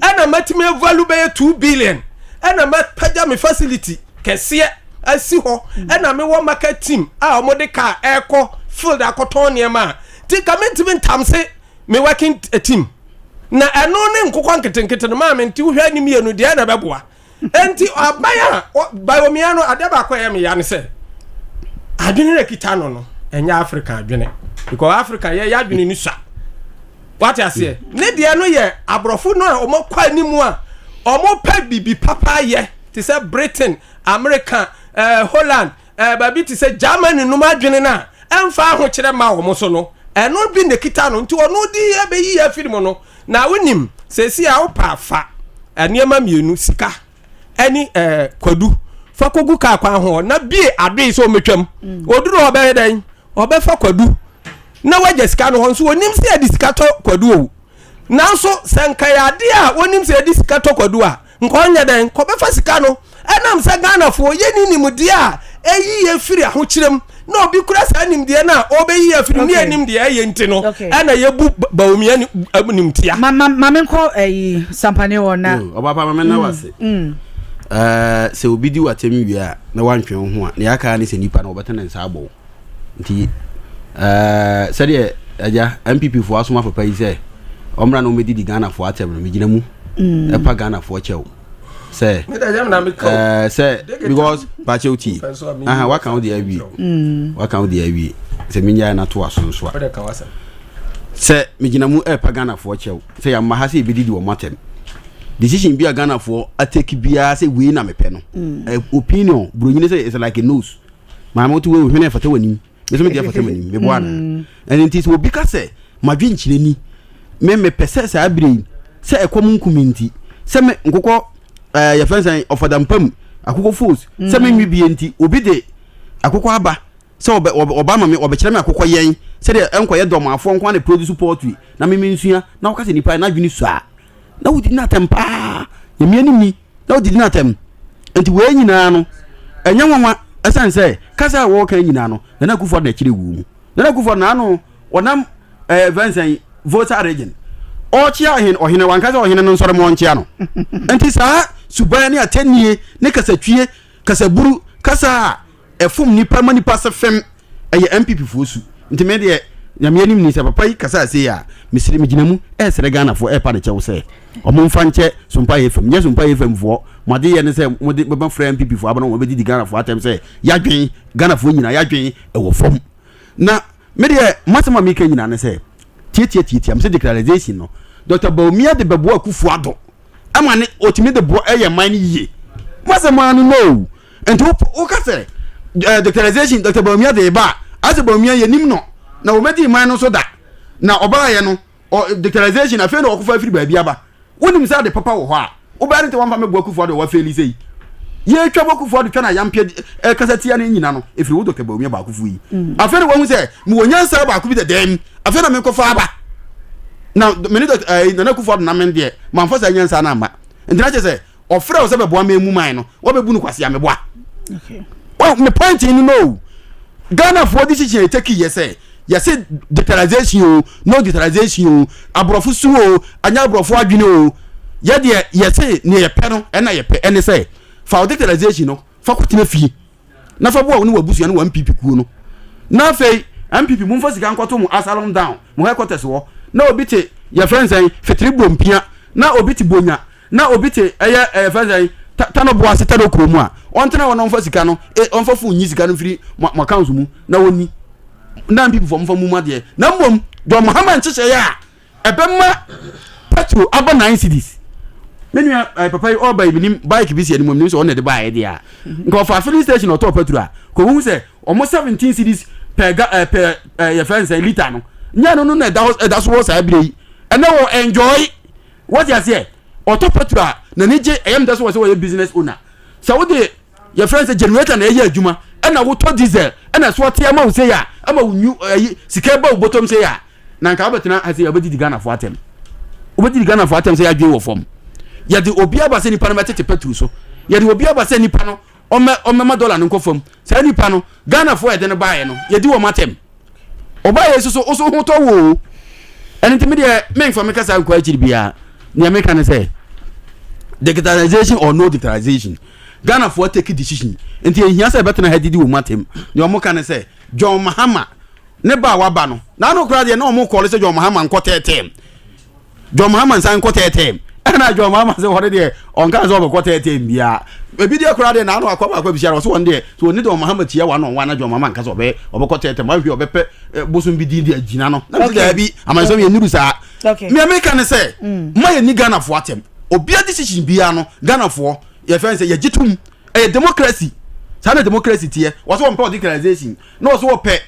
ɛna mɛtumi value bɛyɛ 2 billion, ɛna mɛpagya me facility kɛseɛ asi hɔ, ɛna mewɔ market team a wɔde car ɛrekɔ field akɔtɔn nneɛma a, nti nka mentumi ntam se me working team. Na ɛno ne nkokɔ nketenkete no maame nti wohwɛ ne mmienu deɛ na ɛbɛboa. Enti aban a Bawumia no adeɛ baako a ɛyɛ me ya ne sɛ adwene na kita no no ɛnyɛ Africa adwene because Africa yɛ yɛ adwene ni sua wate aseɛ ne deɛ no yɛ aborɔfo no a wɔn kɔ anim a wɔn pɛ bibi papa yɛ te sɛ Britain America eh, Holland eh, baabi te sɛ Germany nom adwene no a ɛmfa ahokyerɛ ma wɔn so no ɛno bi na kita no nti ɔno de yɛ bɛyi yɛ afiri mu no. Na wonim, seesei a wopɛ a fa nneɛma mmienu, sika ɛne ɛɛ kwadu, fa kɔgu kaa kwan ho na bie adoe sɛ ɔmmɛtwam. Mm. Ɔduru hɔ ɔbɛyɛ dɛn? Ɔbɛfa kwadu na wagya sika no hɔ nso ɔnim sɛ yɛde sika tɔ kwadu o. Nanso sɛ nka yɛ adeɛ a ɔnim sɛ yɛde sika tɔ kwadu a, Nka ɔnyɛ dɛn nka ɔbɛfa sika no. Ɛnam sɛ Ghanafoɔ yɛnni nimdeɛ a ɛyi yɛ firi ahokyerɛ mu na obi kura saa nimdeɛ no a ɔbɛyi yɛ afiri mu ne yɛnnim deɛ ɛyɛ nti no ɛna yɛbu Bawumia nimtia. Ma ma ma menkɔ ɛyi Sampane hɔ na. Ɔba pa ma menna wo ase. Ɛɛ sɛ obi di w'atɛm wie a na wantwe wo ho a nea aka ara ne sɛ nipa no ɔbɛte ne nsa abɔ wo. Nti ɛɛ sɛdeɛ agya NPP foɔ asoma papa yi sɛ ɔmmra na ɔmmɛdidi Ghana foɔ atɛm no megyina mu mm. ɛpa Ghana foɔ kyɛw sɛ ɛɛ sɛ because pakyɛw tie aha waka wo deɛ awie mm. waka wo deɛ awie sɛ menyae na to aso nso a sɛ megyina mu ɛpa Ghana foɔ kyɛw sɛ yɛama ha sɛ yɛbɛdidi wɔn atɛm decision bi a Ghana foɔ atake biara sɛ wei na mepɛ no mm. opinion buronyini sɛ it's like a nose Maame wote wei hwene ɛfata w'anim me nso me deɛ ɛfata m'anim meboa anaa mm. ɛno nti sɛ obi ka sɛ madwenkyerɛ ni me mepɛ sɛ saa berɛ yi sɛ ɛkɔm nkumi nti sɛ me nkokɔ ɛɛ eh, yɛfɛn sɛn ɔfadampa mu akokɔ fos sɛ me nwi bie nti obi de akokɔ aba sɛ ɔbɛ ɔba ma me ɔbɛkyerɛ me akokɔ yɛn sɛdeɛ ɛnkɔyɛ dɔmaafoɔ nko na produce poultry na me me nsua na wɔka sɛ nipa n'adwene sua na wodi n'atɛm paa nyame anim ni na wodidi no atɛm nti wei nyinaa no ɛnyɛ nwanwa ɛsiane sɛ kasa a wɔreka nyinaa no Nana Akufo-Addo na ɛkyerɛ wɔ mu Nana Akufo-Addo n'ano ɔnam ɛɛ fɛnsɛn Volta region ɔkyea ɔhene ɔhene wanka sɛ ɔhene no nsɔre ma ɔnkyea no nti saa suban ne atɛnnie ne kasatwie kasaburu kasa a ɛfom nipa ma nipa se fem ɛyɛ NPP foɔ su nti me deɛ nyame anim ni sɛ papa yi kasa sei a mesere megyina mu ɛsrɛ Ghana foɔ ɛpa ne kyɛw sɛ ɔmo mfa nkyɛ Sompa FM nyɛ Sompa FM foɔ mo ade yɛ ne sɛ mo de bɛma frɛ NPP foɔ abana wɔn bɛdidi Ghana foɔ atɛm sɛ yadwen Ghana foɔ nyina yadwen ɛwɔ fam na me deɛ masɛm a meka nyina ne sɛ tietia tietia mesɛ declaration no Dr. Bawumia de bɛboa Akufo Addo ɛma ne ɔtumi de boa ɛyɛ man no yie masɛm ano no nti woka sɛ eh, doctorization dr bawumia de ba a asɛ bawumia yɛnim no na wɔmɛdi man no so da na ɔbaayɛ no doctorization afei na ɔkɔfa afiri baabi aba wonim sɛ ade papa wɔ hɔ a wobɛyɛ ne nti wamfa mɛboa kufoɔ de wafeeli sɛ yi yɛtwa bɔ kufoɔ de twa no ayampɛ ɛkasa tia no nyina no ɛfiri wo dr bawumia baakofo yi mm. afei na wahu sɛ mewɔ nyansa baako bi dɛdɛm afei na menkɔfa aba na mene dr eh, nana kufoɔ de na men deɛ mamfa saa nyansa no amma nti na kyɛ sɛ ɔfrɛ wo sɛ bɛboa ma emu man no wabɛbu no kwasea meboa well me point ni no Ghanafoɔ decision yɛ take yɛ sɛ yɛse digitalization o no digitalization o aborɔfo su o anyɛ aborɔfo adwene o yɛdeɛ yɛse neɛ yɛpɛ no ɛna yɛpɛ ɛne sɛ fa wo digitalization no fa kɔtena fie na fa boa wo ne w'abusua ne w'NPP kuo no. Na afei NPP momfa sika nkɔto mo Asylum Down mo headquarters hɔ na obi te yɛfrɛ no sɛn Fitiri Bompia na obi te Bonya na obi te ɛyɛ yɛfrɛ no sɛn Tano Boase Tano kuro mu a ɔntena hɔ na ɔmfa sika no e, ɔmfa phone nyi sika no mfiri mo accounts mu na ɔnni na NPP foɔ momfa mu mu adeɛ na mmom John Mahama nhyehyɛeɛ a Ɛbɛma petrol aba nine cedis. Me nua eh, papa yi ɔba yi menim bike bi si anim menim sɛ ɔna de baeɛ deɛ a nka ɔfa filling station ɔtɔɔ petrol a kɔhu sɛ ɔmo 17 cedis per ga eh, per eh, yɛfrɛ no sɛ liter no nyɛ no no na ɛda hɔ ɛda so wɔ saa berɛ yi ɛnɛ wɔ enjoy wɔte aseɛ ɔtɔ petrol a n'ani gye ɛyɛ meda so wɔ sɛ wɔyɛ business owner sɛ wode yɛfrɛ no sɛ generator na ɛyɛ adwuma ɛna wotɔ diesel ɛna so ɔte ama wo sɛ yɛ a ama wo nyu ɛyi sika ɛba wo bɔtɔm sɛ yɛ a na nka wobɛtena ha sɛ wobɛdidi Ghanafoɔ atɛm wobɛdidi Ghanafoɔ atɛm sɛ yɛadwen wɔ fam yɛde obi aba sɛ nipa no mɛtete petro so yɛde obi aba sɛ nipa no ɔmɛ ɔmɛma dɔla no nkɔ fam saa nipa no Ghanafoɔ yɛde no baeɛ no yɛdi wɔn atɛm ɔbaeɛ nso so ɔso ho tɔ wo ɛno nti me deɛ memfa me kasa nkɔ akyiri biara nea meka ne sɛ digitalization or no digitalization Ghanafoɔ take decision nti ehia sɛ ɛbɛtena ha didi wɔn atɛm nea wɔn ka ne sɛ John Mahama ne ba a waba no n'ano koraa deɛ na wɔn kɔɔle sɛ John Mahama nkɔ tɛɛtɛɛm. John Mahama nsan nkɔ third term. Ɛna John Mahama sɛ ɔno deɛ ɔnka sɛ ɔbɛkɔ third term biara. Ebi deɛ koraa deɛ n'ano akɔ baako abisia no ɔsɛ wɔn deɛ sɛ ɔne John Mahama tia one on one na John Mahama nka sɛ ɔbɛ ɔbɛkɔ third term ahwɛ ɔbɛpɛ eh, bosom bi din de agyina no. Na mesɛ daabi amansɛm yɛ nuru saa. Mea meka ne sɛ mm. ma yɛni Ghanafoɔ atɛm. Obia decision biara no Ghanafoɔ yɛfɛn sɛ yɛgye tom ɛyɛ democracy saa na democracy teɛ wɔsɛ wɔmpɛ ɔdecriminalization na ɔsɛ wɔpɛ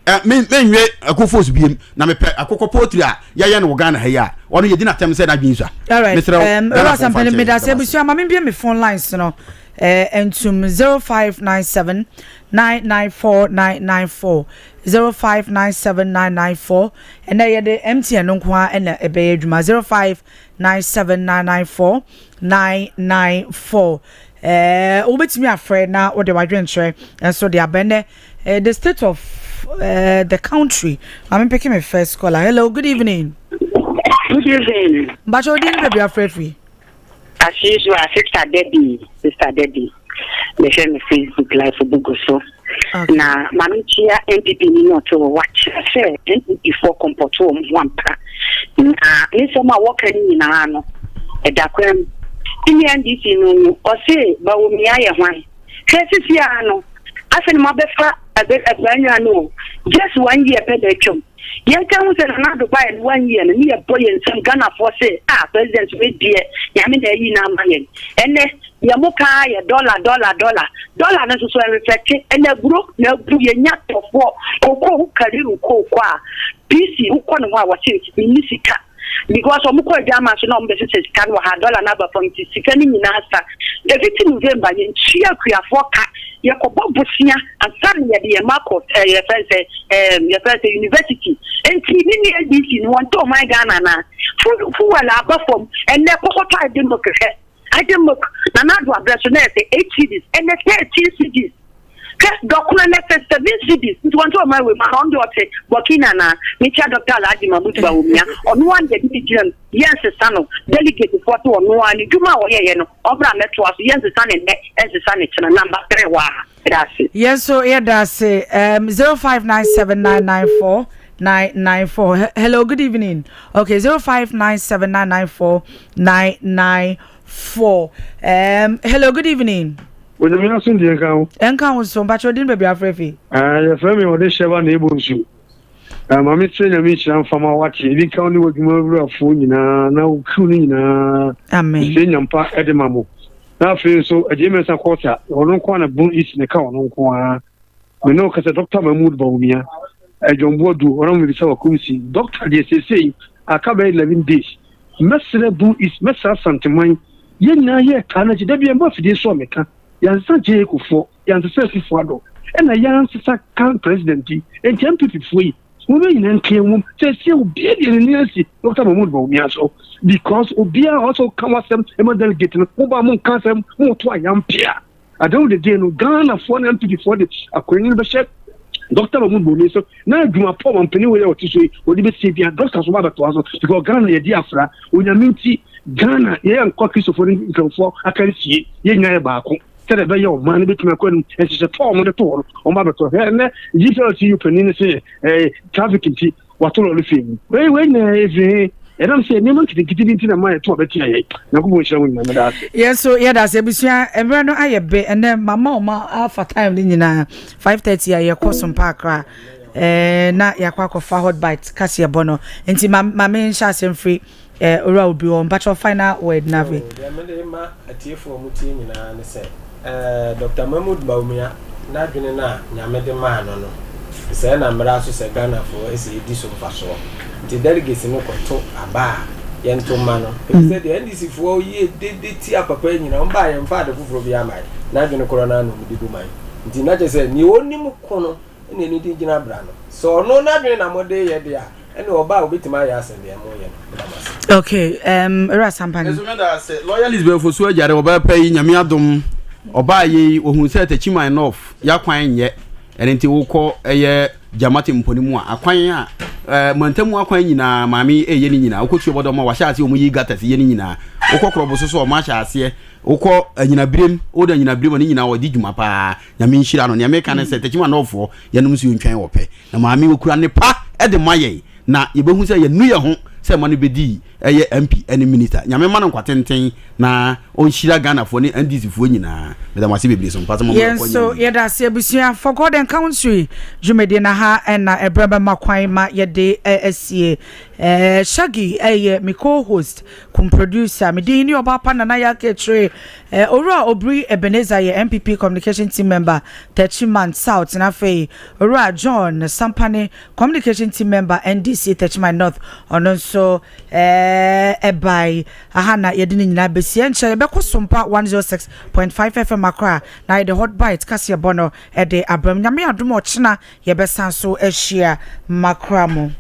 ɛ me menwe akofos biem na mepɛ akokɔ poultry a yɛyɛ no wɔ Ghana ha yi a ɔno yɛdi n'atɛm sɛ n'adwene sua. Alright, Mesrɛ wo um, Ghana Owura fo mfa Sampene, nkyɛ meda yɛn ase meda mo ase. abusua ma membie me phone lines no eh, ntum 0597 994 994 0597 994 ɛnɛ yɛde MTN no nko ara ɛna ɛbɛyɛ adwuma 0597 994 994 eh, wobɛtumi afrɛ na wode w'adwenkyerɛ nso de aba ɛnɛ Eh, the state of uh, the country. I'm picking my first caller. Hello, good evening. Good evening. But you didn't be afraid free. As usual, Sister Debbie, Sister Debbie. mehwɛ me Facebook live bugu so. Na maame kyia NPP ni na ɔte hɔ wakyerɛ sɛ NPP foɔ kɔmpɔto wɔn ho ampa. Na ne nsɛm a wɔka no nyinaa no ɛda kwan mu. Ne NDC no no ɔse Bawumia yɛ hwan? Hwɛ sisi ara no afei na moabɛfa akwanwa no o, just one year pɛ na atwam. Yɛnka hu sɛ Nana Addo baeɛ no one year no ne yɛbɔ yɛn nsam Ghanafoɔ se ah president wei deɛ Nyame na ayi no ama yɛn. Ɛnɛ deɛ moka ara yɛ dollar dollar dollar. Dollar no nso so ɛrefɛte, ɛnɛ aburo na abu yɛnya tɔfoɔ, kokoo wo kari wo kooko a PC wokɔ ne hɔ a wɔse menni sika. Because wɔn kɔ adwama so na wɔn bɛsesa sika no wɔ ha, dollar no aba fam nti sika no nyinaa sa. Ɛfiti November yɛntua akuafoɔ ka, yɛkɔbɔ bosea ansa na yɛde yɛn mma akɔ ɛɛ yɛfrɛ no sɛ ɛɛm yɛfrɛ no sɛ university. Nti ne ne NDC no wɔn ntɔ ɔman Ghana anaa? Fuel aba fam, ɛnɛ kɔkɔtɔ ade milk hwɛ. Ade milk, Nana Addo abrɛ so na ɛsɛ 8 cedis, ɛnɛ 13 cedis. Hwɛ, dɔkono ɛnɛ sɛ 7 cedis. Nti wɔn sɛ ɔman wei mu ana ɔno deɛ ɔte Burkina anaa? Mekyia Dr. Alhaji Mahmood Bawumia, ɔno ara na yɛde ne gyina mu, yɛnsesa no. Delegate foɔ se ɔno ara ne dwuma a ɔyɛeɛ no, ɔmmra mmɛtoa so, yɛnsesa no nnɛ, ɛnsesa no kyena. Number 3 hɔ ara. Meda ase. Yɛn nso yɛda ase. Um, 0597994994. Hello, good evening. Okay, 0597994994. Um, hello, good evening. Onyame asomdwie nka wo. Ɛnka wo nso, mpakyɛ odin baabi afrɛ fi. Ah, yɛfrɛ me ɔde hyɛba na ɛbɔ nsu. Ah, maame srɛ nyame nhyira mfama wate ebi nka wo ne w'adwuma wurafoɔ nyinaa na wo crew no nyinaa. Amen. Mesrɛ nyampa ɛde ma mo. Na afei nso Agyei Mensah Quarter, ɔno nko ara na Bono East na ɛka ɔno nko ara. Me ne wo kasa Dr. Mahmood Bawumia, John Boadu, ɔno na mebisa wɔ Kumsi. Doctor deɛ seesei aka bɛyɛ 11 days. Mɛsrɛ Bono East, mɛsrɛ Asanteman, yɛn nyinaa yɛretaa n'akyi. Da biara meba afidie so a meka, yɛansesa J.A. Kufuor, yɛansesa Akufo Addo, ɛna yɛansesa kan president yi. Enti NPP foɔ yi, Wɔn nyinaa nka nwom sɛsɛ obiara deɛ n'ani asi Dr. Mahmood Bawumia so because obiara ɔsɛ ɔka wasɛm ɛma delegate no mo ba mo nka asɛm mo to ayampea at the end of the day no Ghana foɔ ne NPP foɔ de akɔnyi no bɛhyɛ Dr. Mahmood Bawumia so na adwuma pɔ mampanin wei a ɔte so yi wɔde bɛsie bia Dr. so ba bɛtoa so because Ghana yɛdi afra onyame nti Ghana yɛyɛ nkɔ Kristofoɔ ne Nkramofoɔ aka nsie yɛn nyinaa yɛ baako sɛdeɛ ɛbɛyɛ ɔman no bɛtumi akɔ anim nhyehyɛ tɔ wɔn de to hɔ no wɔn ba bɛtɔ hwɛ ɛnɛ GPLTU panin no sɛ ɛɛ traffic nti wato lɔre fie mu wei wei nyinaa ɛfiri he ɛnam sɛ nneɛma nketenkete bi nti na ma yɛto abɛtia yɛ nyankopɔn nhyira wo nyinaa meda ase. Yɛn nso yɛda ase abusua mmerɛ no ayɛ be ɛnɛ mama ɔma afa time no nyinaa 5:30 a yɛkɔ so mpa akra ɛɛ na yɛakɔ akɔfa hot bite kaseɛ bɔ no nti ma ma me nhyɛ asɛm firi Eh owura obi hɔ mpakyɛw final word na afei. Oh, deɛ mede ma atiefoɔ a wɔtie nyinaa ne sɛ, eh, Doctor Mahmood Bawumia n'adwene no a Nyame de maa no no, sɛɛ na mmara so sɛ Ghanafoɔ ɛsɛ yɛdi so mfasoɔ. Nti delegates no kɔto aba a, yɛnto mma no. Ɛfiri sɛ deɛ NDC foɔ yie de de tia papa yi nyinaa, wɔn baa yɛmfa ade foforɔ biara mmae. N'adwene korɔ no ara na wɔde bu man. Nti na kyerɛ sɛ, neɛ ɔnim ko no na ɛno de gyina bra no. Sɛ ɔno n'adwene na mode yɛ deɛ a, Ɛne ɔba a obetumi ayɛ asɛn deɛ mo yɛ no meda mo ase. Okay, um, Ewura Sampani. Nso meda ase. Lawyer Lisbeth Fosu Agyare ɔbaa pa yi Nyame adom ɔbaa yɛ yi ohun sɛ Techiman North yakwan nyɛ ɛno nti wokɔ ɛyɛ Gyamate mpɔne mu a akwan a ɛɛ mantamu akwan nyinaa maame yi ɛyɛ ne nyinaa wokɔ Tuobɔdɔm a wahyɛ aseɛ wɔn yi gutters yɛ ne nyinaa wokɔ Korɔbo so so wɔn ahyɛ aseɛ wokɔ Anyinabirem wode Anyinabirem a ne nyinaa wɔdi dwuma paa Nyame nhyira no nea meka ne sɛ Techiman Northfoɔ yɛnom nsuo ntwɛn wɔpɛ Na maame okura nnepa de ma yɛn, na yɛbɛhu sɛ yɛanu yɛn ho sɛ sɛ ɛma no bɛdii ɛyɛ MP ɛne minister. Nyame ma no nkwa tenten na ɔnhyira Ghanafoɔ ne NDC foɔ nyinaa. Meda mo ase bebree so mpa sɛ mo Yɛn nso yɛda ase abusua for God and Country dwumadie na ha ɛna ɛbrɛ bɛma kwan ma yɛde asie. Shaggy ɛyɛ me co-host kum producer, me din ne ɔbaa pa Nana Yake Kyere. Owura Obiri Ebenezer yɛ NPP communication team member, Techiman South, na afei Owura John Sampane, communication team member, NDC Techiman North, ɔno nso ɛbae aha na yɛde ne nyinaa bɛsi. Ɛnkyɛ yɛbɛkɔ Sompa 106.5 FM Akora na yɛde Hot Bite kaseɛbɔ no ɛde abram. Nyame adom, ɔkyena yɛbɛsan so ahyia makora mu.